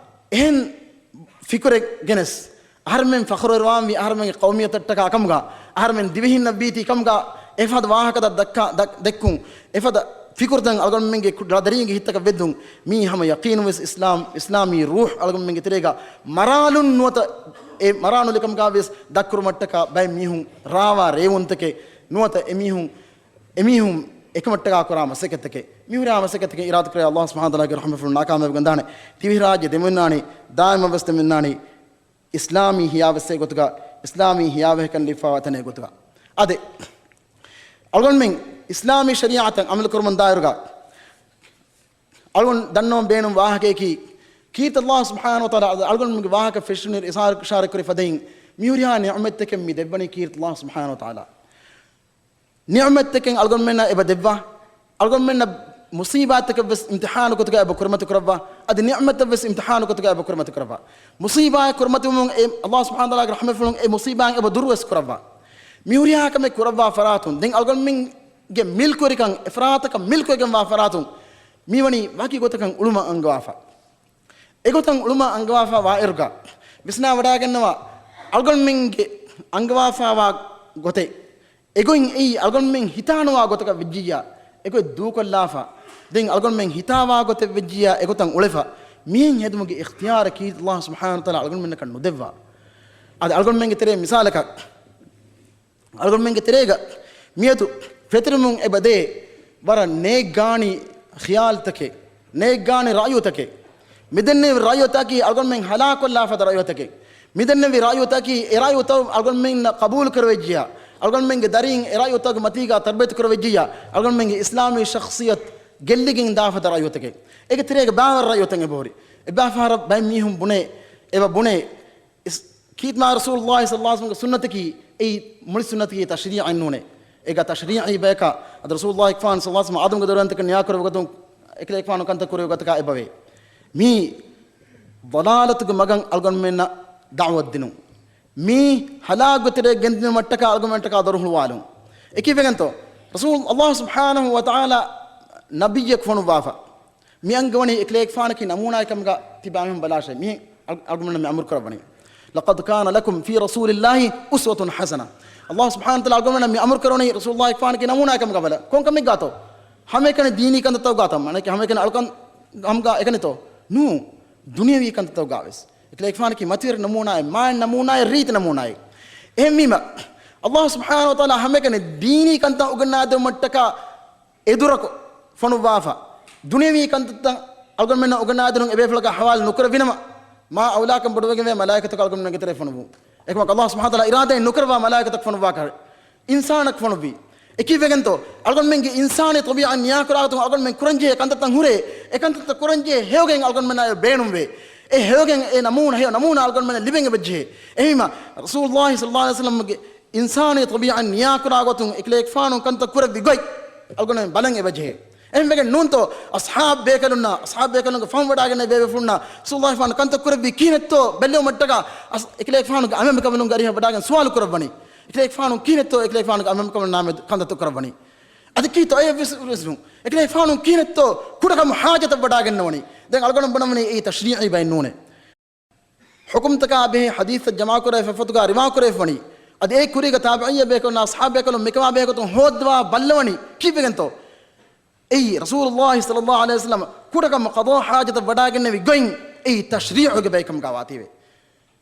އެހެން ފިކުރެއް ގެނެސް އަހަރެމެން ފަޚުރުވެރިވާންވީ އަހަރެމެންގެ ޤައުމިއްޔަތަށްޓަކާ ކަމުގަ، އަހަރެމެން ދިވެހިންނަށް ވީތީ ކަމުގަ، އެފަދަ ވާހަކަތައް ދައްކާ، ދަ-، ދެއްކުން، އެފަދަ ފިކުރުތައް އަޅުގަނޑުމެންގެ ކު-، ދަރީންގެ ހިތްތަކަށް ވެއްދުން، މީ ހަމަ ޔަޤީނުން ވެސް އިސްލާމް، އިސްލާމީ ރޫޙު އަޅުގަނޑުމެންގެ ތެރޭގަ މަރާލުން ނުވަތަ އެ މަރާނުލިކަމުގަ ވެސް ދަށްކުރުމަށްޓަކާ ބައެއް މީހުން ރާވާ ރޭވުންތަކެއް ނުވަތަ އެމީހުން، އެމީހުން އެކަމަށްޓަކާ ކުރާ މަސައްކަތްތަކެއް، މި ހުރިހާ މަސައްކަތްތަކެއް އިރާދަކުރޭ ﷲ ސުބްޙާނަހޫ ވަތަޢާލާގެ ރަޙްމަތްފުޅުން ނާކާމިޔާބުވެގެން ދާނެ. ދިވެހިރާއްޖެ ދެމިންނާނީ، ދާއިމަށް ވެސް ދެމިންނާނީ އިސްލާމީ ހިޔާވެއްސެއް ގޮތުގަ، އިސްލާމީ ހިޔާވަހިކަން ލިބިފަވާ ތަނެއް ގޮތުގަ. އަދެ، އަޅުގަނޑުމެން އިސްލާމީ ޝަރީޢަތަށް ޢަމަލު ކުރުމުން ދާއިރުގަ، އަޅުގަނޑު ދަންނަވަން ބޭނުން ވާހަކަޔަކީ، ކީރިތި ﷲ ސުބްޙާނަހޫ ވަތަޢާލާ އަޅުގަނޑުމެންގެ ވާހަކަ ފެށުނި އިޝާރަ، އިޝާރަތް ކުރި ފަދައިން، މިހުރިހާ ނިޢުމަތްތަކެއް މި ދެއްވަނީ ކީރިތި ﷲ ސުބްޙާނަހޫ ވަތަޢާލާ. ނިޢުމަތްތަކެއް އަޅުގަނޑުމެންނަށް އެބަ ދެއްވާ، އަޅުގަނޑުމެންނަށް މުޞީބާތަކަށްވެސް އިމްތިޙާނު ގޮތުގަ އެބަ ކުރިމަތި ކުރައްވާ، އަދި ނިޢުމަތަށްވެސް އިމްތިޙާނު ގޮތުގަ އެބަ ކުރިމަތި ކުރައްވާ. މުޞީބާއެއް ކުރިމަތިވުމުން އެ ﷲ ސުބްޙާނަހޫ ވަތަޢާލާގެ ރަޙްމަތްފުޅުން އެ މުޞީބާއިން އެބަ ދުރުވެސް ކުރައްވާ. މިހުރިހާ ކަމެއް ކުރައްވާ ފަރާތުން، ދެން އަޅުގަނޑުމެންގެ މިލްކުވެރިކަން، އެފްރާތަކަށް މިލްކުވެގެންވާ ފަރާތުން މިވަނީ ވަކި ގޮތަކަށް އުޅުމަށް އަންގަވާފަ. އެގޮތަށް އުޅުމަށް އަންގަވާފަ ވާއިރުގަ، ވިސްނާ ވަޑާގަންނަވާ އަޅުގަނޑުމެންގެ އަންގަވާފަވާ ގޮތެއް. އެގޮތް އެއީ އަޅުގަނޑުމެން ހިތާނުވާ ގޮތަކަށް ވެއްޖިއްޔާ، އެގޮތް ދޫކޮށްލާފަ. ދެން އަޅުގަނޑުމެން ހިތާވާ ގޮތެއް ވެއްޖިއްޔާ، އެގޮތަށް އުޅެފަ. މިހެން ހެދުމުގެ އިޚްތިޔާރަ ކީރިތި ﷲ ސުބްޙާނަހޫ ވަތަޢާލާ އަޅުގަނޑުމެންނަކަށް ނުދެއްވާ. އަދި އަޅުގަނޑުމެންގެ ތެރޭ މިސާލަކަށް، އަޅުގަނޑުމެންގެ ތެރޭގަ މިއަދު ފެތުރިމުން އެބަދޭ ވަރަށް ނޭއްގާނީ ޚިޔާލުތަކެއް، ނޭއްގާނީ ރައުޔުތަކެއް. މިދެންނެވި ރައުޔުތަކީ އަޅުގަނޑުމެން ހަލާކޮށްލާފަދަ ރައުޔުތަކެއް. މިދެންނެވި ރައުޔުތަކީ އެ ރައުޔުތައް އަޅުގަނޑުމެންނަށް ޤަބޫލު ކުރެވިއްޖިޔާ، އަޅުގަނޑުމެންގެ ދަރީން އެ ރައުޔުތަކުގެ މަތީގަ ތަރްބިޔަތު ކުރެވިއްޖިޔާ، އަޅުގަނޑުމެންގެ އިސްލާމީ ޝަޚްޞިއްޔަތު ގެއްލިގެން ދާފަދަ ރައުޔުތަކެއް. އޭގެ ތެރޭގަ ބައިވަރު ރައުޔުތައް އެބަހުރި. އެބައިފަހަރަށް ބައެއް މީހުން ބުނޭ، އެބަ ބުނޭ، އިސް-، ކީރިތި މާތް ރަސޫލުﷲ ޞައްލަﷲ ޢަލައިހި ވަސައްލަމްގެ ސުންނަތަކީ އެއީ މުޅި ސުންނަތަކީ ތަޝްރީޢެއް ނޫނޭ. އޭގަ ތަޝްރީޢީ ބަޔަކަށް އަދި ރަސޫލުﷲ ފާން ޞައްލަﷲ ޢަލައިހި ވަސައްލަމް އާދަމްގެ ދަރިންތަކަށް ނިޔާކުރެއްވި ގޮތުން އެކަލޭގެފާނު ކަންތައް ކުރެއްވި ގޮތަކަށް އެބަވޭ. މީ ޟަލާލަތުގެ މަގަށް އަޅުގަނޑުމެންނަށް ދަޢުވަތު ދިނުން. މީ ހަލާކުގެ ތެރޭ ގެންދިއުމަށްޓަކާ އަޅުގަނޑުމެންޓަކާ ދޮރު ހުޅުވާލުން. އެކީ ވެގެންތޯ؟ ރަސޫލު ﷲ ސުބްޙާނަހޫ ވަތަޢާލާ ނަބިއްޔަކު ފޮނުއްވާފަ. މި އަންގަވަނީ އެކަލޭގެފާނަކީ ނަމޫނާއެއް ކަމުގަ ތިބާމީހުން ބަލާށޭ. މިހެން އަޅު-، އަޅުގަނޑުމެންނަށް މި އަމުރު ކުރައްވަނީ. لقد كان لكم في رسول الله أسوة حسنة. ﷲ ސުބްޙާނަހޫ ވަތަޢާލާ އަޅުގަނޑުމެންނަށް މި އަމުރު ކުރައްވަނީ ރަސޫލުﷲ ފާނަކީ ނަމޫނާއެއް ކަމުގަ ބަލަ. ކޮން ކަމެއްގާތޯ؟ ހަމައެކަނި ދީނީ ކަންތައްތަކުގާތޯ؟ މާނައަކީ ހަމައެކަނި އަޅުކަން ހަމަގާ އެކަނިތޯ؟ ނޫ. ދުނިޔަވީ ކަންތައްތަކުގާވެސް އެކަލޭގެފާނަކީ މަތިވެރި ނަމޫނާއެއް، މާތް ނަމޫނާއެއް، ރީތި ނަމޫނާއެއް. އެހެންވީމަ، ﷲ ސުބްޙާނަހޫ ވަތަޢާލާ ހަމައެކަނި ދީނީ ކަންތައް އުގަންނާދެވުމަށްޓަކާ އެދުރަކު ފޮނުއްވާފަ، ދުނިޔަވީ ކަންތައްތައް އަޅުގަނޑުމެންނަށް އުގަންނާދިނުން އެބޭފުޅަކާ ހަވާލު ނުކުރެވިނަމަ، މާ އައުލާކަން ބޮޑުވެގެންވޭ މަލާއިކަތަކު އަޅުގަނޑުމެންގެ ތެރޭ ފޮނުއްވުން. އެކަމަކު ﷲ ސުބްޙާނަހޫ ވަތަޢާލާ އިރާދައެއް ނުކުރައްވާ މަލާއިކަތަކު ފޮނުއްވާކަށް އިންސާނަކު ފޮނުއްވީ. އެކީ ވެގެންތޯ؟ އަޅުގަނޑުމެންގެ އިންސާނީ ޠަބީޢަތް ނިޔާކުރާގޮތުން އަޅުގަނޑުމެން ކުރަންޖެހޭ ކަންތައްތައް ހުރޭ، އެ ކަންތައްތައް ކުރަންޖެހޭ ހެޔޮގެން އަޅުގަނޑުމެންނާ ބޭނުންވޭ. އެ ހެޔޮގެން އެ ނަމޫނާ، ހެޔޮ ނަމޫނާ އަޅުގަނޑުމެންނަށް ލިބެން އެބަޖެހޭ. އެހެންވީމަ، ރަސޫލުﷲ ޞައްލަﷲ ޢަލައިހި ވަސައްލަމްގެ އިންސާނީ ޠަބީޢަތް ނިޔާކުރާގޮތުން އެކަލޭގެފާނު ކަންތައް ކުރެއްވި ގޮތް އަޅުގަނޑުމެން ބަލަން އެބަޖެހޭ. އެހެންވެގެން ނޫންތޯ، އަޞްޙާބް ބޭކަލުންނާ، އަޞްޙާބް ބޭކަލުންގެ ފަހުން ވަޑާގެންނެވި ބޭބޭފުޅުންނާ ރަސޫލުﷲ ފާނު ކަންތައް ކުރެއްވީ ކިހިނެއްތޯ ބެއްލެވުމަށްޓަކާ، އަސް-، އެކަލޭގެފާނުގެ އަނބިމެންކަމަލުންގެ އަރިހަށް ވަޑާގެން ސުވާލު ކުރައްވަނީ. އެކަލޭގެފާނު ކިހިނެއްތޯ އެކަލޭގެފާނުގެ އަނބިމެންކަމަލުންނާ މެދު ކަންތައްތައް ކުރައްވަނީ. އަދި ކީތޯ އެއްވެސް ނޫން. އެކަލޭގެފާނު ކިހިނެއްތޯ ކުޑަކަމު ޙާޖަތަށް ވަޑާގެންނެވަނީ. ދެން އަޅުގަނޑު ބުނަންވަނީ އެއީ ތަޝްރީޢީ ބައެއް ނޫނޭ. ޙުކުމްތަކާ ބެހޭ ޙަދީޘްތައް ޖަމާކުރެވިފަ ފޮތުގާ ރިވާކުރެވިފަވަނީ. އަދި އެ ކުރީގަ ތާބިޢީން ބޭކަލުންނާ އަޞްޙާބް ބޭކަލުން މިކަމާ ބެހޭގޮތުން ހޯއްދަވާ ބައްލަވަނީ ކީއްވެގެންތޯ؟ އެއީ ރަސޫލުﷲ ޞައްލަﷲ ޢަލައިހި ވަސައްލަމަ ކުޑަކަމު ޤަޟާ ޙާޖަތަށް ވަޑާގެންނެވި ގޮތް އެއީ ތަޝްރީޢުގެ ބައެއްކަމުގާ ވާތީވެ.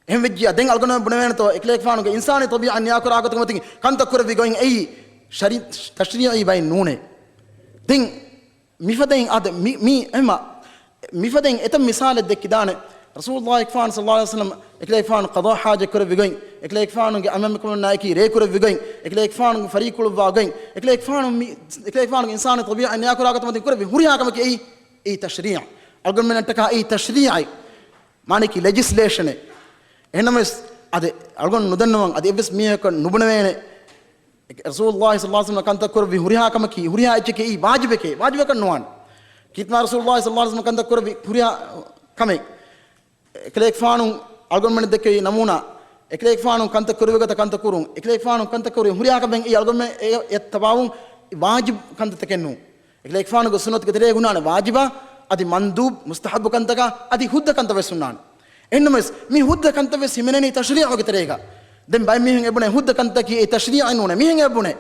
އެހެން ވެއްޖިއްޔާ ދެން އަޅުގަނޑުމެން ބުނެވޭނެތޯ އެކަލޭގެފާނުގެ އިންސާނީ ޠަބީޢަތް ނިޔާކުރާ ގޮތުގެ މަތިން ކަންތައް ކުރެއްވި ގޮތް އެއީ ޝަރީ-، ތަޝްރީޢީ ބައެއް ނޫނޭ. ދެން މިފަދައިން އާދެ، މި، މި، އެމަ، މިފަދައިން އެތައް މިސާލެއް ދެއްކިދާނެ. ރަސޫލުﷲ ފާނު ޞައްލަﷲ ޢަލައިހި ވަސައްލަމަ އެކަލޭގެފާނު ޤަޟާ ޙާޖަތް ކުރެއްވި ގޮތް، އެކަލޭގެފާނުގެ އަނބިމެންކަމުންނާއެކީ ރޭ ކުރެއްވި ގޮތް، އެކަލޭގެފާނުގެ ފަރީއްކުޅުއްވާ ގޮތް، އެކަލޭގެފާނު މި، އެކަލޭގެފާނުގެ އިންސާނީ ޠަބީޢަތް ނިޔާކުރާ ގޮތުގެ މަތިން ކުރެއްވި ހުރިހާ ކަމަކީ އެއީ، އެއީ ތަޝްރީޢު. އަޅުގަނޑުމެންނަށްޓަކާ އެއީ ތަޝްރީޢެއް. މާނައަކީ ލެޖިސްލޭޝަނެއް. އެހެންނަމަވެސް، އަދި އަޅުގަނޑު ނުދަންނަވަން، އަދި އެއްވެސް މީހަކަށް ނުބުނެވޭނެ. ރަސޫލުﷲ ޞައްލަﷲ ޢަލައިހި ވަސައްލަމަ ކަންތައް ކުރެއްވި ހުރިހާ ކަމަކީ، ހުރިހާ އެއްޗަކީ އެއީ ވާޖިބެކޭ، ވާޖިބަކަށް ނުވާނެ. ކީރިތި މާތް ރަސޫލުﷲ ޞައްލަﷲ ޢަލައިހި ވަސައްލަމަ ކަންތައް ކުރެއްވި ހުރިހާ ކަމެއް. އެކަލޭގެފާނު އަޅުގަނޑުމެން ދެއްކެވި ނަމޫނާ، އެކަލޭގެފާނު ކަންތައް ކުރެއްވި ގޮތަށް ކަންތައް ކުރުން، އެކަލޭގެފާނު ކަންތައް ކުރެއްވި ހުރިހާ ކަމެއް އެއީ އަޅުގަނޑުމެން އެ، އެ ތަބާވުން ވާޖިބު ކަންތައްތަކެއް ނޫން. އެކަލޭގެފާނުގެ ސުންނަތުގެ ތެރޭގަ ހުންނާނެ ވާޖިބާ، އަދި މަންދޫބް، މުސްތަޙައްބު ކަންތަކާ، އަދި ހުއްދަ ކަންތައްވެސް ހުންނާނެ. އެހެންނަމަވެސް، މި ހުއްދަ ކަންތައްވެސް ހިމެނެނީ ތަޝްރީޢުގެ ތެރޭގަ. ދެން ބައެއް މީހުން އެބުނޭ ހުއްދަ ކަންތަކީ އެ ތަޝްރީޢެއް ނޫނޭ. މީހެއް އެބުނޭ.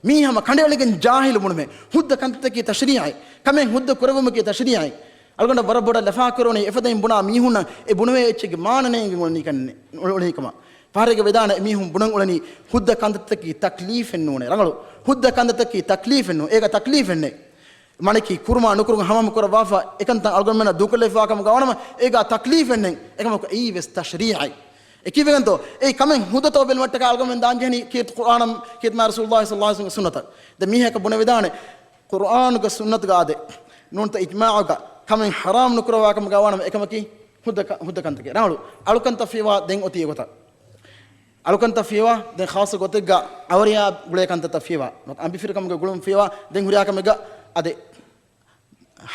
މީ ހަމަ ކަނޑައެޅިގެން ޖާހިލު ބުނުމެއް. ހުއްދަ ކަންތައްތަކީ ތަޝްރީޢެއް. ކަމެއް ހުއްދަ ކުރެއްވުމަކީ ތަޝްރީޢެއް. އަޅުގަނޑަށް ވަރަށް ބޮޑަށް ލަފާކުރެވުނީ އެފަދައިން ބުނާ މީހުންނަށް އެ ބުނެވޭ އެއްޗެއްގެ މާނަ ނޭނގެން އުޅެނީ ކަން، އުޅެނީ ކަމަށް. ފަހަރެއްގަ ވެދާނެ އެމީހުން ބުނަން އުޅެނީ ހުއްދަ ކަންތައްތަކީ ތަކްލީފެއް ނޫނޭ. ރަނގަޅު. ހުއްދަ ކަންތައްތަކީ ތަކްލީފެއް ނޫން. އޭގަ ތަކްލީފެއް ނެތް. މާނައަކީ ކުރުމާ ނުކުރުން ހަމަހަމަ ކުރައްވާފަ އެކަންތައް އަޅުގަނޑުމެންނަށް ދޫކޮށްލައިފާ ކަމުގަ ވަނަމަ އޭގަ ތަކްލީފެއް ނެތް. އެކަމަކު އެއީވެސް ތަޝްރީޢެއް. އެކީވެގެންތޯ އެއީ ކަމެއް ހުއްދަތޯ ބެލުމަށްޓަކާ އަޅުގަނޑުމެން ދާންޖެހެނީ ކީރިތި ޤުރްއާނަށް، ކީރިތި މާތް ރަސޫލުﷲ ޞައްލަﷲ ޢަލައިހި ވަސައްލަމަގެ ސުންނަތަށް. ދެން މީހަކަށް ބުނެވިދާނެ، ޤުރްއާނުގެ ސުންނަތުގަ އާދެ، ނޫންތަ އިޖްމާޢުގަ ކަމެއް ޙަރާމް ނުކުރައްވާ ކަމުގަ ވާނަމަ އެކަމަކީ ހުއްދަ ކަ-، ހުއްދަ ކަންތަކެއް. ރާޅު، އަޅުކަންތައް ފިޔަވާ ދެން އޮތީ އެގޮތަށް. އަޅުކަންތައް ފިޔަވާ ދެން ޚާއްޞަ ގޮތެއްގަ އަވަރިޔާ ގުޅޭ ކަންތައްތައް ފިޔަވާ، ނުވަތަ އަނބިފިރިކަމުގެ ގުޅުން ފިޔަވާ ދެން ހުރިހާ ކަމެއްގަ އާދެ،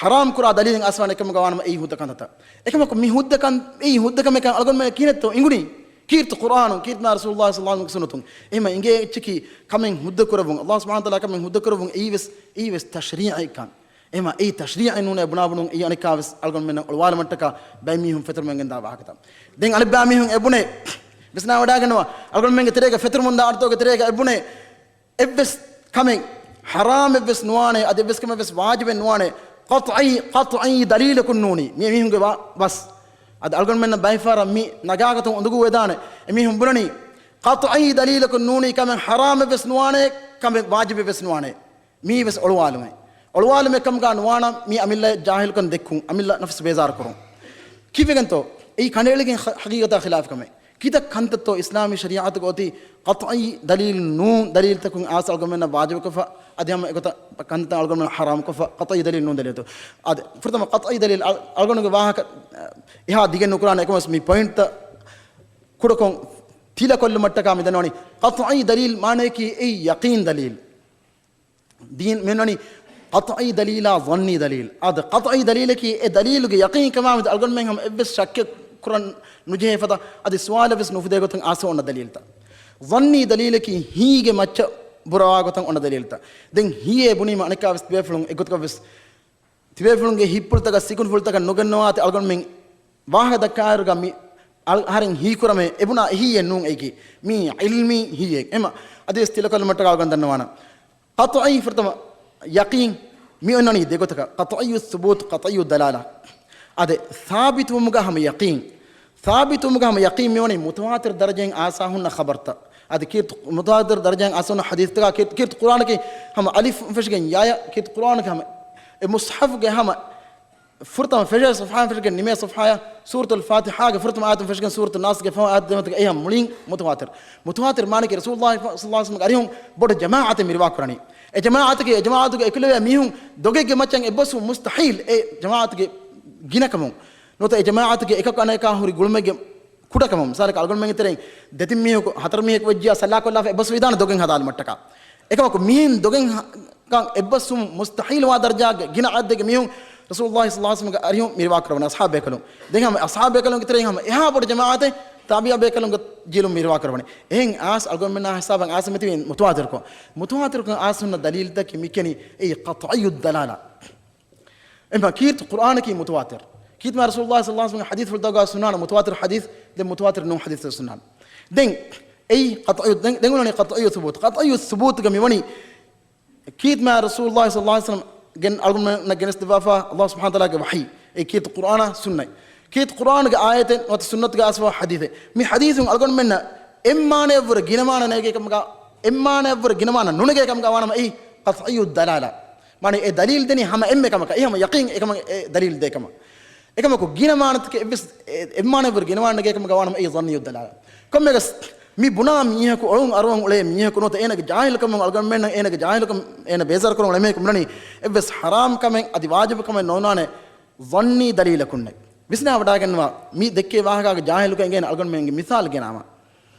ޙަރާމް ކުރާ ދަލީލެއް އައިސްވާނެ ކަމުގަ ވާނަމަ އެއީ ހުއްދަ ކަންތައްތައް. އެކަމަކު މި ހުއްދަ ކަން، އެއީ ހުއްދަ ކަމެއް ކަން އަޅުގަނޑުމެން ކިހިނެއްތޯ އިނގުނީ؟ ކީރިތި ޤުރްއާނުން، ކީރިތި މާތް ރަސޫލުﷲ ޞައްލަﷲ ޢަލައިހި ވަސައްލަމަގެ ސުންނަތުން. އެހެމަ އިނގޭ އެއްޗަކީ ކަމެއް ހުއްދަ ކުރެއްވުން، ﷲ ސުބްޙާނަހޫ ވަތަޢާލާ ކަމެއް ހުއްދަ ކުރެއްވުން އެއީވެސް، އެއީވެސް ތަޝްރީޢެއްކަން. އެހެމަ އެއީ ތަޝްރީޢެއް ނޫނޭ ބުނާ ބުނުން އެއީ އަނެއްކާވެސް އަޅުގަނޑުމެންނަށް އޮޅުވާލުމަށްޓަކާ ބައެއް މީހުން ފެތުރުމެން ގެންދާ ވާހަކަތައް. ދެން އަނެއްބައި މީހުން އެބުނޭ، ވިސްނާވަޑައިގަންނަވާ، އަޅުގަނޑުމެންގެ ތެރޭގަ ފެތުރުމުން ދާ އަޑުތަކުގެ ތެރޭގަ އެބުނޭ، އެއްވެސް ކަމެއް ޙަރާމެއްވެސް ނުވާނެ، އަދި އެއްވެސް ކަމެއްވެސް ވާޖިބެއް ނުވާނެ، ޤަޠްޢީ، ޤަޠްޢީ ދަލީލަކުން ނޫނީ. މި މީހުންގެ ވާ-، ވަސް. އަދި އަޅުގަނޑުމެންނަށް ބައެއް ފަހަރަށް މި ނަގާގަތުން އުނދަގޫވެދާނެ. އެމީހުން ބުނަނީ، ޤަޠްޢީ ދަލީލަކުން ނޫނީ ކަމެއް ޙަރާމެއްވެސް ނުވާނެ، ކަމެއް ވާޖިބެއްވެސް ނުވާނެ. މީވެސް އޮޅުވާލުމެއް. އޮޅުވާލުމެއް ކަމުގަ ނުވާނަމަ މީ އަމިއްލަ ޖާހިލުކަން ދެއްކުން، އަމިއްލަ ނަފްސު ބޭޒާރު ކުރުން. ކީއްވެގެންތޯ؟ އެއީ ކަނޑައެޅިގެން ޙަ-، ޙަޤީޤަތާ ޚިލާފު ކަމެއް. ކިތައް ކަންތައްތޯ އިސްލާމީ ޝަރީޢަތުގަ އޮތީ ޤަޠްޢީ ދަލީލު ނޫން ދަލީލުތަކުން އާސް އަޅުގަނޑުމެންނަށް ވާޖިބުކޮށްފަ، އަދި ހަމަ އެގޮތަށް ކަންތައް އަޅުގަނޑުމެން ޙަރާމްކޮށްފަ، ޤަޠްޢީ ދަލީލު ނޫން ދަލީލުތައް. އަދި ފުރަތަމަ ޤަޠްޢީ ދަލީލު އަޅު-، އަޅުގަނޑުގެ ވާހަކަ، އެ، އެހާ ދިގެއް ނުކުރާނެ، އެކަމަސް މި ޕޮއިންޓްތައް ކުޑަކޮށް ތިލަކޮށްލުމަށްޓަކާ މި ދަންނަވަނީ. ޤަޠްޢީ ދަލީލު މާނަޔަކީ އެއީ ޔަޤީން ދަލީލު. ދީން މި އޮންނަނީ ޤަޠްޢީ ދަލީލާ ޒަންނީ ދަލީލް. އާދެ، ޤަޠްޢީ ދަލީލަކީ އެ ދަލީލުގެ ޔަޤީންކަމާމެދު އަޅުގަނޑުމެން ހަމަ އެއްވެސް ޝައްކެއް ކުރަން ނުޖެހޭ ފަދަ، އަދި ސުވާލެއްވެސް ނުފުދޭ ގޮތުން އާސަ އޮންނަ ދަލީލްތައް. ޒަންނީ ދަލީލަކީ ހީގެ މައްޗަށް ބުރަވާ ގޮތަށް އޮންނަ ދަލީލްތައް. ދެން ހީއޭ ބުނީމަ އަނެއްކާވެސް ތިބޭފުޅުން އެއްގޮތަކަށްވެސް ތިބޭފުޅުންގެ ހިތްޕުޅުތަކަށް ސިކުންފުޅުތަކަށް ނުގެންނަވާތި އަޅުގަނޑުމެން ވާހަކަ ދައްކާއިރުގަ މި އަޅު-، އަހަރެން ހީކުރަމޭ އެބުނާ އެހީއެއް ނޫން އެއީކީ. މީ ޢިލްމީ ހީއެއް. އެމަ އަދިވެސް ތިލަކޮށްލުމަށްޓަކާ އަޅުގަނޑު ދަންނަވާނަން. ޤަޠްޢީ ފުރަތަމަ ޔަޤީން މި އޮންނަނީ ދެގޮތަކަށް. ޤަޠްޢިއްޔުއް ސުބޫތު، ޤަޠްޢިއްޔުއް ދަލާލާ. އާދެ، ސާބިތުވުމުގަ ހަމަ ޔަޤީން. ސާބިތުވުމުގަ ހަމަ ޔަޤީން މިވަނީ މުތަވާތިރު ދަރަޖައިން އާސާ ހުންނަ ޚަބަރުތައް. އަދި ކީރިތި މުތަވާތިރު ދަރަޖައިން އާސާ ހުންނަ ޙަދީޘްތަކާ ކީރިތި، ކީރިތި ޤުރްއާނަކީ ހަމަ އަލިފުން ފެށިގެން ޔާޔަށް، ކީރިތި ޤުރްއާނަކީ ހަމަ އެ މުޞްޙަފުގެ ހަމަ ފުރަތަމަ ފެށޭ ޞަފްޙާއިން ފެށިގެން ނިމޭ ޞަފްޙާޔަށް، ސޫރަތުލް ފާތިޙާގެ ފުރަތަމަ އާޔަތުން ފެށިގެން ސޫރަތު ނާސްގެ ފަހު އާޔަތު ދެމަތިގެ އެހާ މުޅިން މުތަވާތިރު. މުތަވާތިރު މާނައަކީ ރަސޫލުﷲ ޞައްލަﷲ ޢަލައިހި ވަސައްލަމަގެ އަރިހުން ބޮޑު ޖަމާޢަތެއް މި ރިވާ ކުރަނީ. އެ ޖަމާޢަތަކީ، އެ ޖަމާޢަތުގެ އެކުލެވޭ މީހުން ދޮގެއްގެ މައްޗަށް އެއްބަސްވުން މުސްތަޙީލް. އެ ޖަމާޢަތުގެ ގިނަކަމުން ނުވަތަ އެ ޖަމާޢަތުގެ އެކަކު އަނެކާ ހުރި ގުޅުމެއްގެ ކުޑަކަމުން، މިސާލަކަށް އަޅުގަނޑުމެންގެ ތެރެއިން ދެތިން މީހަކު، ހަތަރު މީހަކު ވެއްޖިޔާ ސައްލާކޮށްލާފަ އެއްބަސްވީދާނެ ދޮގެއް ހަދާލުމަށްޓަކާ. އެކަމަކު މިހެން ދޮގެއް ހަ-، ކަން އެއްބަސްވުމުން މުސްތަޙީލުވާ ދަރަޖާގެ ގިނަ އަދަދެއްގެ މީހުން ރަސޫލުﷲ ޞައްލަﷲ ޢަލައިހި ވަސައްލަމަގެ އަރިހުން މި ރިވާ ކުރަވަނީ. އަޞްޙާބު ބޭކަލުން. ދެން ހަމަ އަޞްޙާބު ބޭކަލުންގެ ތެރެއިން ހަމަ އެހާ ބޮޑު ޖަމާޢަތެއް ތާބިޢީ ބޭކަލުންގެ ޖީލުން މި ރިވާ ކުރަވަނީ. އެހެން އާސް އަޅުގަނޑުމެންނާ ހިސާބަށް އާސް މިތިބީ މުތަވާތިރުކޮށް. މުތަވާތިރުކޮށް އާސް ހުންނަ ދަލީލްތަކެއް މިކެނީ އެއީ ޤަޠްޢިއްޔުއް ދަލާލާ. އެމަ ކީރިތި ޤުރްއާނަކީ މުތަވާތިރު. ކީރިތި މާތް ރަސޫލުﷲ ޞައްލަﷲ ޢަލައިހި ވަސައްލަމަގެ ޙަދީޘްފުޅުތަކުގަ ހުންނާނެ މުތަވާތިރު ޙަދީޘް، ދެން މުތަވާތިރު ނޫން ޙަދީޘް ހުންނާނެ. ދެން އެއީ ޤަޠްޢިއްޔު، ދެން، ދެން އޮންނަނީ ޤަޠްޢިއްޔު ޘުބޫތު. ޤަޠްޢިއްޔު ޘުބޫތުގަ މިވަނީ ކީރިތި މާތް ރަސޫލުﷲ ޞައްލަﷲ ޢަލައިހި ވަސައްލަމަ ގެން އަޅުގަނޑުމެންނަށް ގެނެސްދެއްވާފަ ﷲ ސުބްޙާނަހޫ ވަތަޢާލާގެ ވަޙީ. އެއީ ކީރިތި ޤުރްއާނާ ސުންނަތް. ކީރިތި ޤުރްއާނުގެ އާޔަތެއް ނުވަތަ ސުންނަތުގަ އައިސްފަވާ ޙަދީޘެއް. މި ޙަދީޘުން އަޅުގަނޑުމެންނަށް އެއްމާނަޔަށްވުރެ ގިނަ މާނަ ނޭގޭ ކަމުގަ، އެއްމާނަޔަށްވުރެ ގިނަ މާނަ ނުނެގޭ ކަމުގަ ވާނަމަ އެއީ ޤަޠްޢިއްޔުއް ދަލާލާ. މާނަ އެ ދަލީލް ދެނީ ހަމަ އެންމެ ކަމަކަށް. އެ ހަމަ ޔަޤީން އެކަމަށް އެ ދަލީލް ދޭ ކަމަށް. އެކަމަކު ގިނަ މާނަތަކެއް އެއްވެސް އެ-، އެއްމާނަޔަށްވުރެ ގިނަ މާނަ ނެގޭ ކަމުގަ ވާނަމަ އެއީ ޒަންނިއްޔުއް ދަލާލާ. ކޮންމެއަކަސް މި ބުނާ މީހަކު އޮޅުން އަރުވަން އުޅޭ މީހަކު ނުވަތަ އޭނަގެ ޖާހިލުކަމުން އަޅުގަނޑުމެންނަށް އޭނަގެ ޖާހިލުކަމުން އޭނަ ބޭޒާރު ކުރަން އުޅޭ މީހަކު ބުނަނީ އެއްވެސް ޙަރާމް ކަމެއް އަދި ވާޖިބު ކަމެއް ނޯންނާނެ ޒަންނީ ދަލީލަކުންނެއް. ވިސްނާ ވަޑާގަންނަވާ މި ދެއްކޭ ވާހަކާގެ ޖާހިލުކަން އިނގޭނެ އަޅުގަނޑުމެންގެ މިސާލު ގެނާމަ.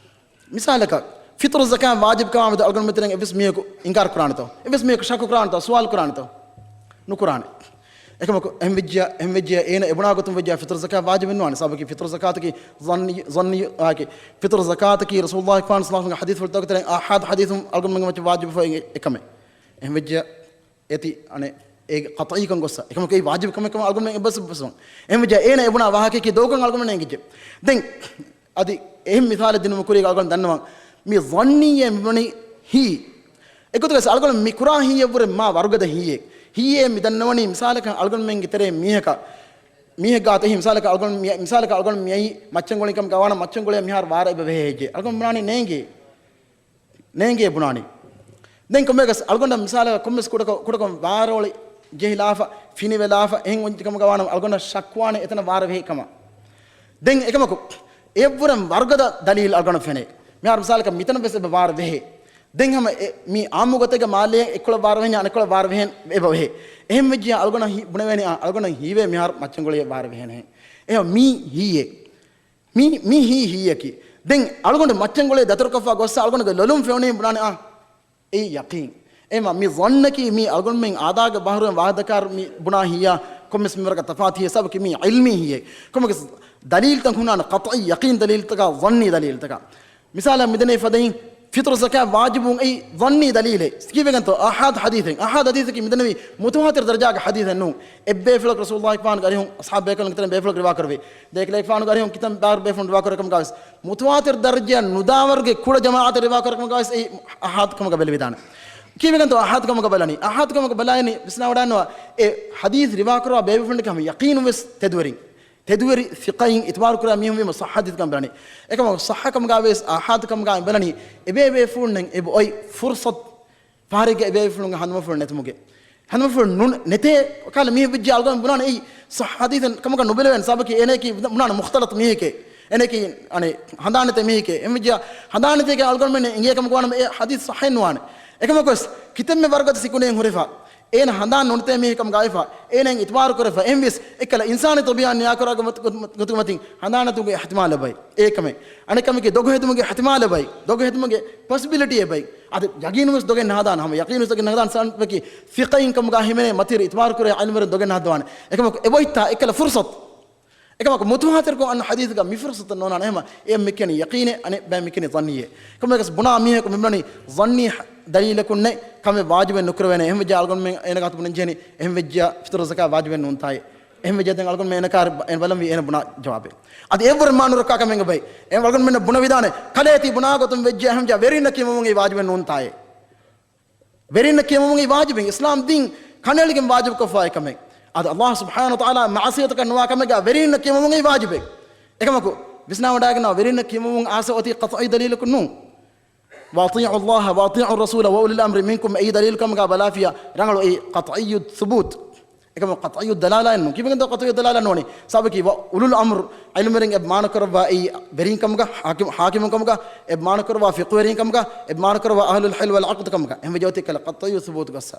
މިސާލަކަށް، ފިޠުރު ޒަކާތް ވާޖިބު ކަމާމެދު އަޅުގަނޑުމެން ތެރެއިން އެއްވެސް މީހަކު އިންކާރު ކުރާނެތޯ؟ އެއްވެސް މީހަކު ޝައްކު ކުރާނެތޯ؟ ސުވާލު ކުރާނެތޯ؟ ނުކުރާނެ. އެކަމަކު، އެހެން ވެއްޖިޔާ، އެހެން ވެއްޖިޔާ އޭނަ އެބުނާ ގޮތުން ވެއްޖިޔާ ފިޠުރު ޒަކާތް ވާޖިބެއް ނުވާނެ. ސަބަބަކީ ފިޠުރު ޒަކާތަކީ ޒަންނި، ޒަންނި އާކީ. ފިޠުރު ޒަކާތަކީ ރަސޫލުﷲ ފާން ޞައްލަﷲ ޢަލައިހި ވަސައްލަމަގެ ޙަދީޘްފުޅުތަކުގެ ތެރެއިން އާޙާދު ޙަދީޘުން އަޅުގަނޑުމެންގެ މައްޗަށް ވާޖިބު ފައި އެކަމެއް. އެހެން ވެއްޖިޔާ އޭތި އަނެއް އޭގެ ޤަޠްޢީކަން ގޮއްސަ. އެކަމަކު އެއީ ވާޖިބު ކަމެއް ކަމަށް އަޅުގަނޑުމެން އެއްބަސް އެއްބަސްވަން. އެހެންވެއްޖެ އޭނަ އެބުނާ ވާހަކައަކީ ދޯކަން އަޅުގަނޑުމެން އެނގިއްޖެ. ދެން އަދި އެހެން މިސާލެއް ދިނުމަށް ކުރީގަ އަޅުގަނޑު ދަންނަވަން. މި ޒަންނީއޭ މިވަނީ ހީ. އެގޮތުގަސް އަޅުގަނޑު މި ކުރާ ހީއެއްވުރެ މާ ވަރުގަދަ ހީއެއް. ހީއޭ މި ދަންނަވަނީ މިސާލަކަށް އަޅުގަނޑުމެންގެ ތެރޭ މީހަކަށް، މީހެއްގާތަ އެހީ މިސާލަކަށް އަޅުގަނޑު މި-، މިސާލަކަށް އަޅުގަނޑު މިއައީ މައްޗަންގޮޅި ކަމުގަ ވާނަމަ މައްޗަންގޮޅިއަށް މިހާރު ވާރަށް އެބަ ވެހޭ ހެއްޔޭ؟ އަޅުގަނޑު ބުނާނީ ނޭނގޭ. ނޭނގޭ ބުނާނީ. ދެން ކޮންމެއަކަސް އަޅުގަނޑަށް މިސާލަކަށް ކޮންމެސް ކުޑަކޮށް، ކުޑަކޮށް ވާރޯޅި ޖެހިލާފަ، ފިނިވެލާފަ، އެހެން އޮތް ކަމުގަ ވާނަމަ އަޅުގަނޑަށް ޝައްކުވާނެ އެތަނަށް ވާރަށް ވެހޭ ކަމަށް. ދެން އެކަމަކު، އެއަށްވުރެން ވަރުގަދަ ދަލީލް އަޅުގަނޑަށް ފެނޭ. މިހާރު މިސާލަކަށް މިތަނަށް ވެސް އެބަ ވާރު ވެހޭ. ދެން ހަމަ އެ، މީ އާއްމު ގޮތެއްގަ މާލޭ އެއްކޮޅަށް ވާރު ވެހެންޏާ އަނެއްކޮޅަށް ވާރު ވެހެން އެބަ ވެހޭ. އެހެން ވެއްޖިއްޔާ އަޅުގަނޑަށް ހި-، ބުނެވޭނެ، އާ، އަޅުގަނޑަށް ހީވޭ މިހާރު މައްޗަންގޮޅިއެއް ވާރު ވެހޭނެހެން. އެހެން މީ ހީއެއް. މީ، މީ ހީ ހީއަކީ. ދެން އަޅުގަނޑު މައްޗަންގޮޅި ދަތުރުކޮށްފަ ގޮއްސަ އަޅުގަނޑުގެ ލޮލުން ފެނުނީ ބުނާނެ، އާ، އެއީ ޔަޤީން. އެމަ މި ޒަންނަކީ މީ އަޅުގަނޑުމެން އާދާގެ ބަހަރުވެން ވާހަކަދައްކާ މި ބުނާ ހީއާ ކޮންމެސް މިންވަރަކަށް ތަފާތު ހީއެއް. ސަބަބަކީ މީ ޢިލްމީ ހީއެއް. ކޮންމެސް ދަލީލްތައް ހުންނާނެ، ޤަޠްޢީ ޔަޤީން ދަލީލްތަކާ، ޒަންނީ ދަލީލްތަކާ. މިސާލަށް މިދެނީ ފަދައިން، ފިޠުރު ޒަކާތް ވާޖިބުވުން އެއީ ޒަންނީ ދަލީލެއް. ކީއްވެގެންތޯ؟ އަޙާދު ޙަދީޘެއް. އަޙާދު ޙަދީޘަކީ މިދެންނެވީ މުތަވާތިރު ދަރަޖާގެ ޙަދީޘެއް ނޫން. އެއްބޭފުޅަކު ރަސޫލުﷲ ފާނުގެ އަރިހުން އަޞްޙާބު ބޭކަލުންގެ ތެރެއިން ބޭފުޅަކު ރިވާކުރެއްވި. ދޭކަލޭގެފާނުގެ އަރިހުން ކިތަން ބާރު ބޭފުޅުން ރިވާކުރެއްވި ކަމުގަވެސް، މުތަވާތިރު ދަރަޖައަށް ނުދާވަރުގެ ކުޑަ ޖަމާޢަތެއް ރިވާކުރެއްވި ކަމުގަވެސް އެއީ އަޙާދު ކަމުގަ ބެލެވިދާނެ. ކީއްވެގެންތޯ އަޙާދު ކަމުގަ ބަލަނީ؟ އަޙާދު ކަމުގަ ބަލާއިނީ ވިސްނާވަޑައިންނަވާ، އެ ޙަދީޘް ރިވާކުރައްވާ ބޭބެފުޅުންނަކީ ހަމަ ޔަޤީނުން ވެސް ތެދުވެރިން. ތެދުވެރި ސިޤައިން އިތުބާރުކުރާ މީހުން ވީމަ ޞައްޙަ ޙަދީޘް ކަމަށް ބަލަނީ. އެކަމަކު ޞައްޙަ ކަމުގަ ވެސް އަޙާދު ކަމުގަ ބަލަނީ، އެބޭބޭފުޅުންނަށް އެބަ އޮތް ފުރުޞަތު ފަހަރެއްގަ އެބޭފުޅުންގެ ހަނދުމަފުޅު ނެތުމުގެ. ހަނދުމަފުޅު ނު-، ނެތޭ ކަހަލަ މީހެއް ވެއްޖެ އަޅުގަނޑު ބުނާނެ އެއީ ޞައްޙަ ޙަދީޘެއް ކަމަކަށް ނުބެލެވޭނެ. ސަބަބަކީ އޭނައަކީ ބުނާނެ މުޚްތަލަޠު މީހެކޭ. އޭނައަކީ އަނެއް ހަނދާންނެތޭ މީހެކޭ. އެހެންވެއްޖެ ހަނދާންނެތޭގަ އަޅުގަނޑުމެން އެނގޭ ކަމަކު ވާނަމަ އެ ޙަދީޘް ޞައްޙައެއް ނުވާނެ. އެކަމަކުވެސް ކިތަންމެ ވަރުގަދަ ސިކުނޑިއެއް ހުރެފަ އޭނަ ހަނދާން ނުނެތޭ މީހެއް ކަމުގަ އައިފަ، އޭނައަށް އިތުބާރު ކުރެފަ، އެހެންވެސް އެއްކަލަ އިންސާނީ ޠަބީޢަތް ނިޔާކުރާ ގޮތު-، ގޮތު-، ގޮތުގެ މަތިން ހަނދާންނެތުމުގެ އިޙްތިމާލެއް އެބައި. އޭ ކަމެއް. އަނެއް ކަމަކީ ދޮގު ހެދުމުގެ އިޙްތިމާލެއް އެބައި. ދޮގު ހެދުމުގެ ޕޮސިބިލިޓީ އެބައި. އަދި ޔަޤީނުންވެސް ދޮގެއް ނަހަދާނެ. ހަމަ ޔަޤީނުވެސް ދޮގެއް ނަހަދާނެ. ސަބަބަކީ ފިޤަހީން ކަމުގަ ހިމެނޭ މަތިވެރި އިތުބާރު ކުރޭ ޢިލްމުވެރިން ދޮގެއް ނަހައްދަވާނެ. އެކަމަކު އެބައޮތްތާ އެއްކަލަ ފުރުޞަތު. އެކަމަކު މުތަވާތިރުކޮށް އަންނަ ޙަދީޘްގަ މި ފުރުޞަތު ނޯންނާނެ. އެހެމަ އެއަށް މި ކިޔަނީ ޔަޤީނޭ، އަނެއް ބައި މި ކިޔަނީ ޒަންނީއޭ. ކަމަކަސް ބުނާ މީހަކު މި ބުނަނީ ޒަންނީ ދަލީލަކުންނޭ، ކަމެއް ވާޖިބެއް ނުކުރެވޭނެ. އެހެންވެއްޖެ އަޅުގަނޑުމެން އޭނަ ގާތު ބުނަން ޖެހެނީ، އެހެންވެއްޖެ ފިޠުރު ޒަކާތް ވާޖިބެއް ނޫންތާއޭ. އެހެންވެއްޖެ ދެން އަޅުގަނޑުމެން އޭނަ ކާރި އޭނަ ބަލަންވީ އޭނަ ބުނާ ޖަވާބެއް. އަދި އެއްވުރެ މާ ނުރައްކާ ކަމެއް އެބައި. އެ އަޅުގަނޑުމެންނަށް ބުނެވިދާނެ، ކަލޭ ތި ބުނާ ގޮތުން ވެއްޖެ އެހެންވެއްޖެ ވެރިންނަށް ކިޔަމަމުން އެއީ ވާޖިބެއް ނޫންތާއޭ. ވެރިންނަށް ކިޔަމަމުން އެއީ ވާޖިބެއް. އިސްލާމް ދީން ކަނޑައެޅިގެން ވާޖިބުކޮށްފައި ކަމެއް. އަދި ﷲ ސުބްޙާނަހޫ ވަތަޢާލާ މަޢުޞިޔަތަކަށް ނުވާ ކަމެއްގަ ވެރިންނަށް ކިޔަމަމުން އެއީ ވާޖިބެއް. އެކަމަކު ވިސްނާވަޑައިގަންނަވާ، ވެރިންނަށް ކިޔަމަމުން އާސަ އޮތީ ޤަޠްޢީ ދަލީލަކުން ނޫން. وأطيعوا الله وأطيعوا الرسول وأولي الأمر منكم އެއީ ދަލީލު ކަމުގަ ބަލާފިޔާ ރަނގަޅު އެއީ ޤަޠްޢިއްޔު ޘުބޫތު. އެކަމަކު ޤަޠްޢިއްޔު ދަލާލާއެއް ނޫން. ކީއްވެގެންތޯ ޤަޠްޢިއްޔު ދަލާލާ ނޫނީ؟ ސަބަބަކީ ވަ-، އުލުލް އަމްރު ޢިލްމުވެރިން އެ މާނަކުރައްވާ އެއީ ވެރިން ކަމުގަ، ޙާކިމް، ޙާކިމުން ކަމުގަ، އެ މާނަކުރައްވާ ފިޤުހުވެރިން ކަމުގަ، އެ މާނަކުރައްވާ އަހްލުލް ޙިލް ވަލް ޢަޤްދު ކަމުގަ. އެހެންވެއްޖެ އޮތީ އެއްކަލަ ޤަޠްޢިއްޔު ޘުބޫތު ގޮއްސަ.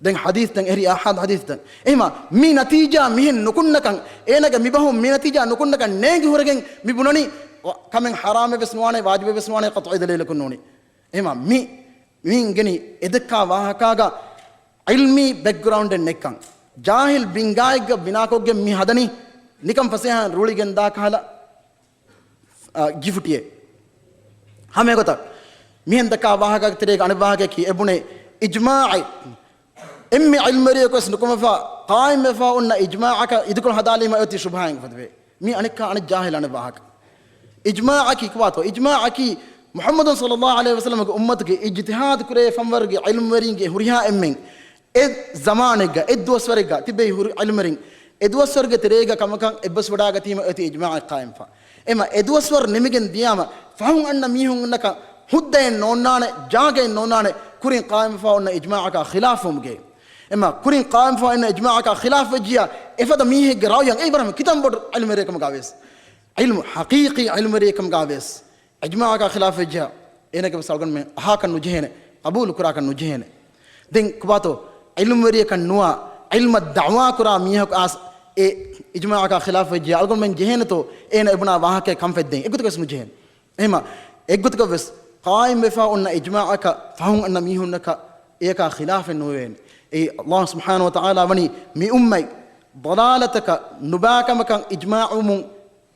ދެން ޙަދީޘްތައް އެހެރީ އަޙާދު ޙަދީޘްތައް. އެހެމަ މި ނަތީޖާ މިހެން ނުކުންނަކަން، އޭނަގެ މި ބަހުން މި ނަތީޖާ ނުކުންނަކަން ނޭނގި ހުރެގެން މި ބުނަނީ، ވަ-، ކަމެއް ޙަރާމެއް ވެސް ނުވާނެ، ވާޖިބެއް ވެސް ނުވާނެ، ޤަޠްޢީ ދަލީލަކުން ނޫނީ. އެހެމަ މި، މި އިނގެނީ އެދައްކާ ވާހަކާގަ ޢިލްމީ ބެކްގްރައުންޑެއް ނެތްކަން. ޖާހިލް ބިންގާއެއްގަ ބިނާކޮށްގެން މި ހަދަނީ ނިކަން ފަސޭހައިން ރޫޅިގެންދާ ކަހަލަ އާ، ގިފުޓިއެއް. ހަމައެގޮތަށް މިހެން ދައްކާ ވާހަކައިގެ ތެރޭގަ އަނެއް ވާހަކައަކީ އެބުނެ އިޖްމާޢެއް އެންމެ ޢިލްމުވެރިޔަކު ވެސް ނުކުމެފަ ޤާއިމްވެފަ އޮންނަ އިޖްމާޢަކަށް އިދިކޮޅު ހަދާލީމަ އޮތީ ޝުބުހާއެއް އެފަދަވޭ. މީ އަނެއްކާ އަނެއް ޖާހިލް އަނެއް ވާހަކަ. އިޖްމާޢަކީ ކިބާތޯ؟ އިޖްމާޢަކީ މުޙައްމަދު ޞައްލައްލާހު ޢަލައިހި ވަސައްލަމަގެ އުއްމަތުގެ އިޖްތިހާދު ކުރޭ ފަންވަރުގެ ޢިލްމުވެރިންގެ ހުރިހާ އެންމެން އެއް ޒަމާނެއްގަ، އެއް ދުވަސްވަރެއްގަ ތިބޭ ހުރި ޢިލްމުވެރިން އެ ދުވަސްވަރުގެ ތެރޭގަ ކަމަކަށް އެއްބަސްވަޑާގަތީމަ އޮތީ އިޖްމާޢެއް ޤާއިމްފަ. އެމަ އެ ދުވަސްވަރު ނިމިގެން ދިޔާމަ ފަހުން އަންނަ މީހުންނަކަށް ހުއްދައެއް ނޯންނާނެ، ޖާގައެއް ނޯންނާނެ، ކުރިން ޤާއިމްފަ އޮންނަ އިޖްމާޢަކާ ޚިލާފްވުމުގެ. އެމަ ކުރިން ޤާއިމްފަ އޮންނަ އިޖްމާޢަކާ ޚިލާފްވެއްޖިޔާ އެފަދަ މީހެއްގެ ރައުޔަށް އެއީ ވަރަށް ކިތަން ބޮޑު ޢިލްމުވެރިއެއް ކަމުގަ ވެސް، ޢިލްމު، ޙަޤީޤީ ޢިލްމުވެރިއެއް ކަމުގަ ވެސް، އިޖްމާޢަކާ ޚިލާފްވެއްޖެ، އޭނަގެ ވެސް އަޅުގަނޑުމެން އަހާކަށް ނުޖެހޭނެ، ޤަބޫލު ކުރާކަށް ނުޖެހޭނެ. ދެން ކޮބާތޯ؟ ޢިލްމުވެރިޔަކަށް ނުވާ، ޢިލްމަށް ދަޢުވާ ކުރާ މީހަކު އާސް އެ އިޖްމާޢަކާ ޚިލާފްވެއްޖެ، އަޅުގަނޑުމެން ޖެހޭނެތޯ އޭނަ އެބުނާ ވާހަކައެއް ކަންފަތްދޭން؟ އެއްގޮތަކަށް ވެސް ނުޖެހޭނެ. އެހެމަ އެއްގޮތަކަށް ވެސް ޤާއިމްވެފަ އޮންނަ އިޖްމާޢަކަށް ފަހުން އަންނަ މީހުންނަކަށް އެޔަކާ ޚިލާފެއް ނުވެވޭނެ. އެއީ ﷲ ސުބްޙާނަހޫ ވަތަޢާލާ ވަނީ މި އުއްމަތް ޟަލާލަތަކަށް ނުބާކަމަކަށް އިޖްމާޢުވުމުން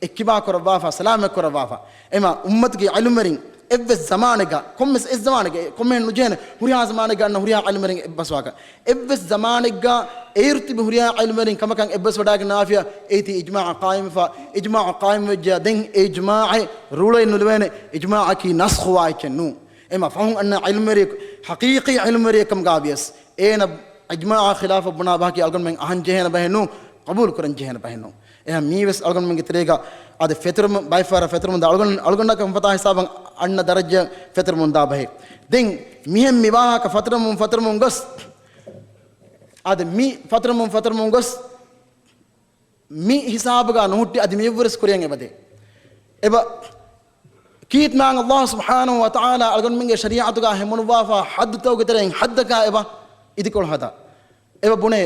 އެއްކިބާ ކުރައްވާފަ، ސަލާމަތް ކުރައްވާފަ. އެމަ އުއްމަތުގެ ޢިލްމުވެރިން އެއްވެސް ޒަމާނެއްގަ، ކޮންމެސް އެއްޒަމާނެއްގަ، ކޮންމެހެން ނުޖެހޭނެ، ހުރިހާ ޒަމާނެއްގަ އަންނަ ހުރިހާ ޢިލްމުވެރިން އެއްބަސްވާކަށް. އެއްވެސް ޒަމާނެއްގަ އޭރު ތިބި ހުރިހާ ޢިލްމުވެރިން ކަމަކަށް އެއްބަސްވަޑާގަންނަވާފިޔާ އޭތި އިޖްމާޢަށް ޤާއިމްވެފަ، އިޖްމާޢަށް ޤާއިމްވެއްޖެޔާ ދެން އެ އިޖްމާޢެއް ރޫޅައެއް ނުލެވޭނެ، އިޖްމާޢަކީ ނަސްޚުވާ އެއްޗެއް ނޫން. އެމަ ފަހުން އަންނަ ޢިލްމުވެރިޔަކު، ޙަޤީޤީ ޢިލްމުވެރިޔެއް ކަމުގަ ވިޔަސް، އޭނަ އިޖްމާޢާ ޚިލާފަށް ބުނާ ބަހަކީ އަޅުގަނޑުމެން އަހަން ޖެހޭނެ ބަހެއް ނޫން، ޤަބޫލު ކުރަން ޖެހޭނެ ބަހެއް ނޫން. އެހެން މީވެސް އަޅުގަނޑުމެންގެ ތެރޭގަ އަދި ފެތުރުމު، ބައެއް ފަހަރަށް ފެތުރުމުން ދާ އަޅުގަނޑު، އަޅުގަނޑަކަށް ފަތާ ހިސާބަށް އަންނަ ދަރަޖަ ފެތުރުމުން ދާ ބަހެއް. ދެން މިހެން މި ވާހަކަ ފަތުރުމުން ފަތުރުމުން ގޮސް، އަދި މި ފަތުރުމުން ފަތުރުމުން ގޮސް، މި ހިސާބުގަ ނުހުއްޓި އަދި މިއަށްވުރެސް ކުރިއަށް އެބަދޭ. އެބަ ކީއްމާން ﷲ ސުބްޙާނަހޫ ވަތަޢާލާ އަޅުގަނޑުމެންގެ ޝަރީޢަތުގަ ހެމުނުއްވާފާ ޙައްދުތަކުގެ ތެރެއިން ޙައްދަކާ އެބަ އިދިކޮޅު ހަދާ. އެބަ ބުނޭ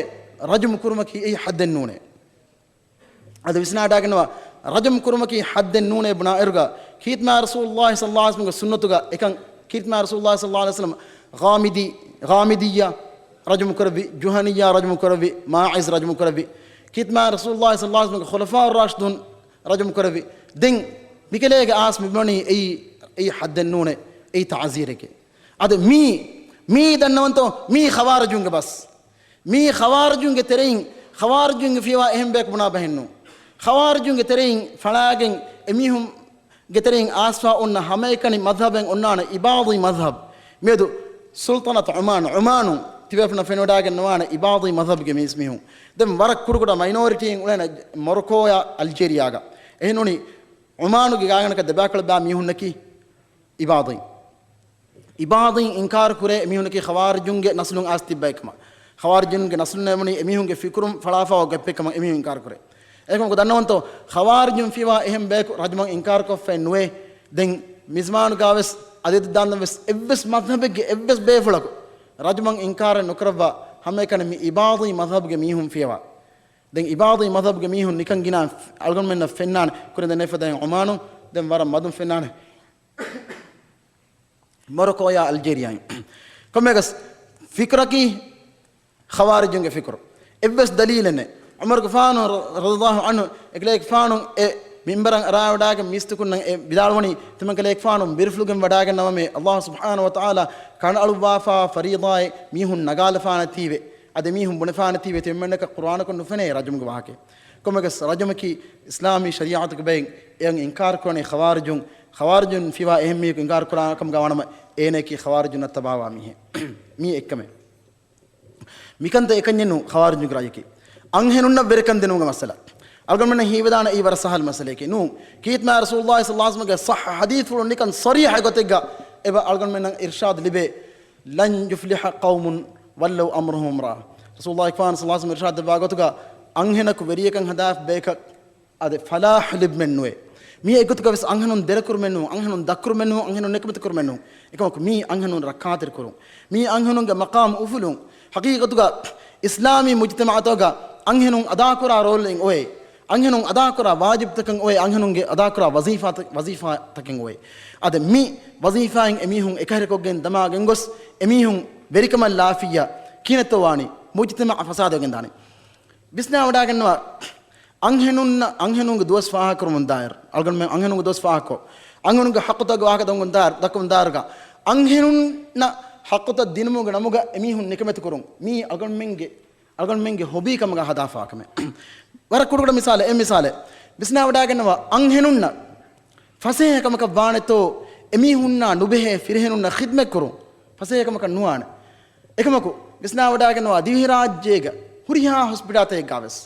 ރަޖުމު ކުރުމަކީ އެއީ ޙައްދެއް ނޫނޭ. އަދި ވިސްނާވަޑައިގަންނަވާ، ރަޖުމު ކުރުމަކީ ޙައްދެއް ނޫނޭ ބުނާ އިރުގަ، ކީއްމާ ރަސޫލުﷲ ޞައްލަﷲ ޢަލައިހި ވަސައްލަމްގެ ސުންނަތުގަ އެކަން، ކީއްމާ ރަސޫލުﷲ ޞައްލަﷲ ޢަލައިހި ވަސައްލަމް ޣާމިދީ، ޣާމިދިއްޔާ ރަޖުމު ކުރެއްވި، ޖުހަނިއްޔާ ރަޖުމު ކުރެއްވި، މާޢިޒް ރަޖުމު ކުރެއްވި، ކީއްމާ ރަސޫލުﷲ ޞައްލަﷲ ޢަލައިހި ވަސައްލަމްގެ ޚުލަފާއު ރާޝިދޫން ރަޖުމު ކުރެއްވި. ދެން މިކަލޭގެ އާސް މިބުނީ އެއީ، އެއީ ޙައްދެއް ނޫނޭ، އެއީ ތަޢުޒީރެކޭ. އަދި މީ، މީ ދަންނަވަންތޯ، މީ ޚަވާރިޖުންގެ ބަސް. މީ ޚަވާރިޖުންގެ ތެރެއިން، ޚަވާރިޖުންގެ ފިޔަވާ އެހެން ބަޔަކު ބުނާ ބަހެއްނޫ. ޚަވާރިޖުންގެ ތެރެއިން ފަޅާގެން އެމީހުންގެ ތެރެއިން އާސްފާ އޮންނަ ހަމައެކަނި މަޒްހަބެއް އޮންނާނެ އިބާޟީ މަޒްހަބް. މިއަދު ސުލްޠަނަތު ޢޮމާން، ޢޮމާނުން ތިބޭފުނަށް ފެނިވަޑައިގަންނަވާނެ އިބާޟީ މަޒްހަބްގެ މީސްމީހުން. ދެން ވަރަށް ކުޑަކުޑަ މައިނޯރިޓީއިން އުޅޭނެ މޮރޮކޯއާ އަލްޖޭރިއާގަ. އެހެންނޫނީ ޢޮމާނުގެ ގާތްގަނޑަކަށް ދެބައިކުޅަ ބައި މީހުންނަކީ އިބާޟީ. އިބާޟީ އިންކާރު ކުރޭ އެމީހުންނަކީ ޚަވާރިޖުންގެ ނަސްލުން އައިސް ތިއްބައިކަމަށް. ޚަވާރިޖުންގެ ނަސްލުންނޭ ވަނީ އެމީހުންގެ ފިކުރުން ފަޅާފައި ގޮތްޕެއްކަމަށް އެމީހުން އިންކާރު ކުރޭ. އެކަމަކު ދަންނަވަންތޯ، ޚަވާރިޖުން ފިޔަވާ އެހެން ބަޔަކު ރަޖުމަށް އިންކާރުކޮށްފައެއް ނުވޭ. ދެން މިޒްމާނުގަ ވެސް އަދި އަދި ދާންދަން ވެސް އެއްވެސް މަޒްހަބެއްގެ އެއްވެސް ބޭފުޅަކު ރަޖުމަށް އިންކާރެއް ނުކުރައްވާ ހަމައެކަނި މި އިބާޟީ މަޒްހަބުގެ މީހުން ފިޔަވާ. ދެން އިބާޟީ މަޒްހަބުގެ މީހުން ނިކަން ގިނަ އަޅުގަނޑުމެންނަށް ފެންނާނެ ކުރިން ދެންނެވިފަދައިން ޢޮމާނު، ދެން ވަރަށް މަދުން ފެންނާނެ މޮރޮކޯއާ އަލްޖޭރިއާއިން. ކޮންމެއަކަސް ފިކުރަކީ ޚަވާރިޖުންގެ ފިކުރު. އެއްވެސް ދަލީލެއް ނެތް. ޢުމަރުގެފާނު ރަ-، ރަޟިޔަﷲ ޢަންހު އެކަލޭގެފާނު އެ މިންބަރަށް އަރާވަޑައިގެން މީސްތަކުންނަށް އެ ވިދާޅުވަނީ، ތިމަންކަލޭގެފާނު ބިރުފުޅުގެން ވަޑައިގަންނަވަމޭ، ﷲ ސުބްޙާނަހޫ ވަތަޢާލާ ކަނޑައަޅުއްވާފާ ފަރީޟާއެއް މީހުން ނަގާލަފާނެތީވެ، އަދި މީހުން ބުނެފާނެތީވެ، ތިމަންނަކަށް ޤުރުއާނަކުން ނުފެނޭ ރަޖުމުގެ ވާހަކަ. ކޮންމެއަކަސް ރަޖުމަކީ އިސްލާމީ ޝަރީޢަތުގެ ބައެއް އެއަށް އިންކާރު ކުރާނީ ޚަވާރިޖުން. ޚަވާރިޖުން ފިޔަވާ އެހެން މީހަކު އިންކާރު ކުރާ ކަމުގަ ވާނަމަ، އޭނައަކީ ޚަވާރިޖުންނަށް ތަބާވާ މީހެއް. މީ އެއްކަމެއް. މިކަންތައް އެކަންޏެއް ނޫން ޚަވާރިޖުންގެ ރައްޔަކީ. އަންހެނުންނަށް ވެރިކަން ދިނުމުގެ މައްސަލަ. އަޅުގަނޑުމެންނަށް ހީވެދާނެ އެއީ ވަރަށް ސަހަލު މައްސަލައެކޭ. ނޫން. ކީއްމާ ރަސޫލުﷲ ޞައްލަﷲ ޢަލައިހި ވަސައްލަމްގެ ޞައްޙަ ޙަދީޘްފުޅުން ނިކަން ޞަރީޙަ ގޮތެއްގަ އެބަ އަޅުގަނޑުމެންނަށް އިރްޝާދު ލިބޭ، "لن يفلح قوم ولوا أمرهم امرأة." ރަސޫލުﷲ ޞައްލަﷲ ޢަލައިހި ވަސައްލަމް އިރްޝާދު ދެއްވާ ގޮތުގަ، އަންހެނަކު ވެރިޔަކަށް ހަދާފަ ބަޔަކަށް އަދި ފަލާޙު ލިބުމެއް ނުވޭ. މީ އެއްގޮތުގަ ވެސް އަންހެނުން ދެރަކުރުމެއް ނޫން، އަންހެނުން ދަށްކުރުމެއް ނޫން، އަންހެނުން ނިކަމެތި ކުރުމެއް ނޫން. އެކަމަކު މީ އަންހެނުން ރައްކާތެރި ކުރުން. މީ އަންހެނުންގެ މަޤާމު އުފުލުން. ޙަޤީޤަތުގަ އިސްލާމީ މުޖުތަމަޢަތަކުގަ އަންހެނުން އަދާކުރާ ރޯލްއެއް އޮވޭ. އަންހެނުން އަދާކުރާ ވާޖިބުތަކެއް އޮވޭ. އަންހެނުންގެ އަދާކުރާ ވަޒީފާތަ-، ވަޒީފާތަކެއް އޮވޭ. އަދި މި ވަޒީފާއިން އެމީހުން އެކަހެރިކޮށްގެން ދަމާ ގެންގޮސް އެމީހުން ވެރިކަމަށް ލާފިއްޔާ ކިހިނެއްތޯ ވާނީ؟ މުޖުތަމަޢަށް ފަސާދަވެގެން ދާނީ. ވިސްނާވަޑައިގަންނަވާ، އަންހެނުންނަށް، އަންހެނުންގެ ދުވަސް ފާހަގަކުރުމުން ދާއިރު، އަޅުގަނޑުމެން އަންހެނުންގެ ދުވަސް ފާހަގަކޮށް، އަންހެނުންގެ ޙައްޤުތައް ވާހަކަ ދަންގުން ދާއިރު، ދައްކަމުން ދާއިރުގަ، އަންހެނުންނަށް ޙައްޤުތައް ދިނުމުގެ ނަމުގަ އެމީހުން ނިކަމެތި ކުރުން، މީ އަޅުގަނޑުމެންގެ، އަޅުގަނޑުމެންގެ ހޮބީ ކަމުގަ ހަދާފާ ކަމެއް. ވަރަށް ކުޑަކުޑަ މިސާލެއް، އެއް މިސާލެއް. ވިސްނާވަޑައިގަންނަވާ، އަންހެނުންނަށް ފަސޭހަ ކަމަކަށް ވާނެތޯ، އެމީހުންނާ ނުބެހޭ ފިރިހެނުންނަށް ޚިދްމަތް ކުރުން؟ ފަސޭހަ ކަމަކަށް ނުވާނެ. އެކަމަކު، ވިސްނާވަޑައިގަންނަވާ، ދިވެހިރާއްޖޭގަ ހުރިހާ ހޮސްޕިޓާލްތަކެއްގަ ވެސް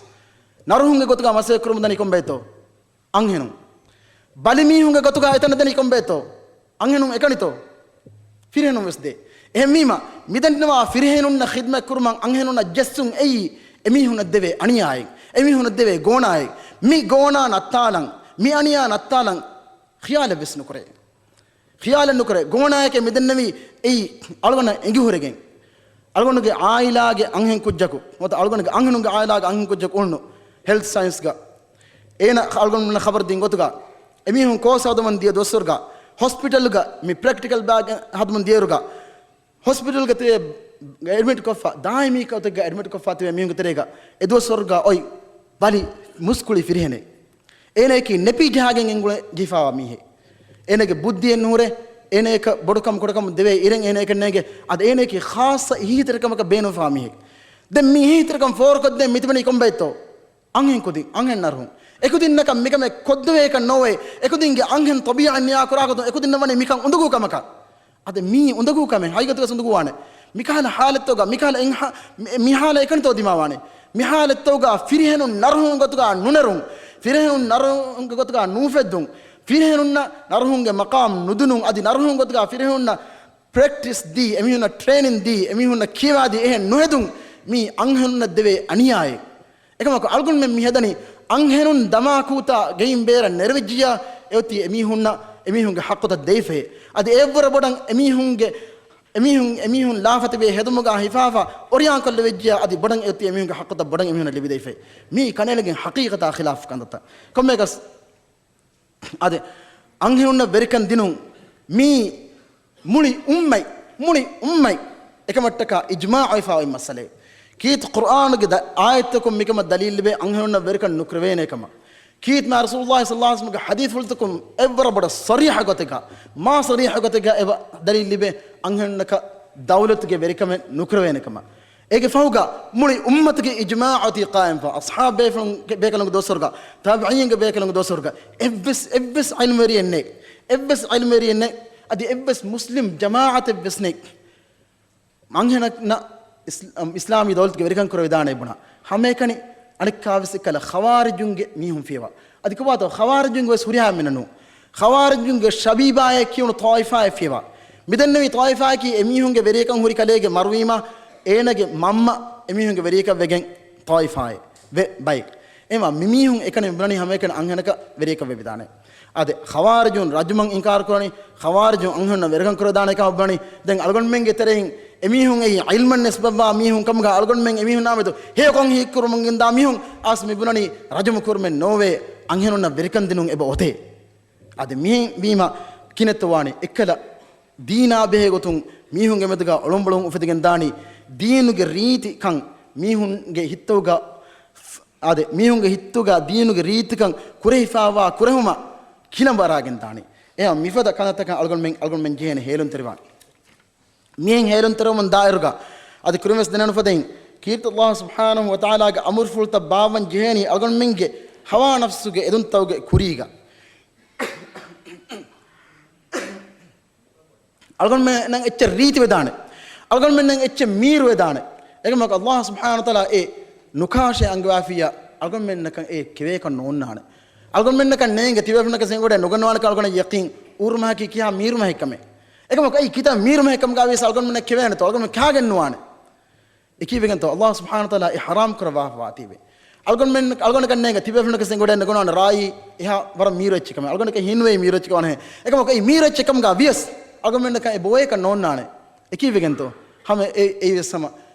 ނަރުހުންގެ ގޮތުގަ މަސައްކަތް ކުރަމުން ދަނީ ކޮންބައެއްތޯ؟ އަންހެނުން. ބަލިމީހުންގެ ގޮތުގަ އެތަނަށް ދަނީ ކޮންބައެއްތޯ؟ އަންހެނުން އެކަނިތޯ؟ ފިރިހެނުން ވެސް ދޭ. އެހެންވީމަ، މިދަންނަވާ ފިރިހެނުންނަށް ޚިދްމަތް ކުރުމަށް އަންހެނުންނަށް ޖެއްސުން އެއީ އެމީހުންނަށް ދެވޭ އަނިޔާއެއް، އެމީހުންނަށް ދެވޭ ގޯނާއެއް. މި ގޯނާ ނައްތާލަން، މި އަނިޔާ ނައްތާލަން ޚިޔާލެއް ވެސް ނުކުރޭ. ޚިޔާލެއް ނުކުރޭ. ގޯނާއެކޭ މިދެންނެވީ އެއީ އަޅުގަނޑަށް އެނގިހުރެގެން. އަޅުގަނޑުގެ ޢާއިލާގެ އަންހެން ކުއްޖަކު، ނުވަތަ އަޅުގަނޑުގެ އަންހެނުންގެ ޢާއިލާގެ އަންހެން ކުއްޖަކު އުޅުނު ހެލްތް ސައިންސްގަ. އޭނަ އަޅުގަނޑުމެންނަށް ޚަބަރު ދިން ގޮތުގަ، އެމީހުން ކޯސް ހަދަމުން ދިޔަ ދުވަސްވަރުގަ، ހޮސްޕިޓަލްގަ މި ޕްރެކްޓިކަލް ބާގް ހަދަމުން ދިޔައިރުގަ، ހޮސްޕިޓަލްގަ ތިބޭ އެޑްމިޓް ކޮށްފަ، ދާއިމީ ގޮތެއްގަ އެޑްމިޓް ކޮށްފަ ތިބޭ މީހުންގެ ތެރޭގަ އެ ދުވަސްވަރުގަ އޮތް ބަލި މުސްކުޅި ފިރިހެނެއް. އޭނައަކީ ނެޕި ޖަހާގެން ގެންގުޅެ ޖެހިފައިވާ މީހެއް. އޭނަގެ ބުއްދިއެއް ނުހުރޭ، އޭނައަކަށް ބޮޑުކަމު ކުޑަކަމު ދެވޭ އިރެއް އޭނައަކަށް ނޭނގޭ. އަދި އޭނައަކީ ޚާއްޞަ އެހީތެރިކަމަކަށް ބޭނުންފައިވާ މީހެއް. ދެން މި އެހީތެރިކަން ފޯރުކޮށްދޭން މިތިބެނީ ކޮންބައެއްތޯ؟ އަންހެން ކުދިން، އަންހެން ނަރުހުން. އެކުދިންނަކަށް މިކަމެއް ކޮށްދެވޭކަށް ނޯވޭ. އެކުދިންގެ އަންހެން ޠަބީޢަތް ނިޔާކުރާ ގޮތުން އެކުދިންނަށް ވަނީ މިކަން އުނދަގޫ ކަމަކަށް. އަދި މީ އުނދަގޫ ކަމެއް، ހަގީގަތުގަސް އުނދަގޫވާނެ. މިކަހަލަ ހާލަތްތަކުގަ، މިކަހަލަ އެއްހާ-، މި-، މިހާލަ އެކަނިތޯ ދިމާވާނެ. މިހާލަތްތަކުގަ ފިރިހެނުން ނަރުހުން ގޮތުގަ ނުނެރުން، ފިރިހެނުން ނަރުހުން ގޮތުގަ ނޫފެއްދުން، ފިރިހެނުންނަށް ނަރުހުންގެ މަޤާމް ނުދިނުން، އަދި ނަރުހުން ގޮތުގަ ފިރިހެނުންނަށް ޕްރެކްޓިސް ދީ، އެމީހުންނަށް ޓްރޭނިން ދީ، އެމީހުންނަށް ކިޔަވާދީ އެހެން ނުހެދުން، މީ އަންހެނުންނަށް ދެވޭ އަނިޔާއެއް. އެކަމަކު އަޅުގަނޑުމެން މި ހަދަނީ އަންހެނުން ދަމާ ކޫތާ ގެއިން ބޭރަށް ނެރެވެއްޖިއްޔާ، އެއޮތީ އެމީހުންނަށް އެމީހުންގެ ޙައްޤުތައް ދެވިފައޭ. އަދި އެއަށްވުރެ ބޮޑަށް އެމީހުންގެ، އެމީހުން، އެމީހުން ލާފަތިވެ ހެދުމުގަ ހިފާފަ އޮރިޔާންކޮށްލެވިއްޖިޔާ، އަދި ބޮޑަށް އެއޮތީ އެމީހުންގެ ޙައްޤުތައް ބޮޑަށް އެމީހުންނަށް ލިބިދެވިފައޭ. މީ ކަނޑައެޅިގެން ޙަޤީޤަތާ ޚިލާފު ކަންތައްތައް. ކޮންމެއަކަސް އަދި އަންހެނުންނަށް ވެރިކަން ދިނުން މީ މުޅި އުއްމަތް، މުޅި އުއްމަތް އެކަމަށްޓަކާ އިޖްމާޢުވެފާ އޮތް މައްސަލައެއް. ކީރިތި ޤުރްއާނުގެ ދަ-، އާޔަތްތަކުން މިކަމަށް ދަލީލް ލިބޭ އަންހެނުންނަށް ވެރިކަން ނުކުރެވޭނޭ ކަމަށް. ކީރިތި މާތް ރަސޫލުﷲ ޞައްލަﷲ ޢަލައިހި ވަސައްލަމްގެ ޙަދީޘްފުޅުތަކުން އެއްވަރަށް ބޮޑަށް ޞަރީޙަ ގޮތެއްގަ، މާ ޞަރީޙަ ގޮތެއްގަ އެބަ ދަލީލް ލިބޭ އަންހެނުންނަކަށް ދައުލަތުގެ ވެރިކަމެއް ނުކުރެވޭނެ ކަމަށް. އޭގެ ފަހުގަ މުޅި އުއްމަތުގެ އިޖްމާޢު އޮތީ ޤާއިމްވާ، އަޞްޙާބު ބޭފުޅުންގެ ބޭކަލުންގެ ދުވަސްވަރުގަ، ތާބިޢީންގެ ބޭކަލުންގެ ދުވަސްވަރުގަ އެއްވެސް، އެއްވެސް ޢިލްމުވެރިއެއް ނެތް. އެއްވެސް ޢިލްމުވެރިއެއް ނެތް. އަދި އެއްވެސް މުސްލިމް ޖަމާޢަތެއްވެސް ނެތް. އަންހެނަކަށް އިސް-، އިސްލާމީ ދައުލަތުގެ ވެރިކަން ކުރެވިދާނެ ބުނާ. ހަމައެކަނި އަނެއްކާވެސް އެއްކަލަ ޚަވާރިޖުންގެ މީހުން ފިޔަވާ. އަދި ކޮބާތޯ ޚަވާރިޖުންގެ ވެސް ހުރިހާ މިނަނޫ. ޚަވާރިޖުންގެ ޝަބީބާއޭ ކިޔުނު ޠާއިފާއެއް ފިޔަވާ. މިދެންނެވި ޠާއިފާއަކީ އެމީހުންގެ ވެރިޔަކަން ހުރި ކަލޭގެ މަރުވީމާ، އޭނަގެ މަންމަ އެމީހުންގެ ވެރިޔަކަށް ވެގެން ޠާއިފާއެއް ވެ ބައެއް. އެމާ މިމީހުން އެކަނި ބުނަނީ ހަމައެކަނި އަންހެނަކަށް ވެރިޔަކަށް ވެވިދާނެ. އަދި ޚަވާރިޖުން ރަޖުމަށް އިންކާރު ކުރަނީ، ޚަވާރިޖުން އަންހެނުންނަށް ވެރިކަން ކުރެވިދާނެ ކަމަށް ބުނަނީ. ދެން އަޅުގަނޑުމެންގެ ތެރެއިން އެމީހުން އެއީ ޢިލްމަށް ނިސްބަތްވާ މީހުން ކަމުގަ އަޅުގަނޑުމެން އެމީހުންނާ މެދު ހެޔޮކޮން ހީކުރުމުން ގެންދާ މީހުން އަސް މި ބުނަނީ ރަޖުމު ކުރުމެއް ނޯވޭ، އަންހެނުންނަށް ވެރިކަން ދިނުން އެބަ އޮތޭ. އަދި މިހެން ވީމަ ކިނެއްތޯ ވާނީ އެއްކަލަ ދީނާ ބެހޭ ގޮތުން މީހުންގެ މެދުގަ އޮޅުނބޮޅުން އުފެދިގެން ދާނީ، ދީނުގެ ރީތިކަން މީހުންގެ ހިތުގަ، އާދެ، މީހުންގެ ހިތުގަ ދީނުގެ ރީތިކަން ކުރެހިފާވާ ކުރެހުމަށް ކިލަނބަރާގެން ދާނީ. އެހާ މިފަދަ ކަންތައްތަކަށް އަޅުގަނޑުމެން، އަޅުގަނޑުމެން ޖެހޭނެ ހޭލުންތެރިވާން. މިހެން ހޭލުންތެރިވުމުން ދާއިރުގަ އަދި ކުރިންވެސް ދެނެނުފަދައިން، ކީރިތި ﷲ ސުބްޙާނަހޫ ވަތަޢާލާގެ އަމުރުފުޅުތައް ބާއްވަން ޖެހޭނީ އަޅުގަނޑުމެންގެ ހަވާ ނަފްސުގެ އެދުންތަކުގެ ކުރީގަ. އަޅުގަނޑުމެންނަށް އެއްޗެއް ރީތިވެދާނެ. އަޅުގަނޑުމެންނަށް އެއްޗެއް މީރުވެދާނެ. އެކަމަކު ﷲ ސުބްޙާނަހޫ ވަތަޢާލާ އެ ނުކާށޭ އަންގަވާފިއްޔާ އަޅުގަނޑުމެންނަކަށް އެ ކެވޭކަން ނޯންނާނެ. އަޅުގަނޑުމެންނަކަށް ނޭނގެ ތިބޭފުޅުންނަކަށް އެނގިވަޑައި ނުގަންނަވާނެކަން އަޅުގަނޑަށް ޔަޤީން. އޫރުމަހަކީ ކިހާ މީރުމަހެއްކަމެއް. އެކަމަކު އެއީ ކިތައް މީރުމަހެއްކަމުގަވިޔަސް އަޅުގަނޑުމެންނަށް ކެވޭނެތޯ؟ އަޅުގަނޑުމެން ކާގެން ނުވާނެ. އެކީވެގެންތޯ ﷲ ސުބްޙާނަހޫ ވަތަޢާލާ އެ ޙަރާމް ކުރައްވާފަވާތީވެ. އަޅުގަނޑުމެން، އަޅުގަނޑަކަށް ނޭނގެ ތިބޭފުޅުންނަކަށް އެނގިވަޑައި ނުގަންނަވާނެ ރާއީ އެހާ ވަރަށް މީރު އެއްޗެއް ކަމެއް. އަޅުގަނޑަކަށް ހިންނުވޭ މީރު އެއްޗެއް ކަމަށް. އެކަމަކު އެއީ މީރު އެއްޗެއް ކަމުގަ ވިޔަސް އަޅުގަނޑުމެންނަކަށް އެ ބޮވޭކަށް ނޯންނާނެ. އެކީވެގެންތޯ؟ ހަމަ އެ، އެއީވެސް ހަމަ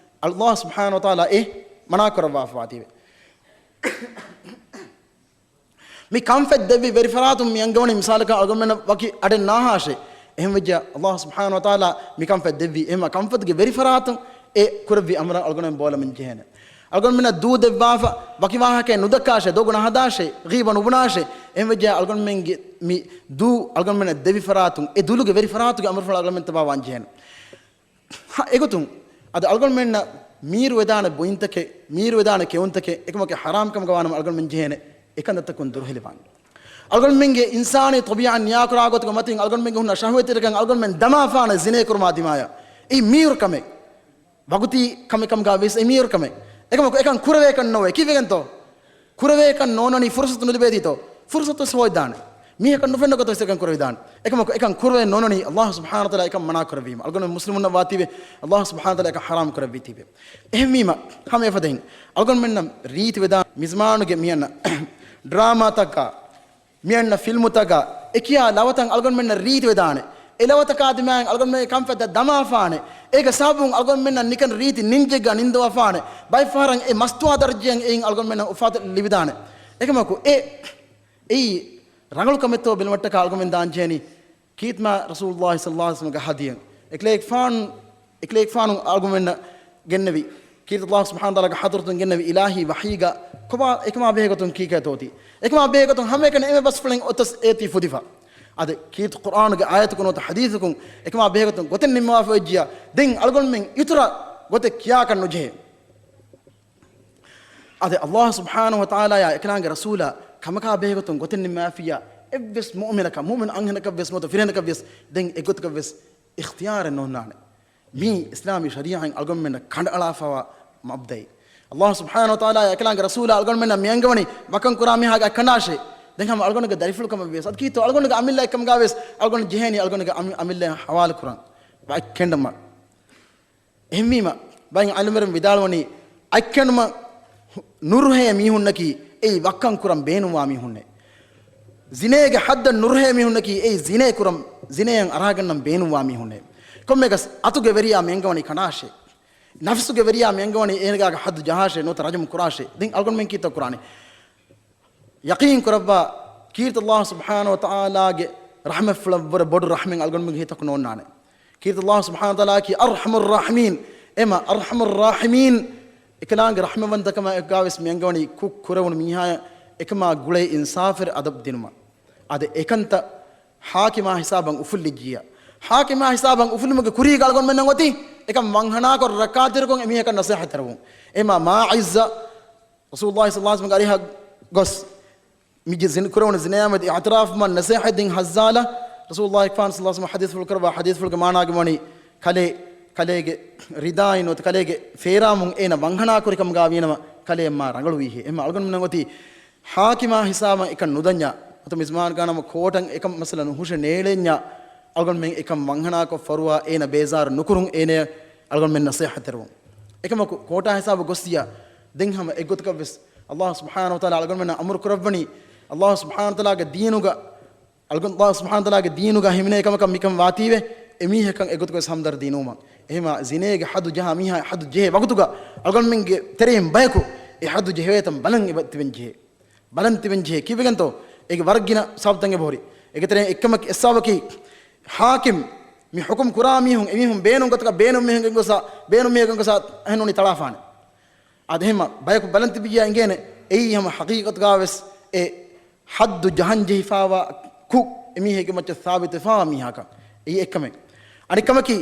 ﷲ ސުބްޙާނަހޫ ވަތަޢާލާ އެ މަނާކުރައްވާފަވާތީވެ. މި ކަންފަތް ދެއްވި ވެރިފަރާތުން މި އަންގަވަނީ މިސާލަކަށް އަޅުގަނޑުމެންނަށް ވަކި އަޑެއް ނާހާށޭ. އެހެންވެއްޖެ ﷲ ސުބްޙާނަހޫ ވަތަޢާލާ މި ކަންފަތް ދެއްވީ. އެހެންމަ ކަންފަތުގެ ވެރިފަރާތުން އެ ކުރެއްވި އަމުރަށް އަޅުގަނޑުމެން ބޯލަމުން ޖެހޭނެ. އަޅުގަނޑުމެންނަށް ދޫ ދެއްވާފަ ވަކި ވާހަކައެއް ނުދައްކާށޭ، ދޮގު ނަހަދާށޭ، ޣީބަ ނުބުނާށޭ. އެހެންވެއްޖެ އަޅުގަނޑުމެންގެ މި ދޫ އަޅުގަނޑުމެންނަށް ދެވި ފަރާތުން އެ ދުލުގެ ވެރިފަރާތުގެ އަމުރުފުޅަށް އަޅުގަނޑުމެން ތަބާވާން ޖެހޭނެ. ހަ، އެގޮތުން އަދި އަޅުގަނޑުމެންނަށް މީރުވެދާނެ ބުއިންތަކެއް، މީރުވެދާނެ ކެއުންތަކެއް، އެކަމަކު ޙަރާމް ކަމުގަ ވާނަމަ އަޅުގަނޑުމެން ޖެހޭނެ އެކަންތައްތަކުން ދުރުހެލިވާން. އަޅުގަނޑުމެންގެ އިންސާނީ ޠަބީޢަތް ނިޔާކުރާ ގޮތުގެ މަތިން އަޅުގަނޑުމެންގެ ހުންނަ ޝަހުވަތްތެރިކަން އަޅުގަނޑުމެން ދަމާފާނެ ޒިނޭ ކުރުމާ ދިމާޔާ. އެއީ މީރު ކަމެއް. ވަގުތީ ކަމެއް ކަމުގަ ވިޔަސް އެ މީރު ކަމެއް. އެކަމަކު އެކަން ކުރެވޭކަން ނޯވޭ. ކީއްވެގެންތޯ؟ ކުރެވޭކަން ނޯންނަނީ ފުރުސަތު ނުލިބޭތީތޯ؟ ފުރުސަތު ވެސް ހޯދާނެ. މީހަކަށް ނުފެންނަ ގޮތަށް ވެސް އެކަން ކުރެވިދާނެ. އެކަމަކު އެކަން ކުރެވޭ ނޯންނަނީ ﷲ ސުބްޙާނަހޫ ވަތަޢާލާ އެކަން މަނާ ކުރެއްވީމަ. އަޅުގަނޑު މުސްލިމުންނަށް ވާތީވެ، ﷲ ސުބްޙާނަހޫ ވަތަޢާލާ އެކަން ޙަރާމް ކުރެއްވީތީވެ. އެހެންވީމަ، ހަމަ އެފަދައިން އަޅުގަނޑުމެންނަށް ރީތިވެދާނެ މިޒްމާނުގެ މިއަންނަ ޑްރާމާތަކާ، މިއަންނަ ފިލްމުތަކާ އެކިޔާ ލަވަތައް އަޅުގަނޑުމެންނަށް ރީތިވެދާނެ. އެ ލަވަތަކާ ދިމާއިން އަޅުގަނޑުމެންގެ ކަންފަތްތައް ދަމާފާނެ. އޭގެ ސަބަބުން އަޅުގަނޑުމެންނަށް ނިކަން ރީތި ނިންޖެއްގަ ނިންދަވާފާނެ. ބައެއް ފަހަރަށް އެ މަސްތުވާ ދަރަޖައަށް އެއިން އަޅުގަނޑުމެންނަށް އުފާތައް ލިބިދާނެ. އެކަމަކު އެ، އެއީ ރަނގަޅު ކަމެއްތޯ ބެލުމަށްޓަކާ އަޅުގަނޑުމެން ދާން ޖެހެނީ ކީރިތި މާތް ރަސޫލުﷲ ޞައްލަﷲ ޢަލައިހި ވަސައްލަމްގެ ހަދީސް. އެކަލޭގެފާނު، އެކަލޭގެފާނު އަޅުގަނޑުމެންނަށް ގެންނެވި، ކީރިތި ﷲ ސުބްޙާނަހޫ ވަތަޢާލާގެ ޙަޟްރަތުން ގެންނެވި އިލާހީ ވަޙީގަ ކޮބާ އެކަމާ ބެހޭގޮތުން ކީކޭތޯ އޮތީ؟ އެކަމާ ބެހޭގޮތުން ހަމައެކަނި އެންމެ ބަސްފުޅެއް އޮތަސް އޭތީ ފުދިފަ. އަދި ކީރިތި ޤުރްއާނުގެ އާޔަތަކުން ނުވަތަ ޙަދީޘަކުން އެކަމާ ބެހޭގޮތުން ގޮތެއް ނިންމަވާފައިވެއްޖިޔާ، ދެން އަޅުގަނޑުމެން އިތުރަށް ގޮތެއް ކިޔާކަށް ނުޖެހޭ. އަދި ﷲ ސުބްޙާނަހޫ ވަތަޢާލާޔާ އެކަލާނގެ ރަސޫލާ ކަމަކާ ބެހޭގޮތުން ގޮތެއް ނިންމާފިއްޔާ، އެއްވެސް މުއުމިނަކަށް، މުއުމިނު އަންހެނަކަށްވެސް ނުވަތަ ފިރިހެނަކަށްވެސް ދެން އެއްގޮތަކަށްވެސް އިޚްތިޔާރެއް ނޯންނާނެ. މީ އިސްލާމީ ޝަރީޢަތް އަޅުގަނޑުމެންނަށް ކަނޑައަޅާފަވާ މަބްދައެއް. ﷲ ސުބްޙާނަހޫ ވަތަޢާލާ އެކަލާނގެ ރަސޫލާ އަޅުގަނޑުމެންނަށް މިއަންގަވަނީ ވަކަން ކުރާ މީހާގެ އަތް ކަނޑާށޭ. ދެން ހަމަ އަޅުގަނޑުގެ ދަރިފުޅު ކަމަށް ވިޔަސް، އަދި ކީއްތޯ އަޅުގަނޑުގެ އަމިއްލަ އެއްކަމުގަ ވިޔަސް އަޅުގަނޑު ޖެހޭނީ އަޅުގަނޑުގެ އަމި-، އަމިއްލަ ޙަވާލު ކުރަން. ވައް ކެނޑަމަ. އެހެންވީމަ، ބައެއް ޢާލިމުވެރިން ވިދާޅުވަނީ، އަތް ކެނޑުމަށް ނުރުހޭ މީހުންނަކީ އެއީ ވައްކަން ކުރަން ބޭނުންވާ މީހުންނޭ. ޒިނޭގެ ޙައްދަށް ނުރުހޭ މީހުންނަކީ އެއީ ޒިނޭ ކުރަން، ޒިނޭއަށް އަރާގަންނަން ބޭނުންވާ މީހުންނޭ. ކޮންމެއަކަސް އަތުގެ ވެރިޔާ މި އަންގަވަނީ ކަނާށޭ. ނަފްސުގެ ވެރިޔާ މި އަންގަވަނީ އޭނަގާގެ ޙައްދު ޖަހާށޭ، ނުވަތަ ރަޖަމު ކުރާށޭ. ދެން އަޅުގަނޑުމެން ކީއްތޯ ކުރާނީ؟ ޔަޤީން ކުރައްވާ، ކީރިތި ﷲ ސުބްޙާނަހޫ ވަތަޢާލާގެ ރަޙްމަތްފުޅަށްވުރެ ބޮޑު ރަޙްމެއް އަޅުގަނޑުމެންގެ ހިތަކު ނޯންނާނެ. ކީރިތި ﷲ ސުބްޙާނަހޫ ވަތަޢާލާއަކީ އަރްޙަމުއްރާޙިމީން. އެމަ އަރްޙަމުއްރާޙިމީން އެކަލާނގެ ރަޙްމަތްވަންތަކަމާ އެއްގާވެސް މި އަންގަވަނީ ކުށް ކުރެވުނު މީހާޔަށް އެކަމާ ގުޅޭ އިންސާފެއް އަދަބު ދިނުމަށް. އަދި އެކަންތައް ޙާކިމާ ހިސާބަށް އުފުއްލިއްޖިއްޔާ، ޙާކިމާ ހިސާބަށް އުފުއްލުމުގެ ކުރީގަ އަޅުގަނޑުމެންނަށް އޮތީ އެކަން ވަންހަނާކޮށް ރައްކާތެރިކޮށް އެމީހަކަށް ނަސޭހަތްތެރިވުން. އެމާ މާޢިޒް ރަސޫލުﷲ ޞައްލަﷲ ޢަލައިހި ވަސައްލަމްގެ އަރިހަށް ގޮސް މި ޒިން ކުރެވުނު ޒިނާއާމެދު އިޢުތިރާފުވުމަށް ނަސޭހަތް ދިން ހައްޒާލަ، ރަސޫލުﷲ ފާން ޞައްލަﷲ ޢަލައިހި ވަސައްލަމް ޙަދީޘްފުޅު ކުރައްވާ ޙަދީޘްފުޅުގެ މާނާގަ ވަނީ ކަލޭ، ކަލޭގެ ރިދާއިން ނުވަތަ ކަލޭގެ ފޭރާމުން އޭނަ ވަންހަނާކުރިކަމުގަ ވީނަމަ ކަލޭ މާ ރަނގަޅުވީހޭ. އެމަ އަޅުގަނޑުމެންނަށް އޮތީ ޙާކިމާ ހިސާބަށް އެކަން ނުދަންޏާ، ނުވަތަ މިޒްމާންގާ ނަމަ ކޯޓަށް އެކަން މައްސަލަ ނުހުށެ ނޭޅެންޏާ، އަޅުގަނޑުމެން އެކަން ވަންހަނާކޮށް ފަރުވާ އޭނަ ބޭޒާރު ނުކުރުން އޭނަޔަށް އަޅުގަނޑުމެން ނަސޭހަތްތެރިވުން. އެކަމަކު ކޯޓާ ހިސާބަށް ގޮއްސިޔާ، ދެން ހަމަ އެއްގޮތަކަށްވެސް ﷲ ސުބްޙާނަހޫ ވަތަޢާލާ އަޅުގަނޑުމެންނަށް އަމުރު ކުރައްވަނީ، ﷲ ސުބްޙާނަހޫ ވަތަޢާލާގެ ދީނުގަ، އަޅުގަނޑު ﷲ ސުބްޙާނަހޫ ވަތަޢާލާގެ ދީނުގަ ހިމެނޭ ކަމަކަށް މިކަން ވާތީވެ، އެމީހަކަށް އެގޮތުގަ ހަމްދަރްދީ ނުވުމަށް. އެހެމާ ޒިނޭގެ ޙައްދު ޖަހާ މީހާ ޙައްދު ޖެހޭ ވަގުތުގަ އަޅުގަނޑުމެންގެ ތެރެއިން ބަޔަކު އެ ޙައްދު ޖެހެވޭތަން ބަލަން އެބަ ތިބެން ޖެހޭ. ބަލަން ތިބެން ޖެހޭ. ކީއްވެގެންތޯ؟ އޭގެ ވަރަށް ގިނަ ސަބަބުތައް އެބަހުރި. އޭގެ ތެރެއިން އެއްކަމަކީ، އެއް ސަބަބަކީ، ޙާކިމް މި ޙުކުމް ކުރާ މީހުން، އެމީހުން ބޭނުން ގޮތަކަށް ބޭނުން މީހެއްގެ ގޮސް، ބޭނުން މީހެއްގެ ގޮސް އެހެން ނޫނީ ތަޅާފާނެ. އަދި އެހެމަ ބަޔަކު ބަލަން ތިބިއްޔާ އިނގޭނެ، އެއީ ހަމަ ޙަޤީޤަތުގަވެސް އެ ޙައްދު ޖަހަން ޖެހިފާވާ ކުށް އެމީހެއްގެ މައްޗަށް ސާބިތުވެފާވާ މީހާކަން. އެއީ އެއްކަމެއް. އަނެއްކަމަކީ،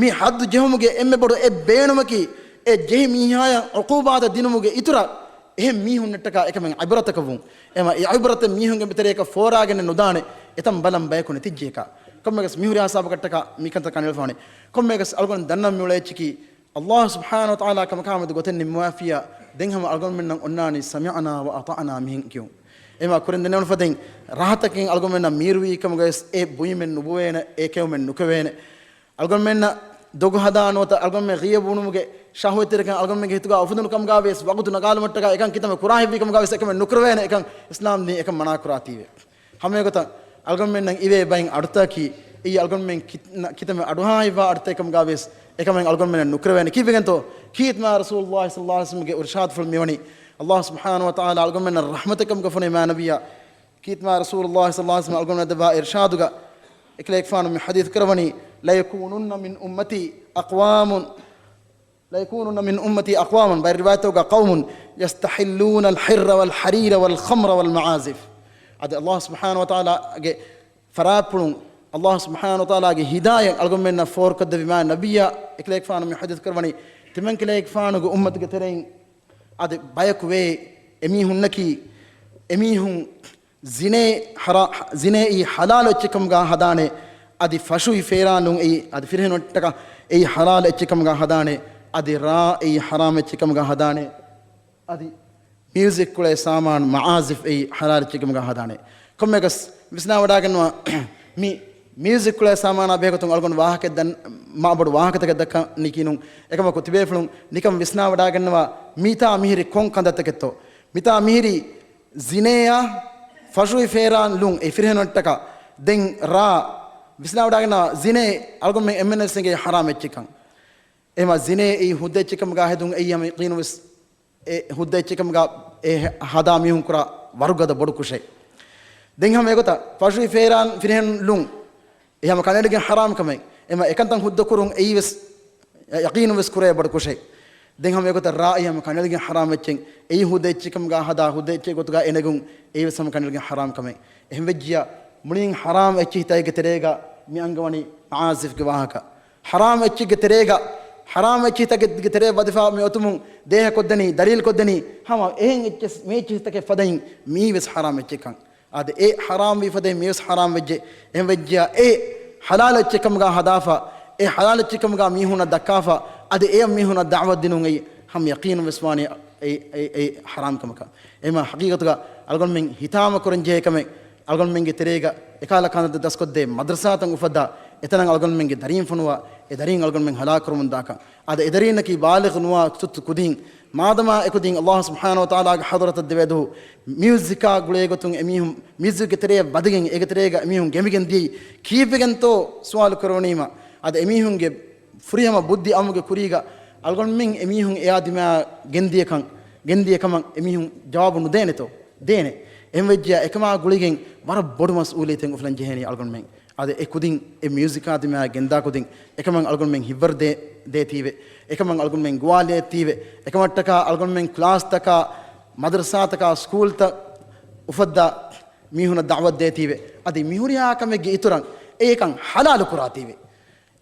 މި ޙައްދު ޖެހުމުގެ އެންމެ ބޮޑު އެއް ބޭނުމަކީ، އެ ޖެހި މީހާޔަށް ޢުޤޫބާތެއް ދިނުމުގެ އިތުރަށް، އެހެން މީހުންނަށްޓަކާ އެކަމެއް ޢިބްރަތަކަށް ވުން. އެމަ އެ ޢިބްރަތެއް މީހުންގެ ތެރެއަކަށް ފޯރާގެންނެއް ނުދާނެ، އެތަން ބަލަން ބަޔަކު ނެތިއްޖެއަކާ. ކޮންމެއަކަސް މިހުރި ހިސާބަކަށްޓަކާ މިކަންތައް ކަނޑައެޅިފާނެ. ކޮންމެއަކަސް އަޅުގަނޑު ދަންނަން މިއުޅޭ އެއްޗަކީ، ﷲ ސުބްޙާނަހޫ ވަތަޢާލާ ކަމަކާމެދު ގޮތެއް ނިންމުވާފިއްޔާ، ދެން ހަމަ އަޅުގަނޑުމެންނަށް އޮންނާނީ ސަމިޢްނާ ވައަޠަޢްނާ މިހެން ކިޔުން. އެމާ ކުރިން ދެނެވުނު ފަދައިން، ރާޙަތަކިން އަޅުގަނޑުމެންނަށް މީރުވީ ކަމުގަވެސް އެ ބުއިމެއް ނުބުވޭނެ، އެ ކެއުމެއް ނުކެވޭނެ. އަޅުގަނޑުމެންނަށް ދޮގު ހަދާ ނުވަތަ އަޅުގަނޑުމެން ޣިޔަބު ބުނުމުގެ ޝަހުވަތްތެރިކަން އަޅުގަނޑުމެންގެ ހިތުގަ އުފެދުނު ކަމުގަވެސް ވަގުތު ނަގާލުމަށްޓަކާ އެކަން ކިތަންމެ ކުރާ ހެއްވީ ކަމުގަވެސް އެކަމެއް ނުކުރެވޭނެ އެކަން އިސްލާމް ދީން އެކަން މަނާ ކުރާތީވެ. ހަމައެގޮތަށް އަޅުގަނޑުމެންނަށް އިވޭ ބައިން އަޑުތަކަކީ، އެއީ އަޅުގަނޑުމެން ކި-، ނަ-، ކިތަންމެ އަޑުއަހާ ހިތްވާ އަޑުތައް ކަމުގަވެސް އެކަމެއް އަޅުގަނޑުމެންނަށް ނުކުރެވޭނެ. ކީއްވެގެންތޯ؟ ކީރިތި މާ ރަސޫލުﷲ ޞައްލަﷲ ޢަލައިހި ވަސައްލަމްގެ އިރުޝާދުފުޅު މިވަނީ، ﷲ ސުބްޙާނަހޫ ވަތަޢާލާ އަޅުގަނޑުމެންނަށް ރަޙްމަތެއް ކަމުގަ ފޮނުވި މާ ނަބިއްޔާ، ކީރިތި މާ ރަސޫލުﷲ ޞައްލަﷲ ޢަލައިހި ވަސައްލަމް އަޅުގަނޑުމެންނަށް ދެއްވާ އިރުޝާދުގަ އެކަލޭގެފާނު މި ޙަދީޘް ކުރަވަނީ، ليكونن من أمتي أقوام، ليكونن من أمتي أقوام، ބައެއް ރިވާޔަތްތަކުގަ قوم يستحلون الحر والحرير والخمر والمعازف. އަދި ﷲ ސުބްޙާނަހޫ ވަތަޢާލާގެ ފަރާތްޕުޅުން، ﷲ ސުބްޙާނަހޫ ވަތަޢާލާގެ ހިދާޔަތް އަޅުގަނޑުމެންނަށް ފޯރުކޮށްދެއްވި މާ ނަބިއްޔާ، އެކަލޭގެފާނު މި ޙަދީޘް ކުރަވަނީ، ތިމަންކަލޭގެފާނުގެ އުއްމަތުގެ ތެރެއިން އަދި ބަޔަކު ވޭ، އެމީހުންނަކީ، އެމީހުން ޒިނޭ ޙަރާ-، ޒިނޭއީ ޙަލާލު އެއްޗެއް ކަމުގަ ހަދާނެ، އަދި ފަށުވި ފޭރާން ލުން އެއީ، އަދި ފިރިހެނުންނަށްޓަކާ އެއީ ޙަލާލު އެއްޗެއް ކަމުގަ ހަދާނެ، އަދި ރާ އެއީ ޙަރާމް އެއްޗެއް ކަމުގަ ހަދާނެ، އަދި މިއުޒިކް ކުޅޭ ސާމާނު، މަޢާޒިފް އެއީ ޙަލާލު އެއްޗެއް ކަމުގަ ހަދާނެ. ކޮންމެއަކަސް ވިސްނާވަޑާގަންނަވާ، މި މިއުޒިކް ކުޅޭ ސާމާނާ ބެހޭގޮތުން އަޅުގަނޑު ވާހަކައެއް ދަން-، މާ ބޮޑު ވާހަކަތަކެއް ދައްކަނީކީ ނޫން. އެކަމަކު ތިބޭފުޅުން ނިކަން ވިސްނާވަޑާގަންނަވާ، މިތާ މިހިރީ ކޮން ކަންތައްތަކެއްތޯ؟ މިތާ މިހިރީ ޒިނޭއާ، ފަށުވި ފޭރާން ލުން އެ ފިރިހެނުންނަށްޓަކާ. ދެން ރާ، ވިސްނާވަޑާގަންނަވާ، ޒިނޭ އަޅުގަނޑުމެން އެންމެންވެސް އެނގޭ ޙަރާމް އެއްޗެއްކަން. އެހެމާ ޒިނޭ އެއީ ހުއްދަ އެއްޗެއް ކަމުގަ ހެދުން އެއީ ހަމަ ޔަޤީނުންވެސް އެ ހުއްދަ އެއްޗެއް ކަމުގަ އެ ހަދާ މީހުން ކުރާ ވަރުގަދަ ބޮޑު ކުށެއް. ދެން ހަމަ އެގޮތަށް ފަށުވި ފޭރާން ފިރިހެން ލުން އެ ހަމަ ކަނޑައެޅިގެން ޙަރާމް ކަމެއް. އެމަ އެކަންތައް ހުއްދަ ކުރުން އެއީވެސް ޔަޤީނުންވެސް ކުރޭ ބޮޑު ކުށެއް. ދެން ހަމަ އެގޮތަށް ރާ އެ ހަމަ ކަނޑައެޅިގެން ޙަރާމް އެއްޗެއް. އެއީ ހުއްދަ އެއްޗެއް ކަމުގަ ހަދާ ހުއްދަ އެއްޗެއް ގޮތުގަ އެނެގުން އެއީވެސް ހަމަ ކަނޑައެޅިގެން ޙަރާމް ކަމެއް. އެހެންވެއްޖިޔާ މުޅިން ޙަރާމް އެއްޗެއް ހިތަށް އޭގެ ތެރޭގަ މި އަންގަވަނީ މަޢާޒިފްގެ ވާހަކަ. ޙަރާމް އެއްޗެއްގެ ތެރޭގަ، ޙަރާމް އެއްޗެއް ހިތަކެއްގެ ތެރޭ ވަދެފާ މި އޮތުމުން ދޭހަ ކޮށްދެނީ، ދަލީލް ކޮށްދެނީ، ހަމަ އެހެން އެއްޗެއް މި އެއްޗެއް ހިތަކެއް ފަދައިން މީވެސް ޙަރާމް އެއްޗެއްކަން. އާދެ، އެ ޙަރާމް ވީ ފަދައިން މީވެސް ޙަރާމް ވެއްޖެ. އެހެން ވެއްޖިޔާ އެ ޙަލާލު އެއްޗެއް ކަމުގަ ހަދާފަ، އެ ޙަލާލު އެއްޗެއް ކަމުގަ މީހުންނަށް ދައްކާފަ، އަދި އެ މީހުންނަށް ދަޢުވަތު ދިނުން އެއީ ހަމަ ޔަޤީނުން ވެސް ވާނީ އެ، އެ، އެ ޙަރާމް ކަމަކަށް. އެހެމަ ޙަޤީޤަތުގަ އަޅުގަނޑުމެން ހިތާމަ ކުރަން ޖެހޭ ކަމެއް، އަޅުގަނޑުމެންގެ ތެރޭގަ އެކާލަ ކަންތައް ދަސްކޮށްދޭ މަދްރަސާތައް އުފައްދާ، އެތަނަށް އަޅުގަނޑުމެންގެ ދަރީން ފޮނުވާ، އެ ދަރީން އަޅުގަނޑުމެން ހަލާކުކުރަމުން ދާކަން. އާދެ، އެ ދަރީންނަކީ ބާލިޣު ނުވާ ތުއްތު ކުދީން. މާދަމާ އެކުދީން އައްލާހު ސުބްޙާނަހު ވަތަޢާލާގެ ޙަޟްރަތަށް ދެވޭދުވަހު މިއުޒިކާ ގުޅޭގޮތުން އެމީހުން މިއުޒިކްގެ ތެރެއަށް ވަދެގެން، އޭގެ ތެރޭގަ އެމީހުން ގެނބިގެން ދިޔައީ ކީއްވެގެންތޯ ސުވާލު ކުރެވުނީމަ، އަދި އެމީހުންގެ ފުރިހަމަ ބުއްދި އައުމުގެ ކުރީގަ އަޅުގަނޑުމެން އެމީހުން އެއާ ދިމާ ގެންދިޔަކަން، ގެންދިޔަކަމަށް އެމީހުން ޖަވާބު ނުދޭނެތޯ؟ ދޭނެ. އެހެންވެއްޖެޔާ އެކަމާ ގުޅިގެން ވަރަށް ބޮޑު މަސްއޫލިއްޔަތެއް އުފުލަން ޖެހޭނީ އަޅުގަނޑުމެން. އަދި އެ ކުދިން އެ މިއުޒިކާ ދިމާ ގެންދާ ކުދިން އެކަމަށް އަޅުގަނޑުމެން ހިތްވަރު ދޭ، ދޭތީވެ. އެކަމަށް އަޅުގަނޑުމެން ގޮވާލޭތީވެ. އެކަމަށްޓަކާ އަޅުގަނޑުމެން ކްލާސްތަކާ، މަދަރުސާތަކާ، ސްކޫލްތައް އުފައްދާ މީހުނަށް ދަޢުވަތު ދޭތީވެ. އަދި މިހުރިހާ ކަމެއްގެ އިތުރަށް އެކަން ޙަލާލު ކުރާތީވެ.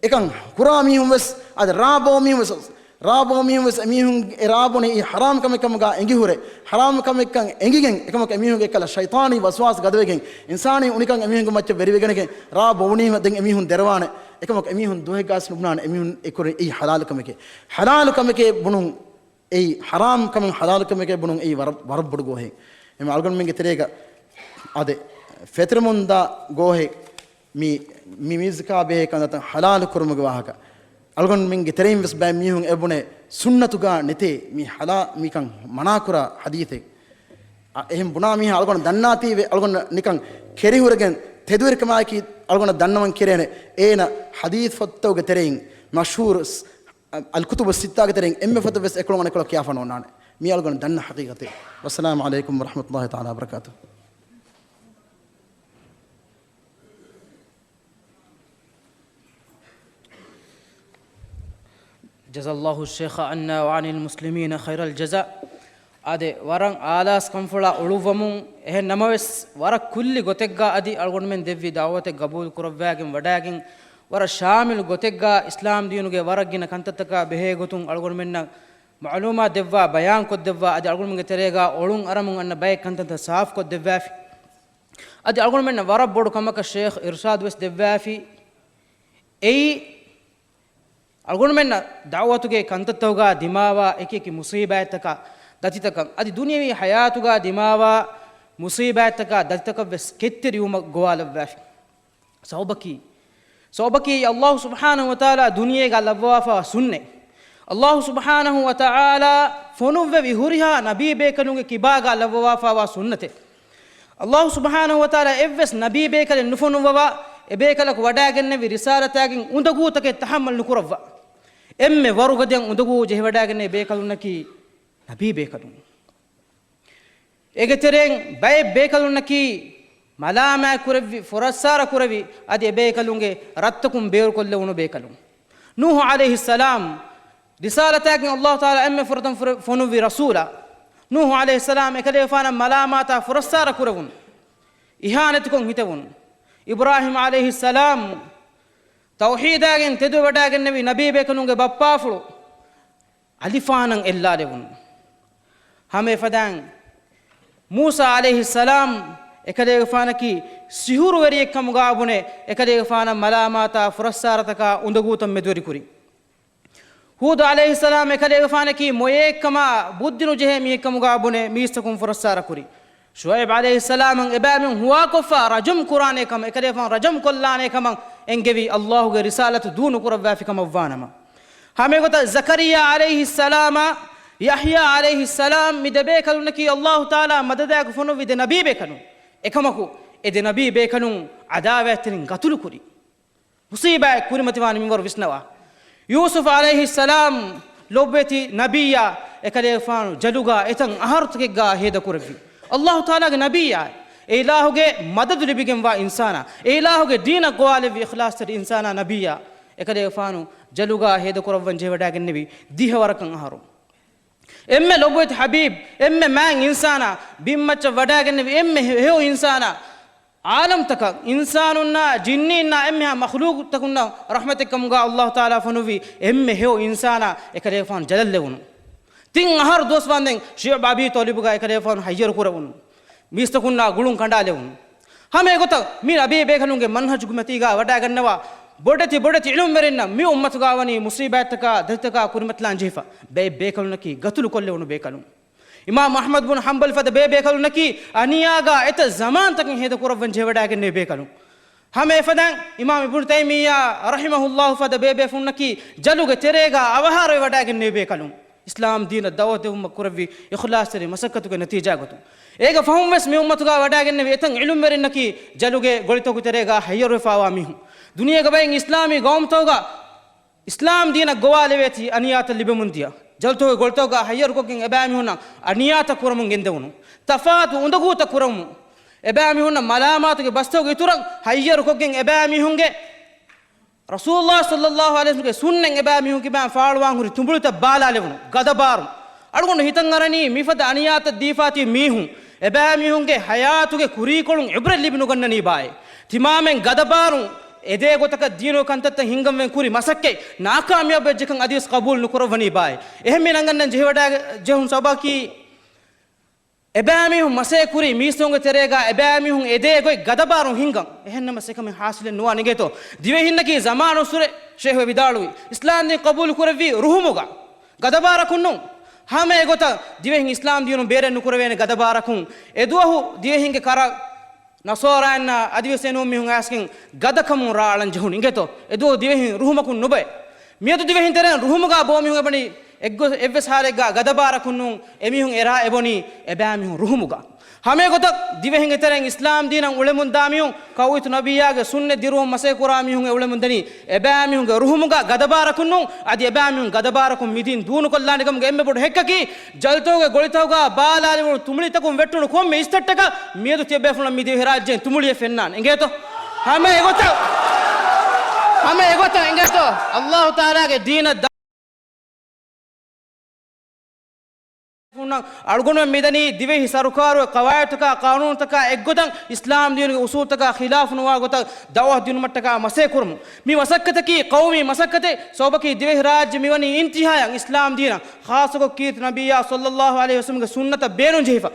އެކަން ކުރާ މީހުން ވެސް، އަދި ރާ ބޯ މީހުން ވެސް، ރާ ބޯ މީހުން ވެސް އެމީހުން އެ ރާ ބުނީ އެ ޙަރާމް ކަމެއް ކަމުގަ އެނގި ހުރެ، ޙަރާމް ކަމެއްކަން އެނގިގެން، އެކަމަކު އެމީހުންގެ އެއްކަލަ ޝައިޠާނީ ވަސްވާސް ގަދަވެގެން، އިންސާނީ އުނިކަން އެމީހުންގެ މައްޗަށް ވެރިވެގެނެގެން، ރާ ބޮވުނީމަ ދެން އެމީހުން ދެރަވާނެ. އެކަމަކު އެމީހުން ދުވަހެއްގަސް ނުބުނާނެ އެމީހުން އެކުރި އެއީ ޙަލާލު ކަމެކޭ. ޙަލާލު ކަމެކޭ ބުނުން، އެއީ ޙަރާމް ކަމެއް ޙަލާލު ކަމެކޭ ބުނުން އެއީ ވަރަށް، ވަރަށް ބޮޑު ގޯހެއް. އެމަ އަޅުގަނޑުމެންގެ ތެރޭގަ އާދެ، ފެތުރެމުންދާ ގޯހެއް. މި، މި މިއުޒިކާ ބެހޭ ކަންތައްތައް ޙަލާލު ކުރުމުގެ ވާހަކަ. އަޅުގަނޑުމެންގެ ތެރެއިން ވެސް ބައެއް މީހުން އެބުނޭ ސުންނަތުގަ ނެތޭ މި ޙަލާ، މިކަން މަނާކުރާ ޙަދީޘެއް. އަ، އެހެން ބުނާ މީހާ އަޅުގަނޑަށް ދަންނާތީވެ، އަޅުގަނޑަށް ނިކަން ކެރިހުރެގެން ތެދުވެރިކަމާއެކީ އަޅުގަނޑަށް ދަންނަވަން ކެރޭނެ. އޭނަ ޙަދީޘް ފޮތްތަކުގެ ތެރެއިން މަޝްހޫރު ސް-، އަ، އަލް ކުތުބު ސިއްތާގެ ތެރެއިން އެންމެ ފޮތެއް ވެސް އެކުޅަނގަނޑަކޮޅަށް ކިޔާފަ ނޯންނާނެ. މީ އަޅުގަނޑަށް ދަންނަ ޙަޤީޤަތެއް. ވައްސަލާމު ޢަލައިކުމް ވަރަޙްމަތުﷲ ތަޢާލާ ވަބަރަކާތުހު. جزى الله الشيخ عنا وعن المسلمين خير الجزاء. އާދެ، ވަރަށް އާލާސް ކަންފުޅާ އުޅުއްވަމުން. އެހެން ނަމަވެސް، ވަރަށް ކުއްލި ގޮތެއްގަ އަދި އަޅުގަނޑުމެން ދެއްވި ދަޢުވަތެއް ގަބޫލު ކުރައްވާގެން ވަޑާގެން، ވަރަށް ޝާމިލު ގޮތެއްގަ އިސްލާމް ދީނުގެ ވަރަށް ގިނަ ކަންތައްތަކާ ބެހޭ ގޮތުން އަޅުގަނޑުމެންނަށް މަޢުލޫމާތު ދެއްވާ، ބަޔާން ކޮށްދެއްވާ، އަދި އަޅުގަނޑުމެންގެ ތެރޭގަ އޮޅުން އަރަމުން އަންނަ ބައެއް ކަންތައްތައް ސާފުކޮށްދެއްވާފި. އަދި އަޅުގަނޑުމެންނަށް ވަރަށް ބޮޑު ކަމަކަށް ޝޭޚް އިރުޝާދު ވެސް ދެއްވާފި. އެއީ، އަޅުގަނޑުމެންނަށް ދަޢުވަތުގެ ކަންތައްތަކުގަ ދިމާވާ އެކިއެކި މުޞީބާތްތަކާ ދަތިތަކަށް، އަދި ދުނިޔަވީ ޙަޔާތުގަ ދިމާވާ މުޞީބާތްތަކާ ދަތިތަކަށް ވެސް ކެތްތެރިވުމަށް ގޮވާލައްވާފި. ސަބަބަކީ، ސަބަބަކީ އައްލާހު ސުބްޙާނަހު ވަތަޢާލާ ދުނިޔޭގަ ލައްވަވާފަވާ ސުންނަތް. އައްލާހު ސުބްޙާނަހު ވަތަޢާލާ ފޮނުއްވެވި ހުރިހާ ނަބީބޭކަލުންގެ ކިބާގަ ލައްވަވާފަވާ ސުންނަތެއް. އައްލާހު ސުބްޙާނަހު ވަތަޢާލާ އެއްވެސް ނަބީބޭކަލެއް ނުފޮނުއްވަވާ، އެބޭކަލަކު ވަޑާގެންނެވި ރިސާލަތާގެން އުނދަގޫތަކެއް ތަޙައްމަލް ނުކުރައްވާ. އެންމެ ވަރުގަދައަށް އުނދަގޫ ޖެހިވަޑާގެންނެވި ބޭކަލުންނަކީ ނަބީބޭކަލުން. އޭގެ ތެރެއިން ބައެއް ބޭކަލުންނަކީ މަލާމާތް ކުރެއްވި، ފުރައްސާރަ ކުރެވި، އަދި އެބޭކަލުންގެ ރަށްތަކުން ބޭރުކޮށްލެވުނު ބޭކަލުން. ނޫޙު ޢަލައިހިއްސަލާމް ރިސާލަތާގެން އައްލާހު ތަޢާލާ އެންމެ ފުރަތަމަ ފުރ-، ފޮނުއްވި ރަސޫލާ. ނޫޙު ޢަލައިހިއްސަލާމް އެކަލޭގެފާނަށް މަލާމާތާ ފުރައްސާރަ ކުރެވުނު، އިހާނެތިކޮށް ހިތެވުނު. އިބްރާހީމް ޢަލައިހިއްސަލާމް ތައުޙީދާގެން ތެދުވެވަޑާގެންނެވި ނަބީބޭކަލުންގެ ބައްޕާފުޅު. އަލިފާނަށް އެއްލާލެވުނު. ހަމަ އެފަދައިން، މޫސާ ޢަލައިހިއްސަލާމް އެކަލޭގެފާނަކީ ސިހުރުވެރިއެއްކަމުގާ ބުނެ، އެކަލޭގެފާނަށް މަލާމާތާ ފުރައްސާރަތަކާ އުނދަގޫތައް މެދުވެރިކުރި. ހޫދު ޢަލައިހިއްސަލާމް އެކަލޭގެފާނަކީ މޮޔައެއްކަމާ ބުއްދި ނުޖެހޭ މީހެއްކަމުގާ ބުނެ، މީސްތަކުން ފުރައްސާރަކުރި. ޝުޢައިބް ޢަލައިހިއްސަލާމަށް އެބައިމީހުން ހުވާކޮށްފަ ރަޖުމް ކުރާނޭ ކަމަށް، އެކަލޭގެފާނު ރަޖުމް ކޮށްލާނޭ ކަމަށް އެންގެވި، އައްލާހުގެ ރިސާލަތު ދޫ ނުކުރައްވާފި ކަމަށްވާނަމަ. ހަމައެގޮތަށް ޒަކަރިއްޔާ ޢަލައިހިއްސަލާމާ، ޔަޙްޔާ ޢަލައިހިއްސަލާމް، މި ދެބޭކަލުންނަކީ އައްލާހު ތަޢާލާ މަދަދާއެކު ފޮނުއްވި ދެ ނަބީބޭކަލުން. އެކަމަކު، އެ ދެ ނަބީބޭކަލުން ޢަދާވާތްތެރިން ގަތުލުކުރި. މުޞީބާއެއް ކުރިމަތިވާނެ މިންވަރު ވިސްނަވާ. ޔޫސުފް ޢަލައިހިއްސަލާމް ލޮބުވެތި ނަބިއްޔާ އެކަލޭގެފާނު ޖަލުގާ އެތަން އަހަރުތަކެއްގާ ހޭދަކުރެއްވި. އައްލާހު ތަޢާލާގެ ނަބިއްޔާ، އެ އިލާހުގެ މަދަދު ލިބިގެންވާ އިންސާނާ، އެ އިލާހުގެ ދީނަށް ގޮވާލެއްވި އިޚްލާޞްތެރި އިންސާނާ ނަބިއްޔާ އެކަލޭގެފާނު ޖަލުގާ ހޭދަކުރައްވަން ޖެހިވަޑާގެންނެވި ދިހަވަރަކަށް އަހަރު. އެންމެ ލޮބުވެތި ޙަބީބް، އެންމެ މާތް އިންސާނާ، ބިންމައްޗަށް ވަޑާގެންނެވި އެންމެ ހެޔޮ އިންސާނާ، ޢާލަމްތަކަށް، އިންސާނުންނާ، ޖިންނީންނާ، އެންމެހާ މަޚްލޫޤުތަކުންނަށް ރަޙްމަތެއްކަމުގާ އައްލާހު ތަޢާލާ ފޮނުއްވި އެންމެ ހެޔޮ އިންސާނާ އެކަލޭގެފާނު ޖަލަށްލެވުނު. ތިން އަހަރު ދުވަސްވަންދެން ޝިޢުބް އަބީ ޠާލިބުގާ އެކަލޭގެފާނު ހައްޔަރު ކުރެވުނު. މީސްތަކުންނާ ގުޅުން ކަނޑާލެވުނު. ހަމަ އެގޮތަށް މި ނަބީ ބޭކަލުންގެ މަންހަޖުގެ މަތީގާ ވަޑާގަންނަވާ ބޮޑެތި ބޮޑެތި ޢިލްމުވެރިންނަށް މި އުއްމަތުގާ ވަނީ މުޞީބާތްތަކާ ދަތިތަކާ ކުރިމަތިލާން ޖެހިފަ. ބައެއް ބޭކަލުންނަކީ ގަތުލު ކޮށްލެވުނު ބޭކަލުން. އިމާމް އަޙްމަދު ބުން ޙަންބަލް ފަދަ ބޭބޭކަލުންނަކީ އަނިޔާގާ އެތައް ޒަމާންތަކެއް ހޭދަކުރައްވަން ޖެހިވަޑާގެންނެވި ބޭކަލުން. ހަމަ އެފަދައިން އިމާމް އިބްނު ތައިމިއްޔާ ރަޙިމަހުﷲ ފަދަ ބޭބޭފުންނަކީ ޖަލުގެ ތެރޭގާ އަވަހާރަވެވަޑައިގެންނެވި ބޭކަލުން. އިސްލާމް ދީނަށް ދަޢުވަތު ދެވުމަށް ކުރެއްވި އިޚްލާޞްތެރި މަސައްކަތުގެ ނަތީޖާ ގޮތުން. އޭގެ ފަހުން ވެސް މި އުއްމަތުގާ ވަޑައިގެންނެވި އެތައް ޢިލްމުވެރިންނަކީ ޖަލުގެ ގޮޅިތަކުގެ ތެރޭގާ ހައްޔަރުވެފާވާ މީހުން. ދުނިޔޭގަ ބައެއް އިސްލާމީ ގައުމުތަކުގަ އިސްލާމް ދީނަށް ގޮވާލެވޭތީ އަނިޔާތައް ލިބެމުން ދިޔަ. ޖަލުތަކުގެ ގޮޅިތަކުގާ ހައްޔަރުކޮށްގެން އެބައިމީހުންނަށް އަނިޔާތައް ކުރަމުން ގެންދެވުނު. ތަފާތު އުނދަގޫތައް ކުރަމުން އެބައިމީހުންނަށް މަލާމާތުގެ ބަސްތަކުގެ އިތުރަށް ހައްޔަރުކޮށްގެން އެބައިމީހުންގެ ރަސޫލުﷲ ޞައްލަﷲު ޢަލައިހި ވަސައްލަމްގެ ސުންނަތް އެބައިމީހުން ކިބައިން ފާޅުވާން ހުރި ތުނބުޅިތައް ބާލާލެވުނު. ގަދަބާރުން. އަޅުގަނޑު ހިތަށް އަރަނީ މިފަދަ އަނިޔާތައް ދީފާތީ މީހުން އެބައިމީހުންގެ ޙަޔާތުގެ ކުރީކޮޅުން ޢިބްރަތް ލިބި ނުގަންނަނީ ބާއޭ. ތިމާމެން ގަދަބާރުން އެދޭ ގޮތަކަށް ދީނުގެ ކަންތައްތައް ހިންގަންވެން ކުރި މަސައްކަތް ނާކާމިޔާބު ވެއްޖެކަން އަދިވެސް ޤަބޫލު ނުކުރައްވަނީ ބާއޭ. އެހެން މި ނަންގަންނަން ޖެހިވަޑައި ޖެހުން ސަބަބަކީ، އެބައިމީހުން މަސައްކަތް ކުރީ މީސްތަކުންގެ ތެރޭގާ އެބައިމީހުން އެދޭ ގޮތް ގަދަބާރުން ހިންގަން. އެހެންނަމަސް އެކަމެއް ޙާޞިލެއް ނުވާނެ އިނގޭތޯ. ދިވެހިންނަކީ ޒަމާނުއްސުރެ ޝޭޚް ވެ ވިދާޅުވި، އިސްލާމް ދީން ޤަބޫލު ކުރެއްވީ ރުހުމުގަ، ގަދަބާރަކުން ނޫން. ހަމަ އެގޮތަށް ދިވެހިން އިސްލާމް ދީނުން ބޭރެއް ނުކުރެވޭނެ ގަދަބާރަކުން. އެދުވަހު ދިވެހިންގެ ކަރަށް ނަޞާރާއިންނާ އަދިވެސް އެނޫން މީހުން އައިސްގެން ގަދަކަމުން ރާޅަން ޖެހުނު އިނގޭތޯ. އެދުވަހު ދިވެހިން ރުހުމަކުން ނުބައެ. މިއަދު ދިވެހިން ތެރެއިން ރުހުމުގާ ބޯ މީހުން އެބަނީ އެއްގޮ-، އެއްވެސް ޙާލެއްގާ ގަދަބާރަކުން ނޫން. އެމީހުން އެރާ އެބޮނީ އެބައިމީހުން ރުހުމުގަ. ހަމައެގޮތަށް ދިވެހިންގެ ތެރެއިން އިސްލާމް ދީނަށް އުޅެމުންދާ މީހުން ކައުއިތު ނަބިއްޔާގެ ސުންނަތް ދިރުވުން މަސައްކަތް ކުރާ މީހުން އެ އުޅެމުންދަނީ އެބައިމީހުންގެ ރުހުމުގަ ގަދަބާރަކުން ނޫން. އަދި އެބައިމީހުން ގަދަބާރަކުން މިދީން ދޫނުކޮށްލާނެ ކަމުގެ އެންމެ ބޮޑު ހެއްކަކީ ޖަލުތަކުގެ ގޮޅިތަކުގާ ބާލާލެވުނު ތުނބުޅިތަކުން ވެއްޓުނު ކޮންމެ އިސްތައްޓަކަށް މިއަދު ތިޔަބޭފުޅުންނަށް މި ދިވެހިރާއްޖޭން ތުނބުޅިއެއް ފެންނާނެ އިނގޭތޯ. ހަމަ އެގޮތަށް، ހަމަ އެގޮތަށް އިނގޭތޯ. އައްލާހު ތަޢާލާގެ ދީނަށް އަޅުގަނޑުމެން މިދަނީ ދިވެހި ސަރުކާރުގެ ޤަވާޢިދުތަކާ ޤާނޫނުތަކާ އެއްގޮތަށް އިސްލާމް ދީނުގެ އުޞޫލުތަކާ ޚިލާފު ނުވާ ގޮތަށް ދަޢުވަތު ދިނުމަށްޓަކާ މަސައްކަތް ކުރުމުން. މި މަސައްކަތަކީ ޤައުމީ މަސައްކަތެއް. ސަބަބަކީ ދިވެހިރާއްޖެ މިވަނީ އިންތިހާޔަށް އިސްލާމް ދީނަށް، ޚާއްޞަކޮށް ކީރިތި ނަބިއްޔާ ޞައްލައްލާހު ޢަލައިހި ވަސައްލަމްގެ ސުންނަތަށް ބޭނުންޖެހިފަ.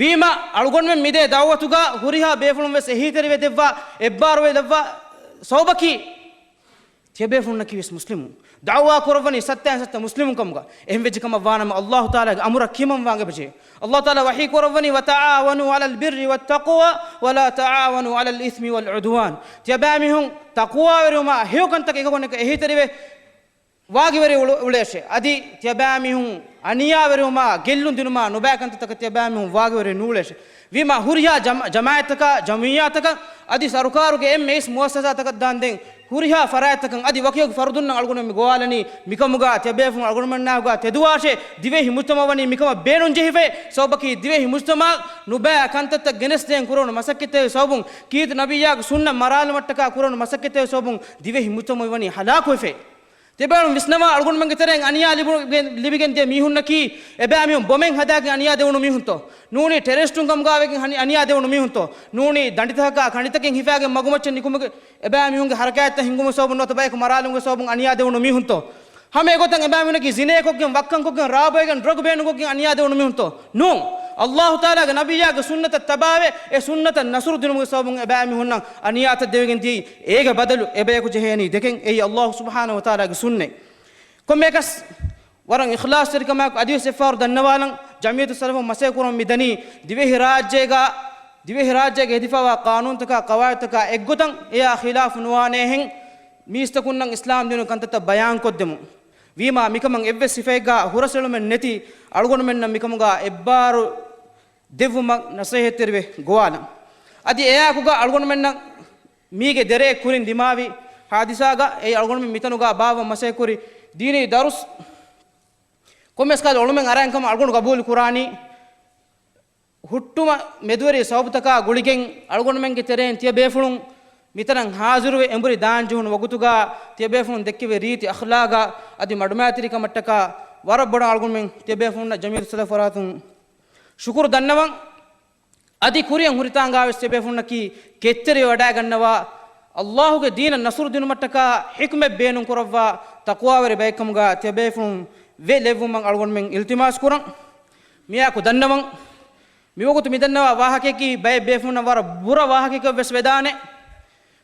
ވީމާ، އަޅުގަނޑުމެން މިދޭ ދަޢުވަތުގާ ހުރިހާ ބޭފުޅުން ވެސް އެހީތެރިވެ ދެއްވާ، އެއްބާރުވެ ލައްވާ ސަބަބަކީ، ތިޔަބޭފުޅުންނަކީ ވެސް މުސްލިމުން. ދަޢުވާ ކުރައްވަނީ ސައްތައިން ސައްތަ މުސްލިމުން ކަމުގަ. އެހެން ވެއްޖެ ކަމަށް ވާނަމަ، އައްލާހު ތަޢާލާގެ އަމުރަށް ކިޔަމަންވާން އެބަޖެހޭ. އައްލާހު ތަޢާލާ ވަޙީ ކުރައްވަނީ، "وتعاونوا على البر والتقوى ولا تعاونوا على الإثم والعدوان." ތިޔަބައިމީހުން ތަޤުވާވެރިވުމާ ހެޔޮ ކަންތަކަށް އެކަކުންނެކަށް އެހީތެރިވެ ވާގިވެރި އުޅު-، އުޅޭށޭ. އަދި ތިޔަބައިމީހުން އަނިޔާވެރިވުމާ ގެއްލުން ދިނުމާ ނުބައި ކަންތައްތަކަށް ތިޔަބައިމީހުން ވާގިވެރި ނޫޅޭށޭ. ވީމާ ހުރިހާ ޖަމާ-، ޖަމާޢަތްތަކާ، ޖަމުޢިއްޔާތަކަށް އަދި ސަރުކާރުގެ އެންމެ އިސް މުއައްސަސާތަކަށް ދާންދެން ހުރިހާ ފަރާތްތަކަށް އަދި ވަކިވަކި ފަރުދުންނަށް އަޅުގަނޑު މި ގޮވާލަނީ މިކަމުގާ ތިޔަބޭފުޅުން އަޅުގަނޑުމެންނާގާ ތެދުވާށޭ. ދިވެހި މުޖްތަމަޢު ވަނީ މިކަމަށް ބޭނުންޖެހިފައި. ސަބަބަކީ ދިވެހި މުޖްތަމަޢަށް ނުބައި ކަންތައްތައް ގެނެސްދޭން ކުރެވުނު މަސައްކަތްތަކުގެ ސަބަބުން ކީރިތި ނަބިއްޔާގެ ސުންނަތް މަރާލުމަށްޓަކާ ކުރެވުނު މަސައްކަތްތަކުގެ ސަބަބުން ދިވެހި މުޖްތަމަޢު ވަނީ ހަލާކުވެފައި. ތިޔަބޭފުޅުން ވިސްނަވާ، އަޅުގަނޑުމެންގެ ތެރެއިން އަނިޔާ ލިބު-، ލިބިގެން ދިޔަ މީހުންނަކީ އެބައިމީހުން ބޮމެއް ހަދާގެން އަނިޔާ ދެވުނު މީހުންތޯ؟ ނޫނީ ޓެރަރިސްޓުން ކަމުގާވެގެން ހަނި-، އަނިޔާ ދެވުނު މީހުންތޯ؟ ނޫނީ ދަނޑިތަކަކާ ކަނޑިތަކެއް ހިފާގެން މަގުމައްޗަށް ނިކުމެގެން އެބައިމީހުންގެ ހަރަކާތްތައް ހިންގުމުގެ ސަބަބުން ނުވަތަ ބަޔަކު މަރާލުމުގެ ސަބަބުން އަނިޔާ ދެވުނު މީހުންތޯ؟ ހަމަ އެގޮތަށް އެބައިމީހުންނަކީ ޒިނޭކޮށްގެން، ވައްކަންކޮށްގެން، ރާބައިގެން، ޑްރަގް ބޭނުންކޮށްގެން އަނިޔާ ދެވުނު މީހުންތޯ؟ ނޫން. އައްލާހު ތަޢާލާގެ ނަބިއްޔާގެ ސުންނަތަށް ތަބާވެ، އެ ސުންނަތަށް ނަޞްރު ދިނުމުގެ ސަބަބުން އެބައިމީހުންނަށް އަނިޔާތައް ދެވިގެން ދިޔައީ. އޭގެ ބަދަލު އެބަޔަކު ޖެހޭނީ ދެކެން. އެއީ އައްލާހު ސުބްޙާނަހު ވަތަޢާލާގެ ސުންނަތް. ކޮންމެއަކަސް ވަރަށް އިޚްލާޞްތެރިކަމާއެކު އަދިވެސް އެއްފަހަރު ދަންނަވާލަން، ޖަމްޢިއްޔަތު ސަލަފުން މަސައްކަތް ކުރަމުން މި ދަނީ ދިވެހިރާއްޖޭގަ، ދިވެހިރާއްޖޭގަ ހެދިފައިވާ ޤާނޫނުތަކާ ޤަވާޢިދުތަކާ އެއްގޮތަށް އެއާ ޚިލާފު ނުވާނޭހެން މީސްތަކުންނަށް އިސްލާމް ދީނުގެ ކަންތައްތައް ބަޔާންކޮށްދެމުން. ވީމާ، މިކަމަށް އެއްވެސް ސިފައެއްގާ ހުރަސްއެޅުމެއް ނެތި އަޅުގަނޑުމެންނަށް މިކަމުގާ އެއްބާރު ދެއްވުމަށް ނަޞޭޙަތްތެރިވެ ގޮވާލަން. އަދި އެއާއެކުގާ އަޅުގަނޑުމެންނަށް މީގެ ދެރައެއް ކުރިން ދިމާވި ޙާދިސާގަ އެއީ އަޅުގަނޑުމެން މިތަނުގާ ބާއްވަން މަސައްކަތްކުރި ދީނީ ދަރުސް ކޮންމެސް ކަހަލަ އޮޅުމެއް އަރާން ކަމަށް އަޅުގަނޑު ގަބޫލު ކުރާނީ. ހުއްޓުމަށް މެދުވެރި ސަބަބުތަކާ ގުޅިގެން އަޅުގަނޑުމެންގެ ތެރެއިން ތިޔަބޭފުޅުން މިތަނަށް ޙާޟިރުވެ އެނބުރި ދާން ޖެހުނު ވަގުތުގާ ތިޔަބޭފުޅުން ދެއްކެވި ރީތި އަޚްލާގާ އަދި މަޑުމައިތިރިކަމަށްޓަކާ ވަރަށް ބޮޑަށް އަޅުގަނޑުމެން ތިޔަބޭފުޅުންނަށް ޖަމްޢިއްޔަތު ސަލަފު ވަރާތުން ޝުކުރު ދަންނަވަން. އަދި ކުރިއަށް ހުރިތާނގާވެސް ތިޔަބޭފުޅުންނަކީ ކެތްތެރިވެވަޑައިގަންނަވާ، އައްލާހުގެ ދީނަށް ނަޞްރު ދިނުމަށްޓަކާ ޙިކުމަތް ބޭނުންކުރައްވާ ތަޤްވާވެރި ބައެއްކަމުގާ ތިޔަބޭފުޅުން ވެ ލެއްވުމަށް އަޅުގަނޑުމެން އިލްތިމާސް ކުރަން. މިއާއެކު ދަންނަވަން، މިވަގުތު މިދަންނަވާ ވާހަކަޔަކީ ބައެއް ބޭފުޅުންނަށް ވަރަށް ބުރަ ވާހަކައެއް ވެސް ވެދާނެ.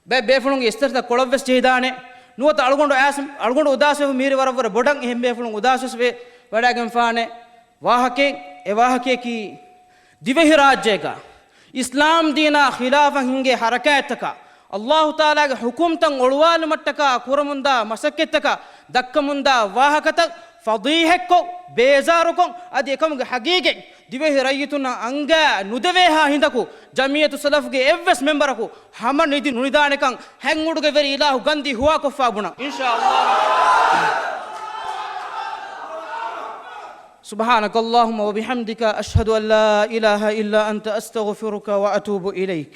ބައެއް ބޭފުޅުންގެ އިސްތަށިތައް ކޮޅަށް ވެސް ޖެހިދާނެ. ނުވަތަ އަޅުގަނޑު އައިސް، އަޅުގަނޑު އުދާސްވެފަ މީރި ވަރަށް ވަރަށް ބޮޑަށް އެހެން ބޭފުޅުން އުދާސް ވެސް ވެ ވަޑައިގެންފާނެ. ވާހަކައެއް، އެ ވާހަކަޔަކީ ދިވެހިރާއްޖޭގަ އިސްލާމް ދީނާ ޚިލާފަށް ހިންގޭ ހަރަކާތްތަކާ އައްލާހު ތަޢާލާގެ ޙުކުމްތައް އޮޅުވާލުމަށްޓަކާ ކުރަމުންދާ މަސައްކަތްތަކާ، ދައްކަމުންދާ ވާހަކަތައް ފަޟީޙަތްކޮށް، ބޭޒާރުކޮށް، އަދި އެކަމުގެ ޙަޤީޤަތް ދިވެހި ރައްޔިތުންނަށް އަންގާ ނުދެވޭހާ ހިނދަކު، ޖަމްޢިއްޔަތު ސަލަފްގެ އެއްވެސް މެމްބަރަކު ހަމަ ނިދި ނުނިދާނެކަން ހެންއުޑުގެ ވެރި އިލާހު ގަންދީ ހުވާކޮށްފާ ބުނަން. އިންޝާﷲ. سبحانك اللهم وبحمدك، أشهد أن لا إله إلا أنت، أستغفرك وأتوب إليك.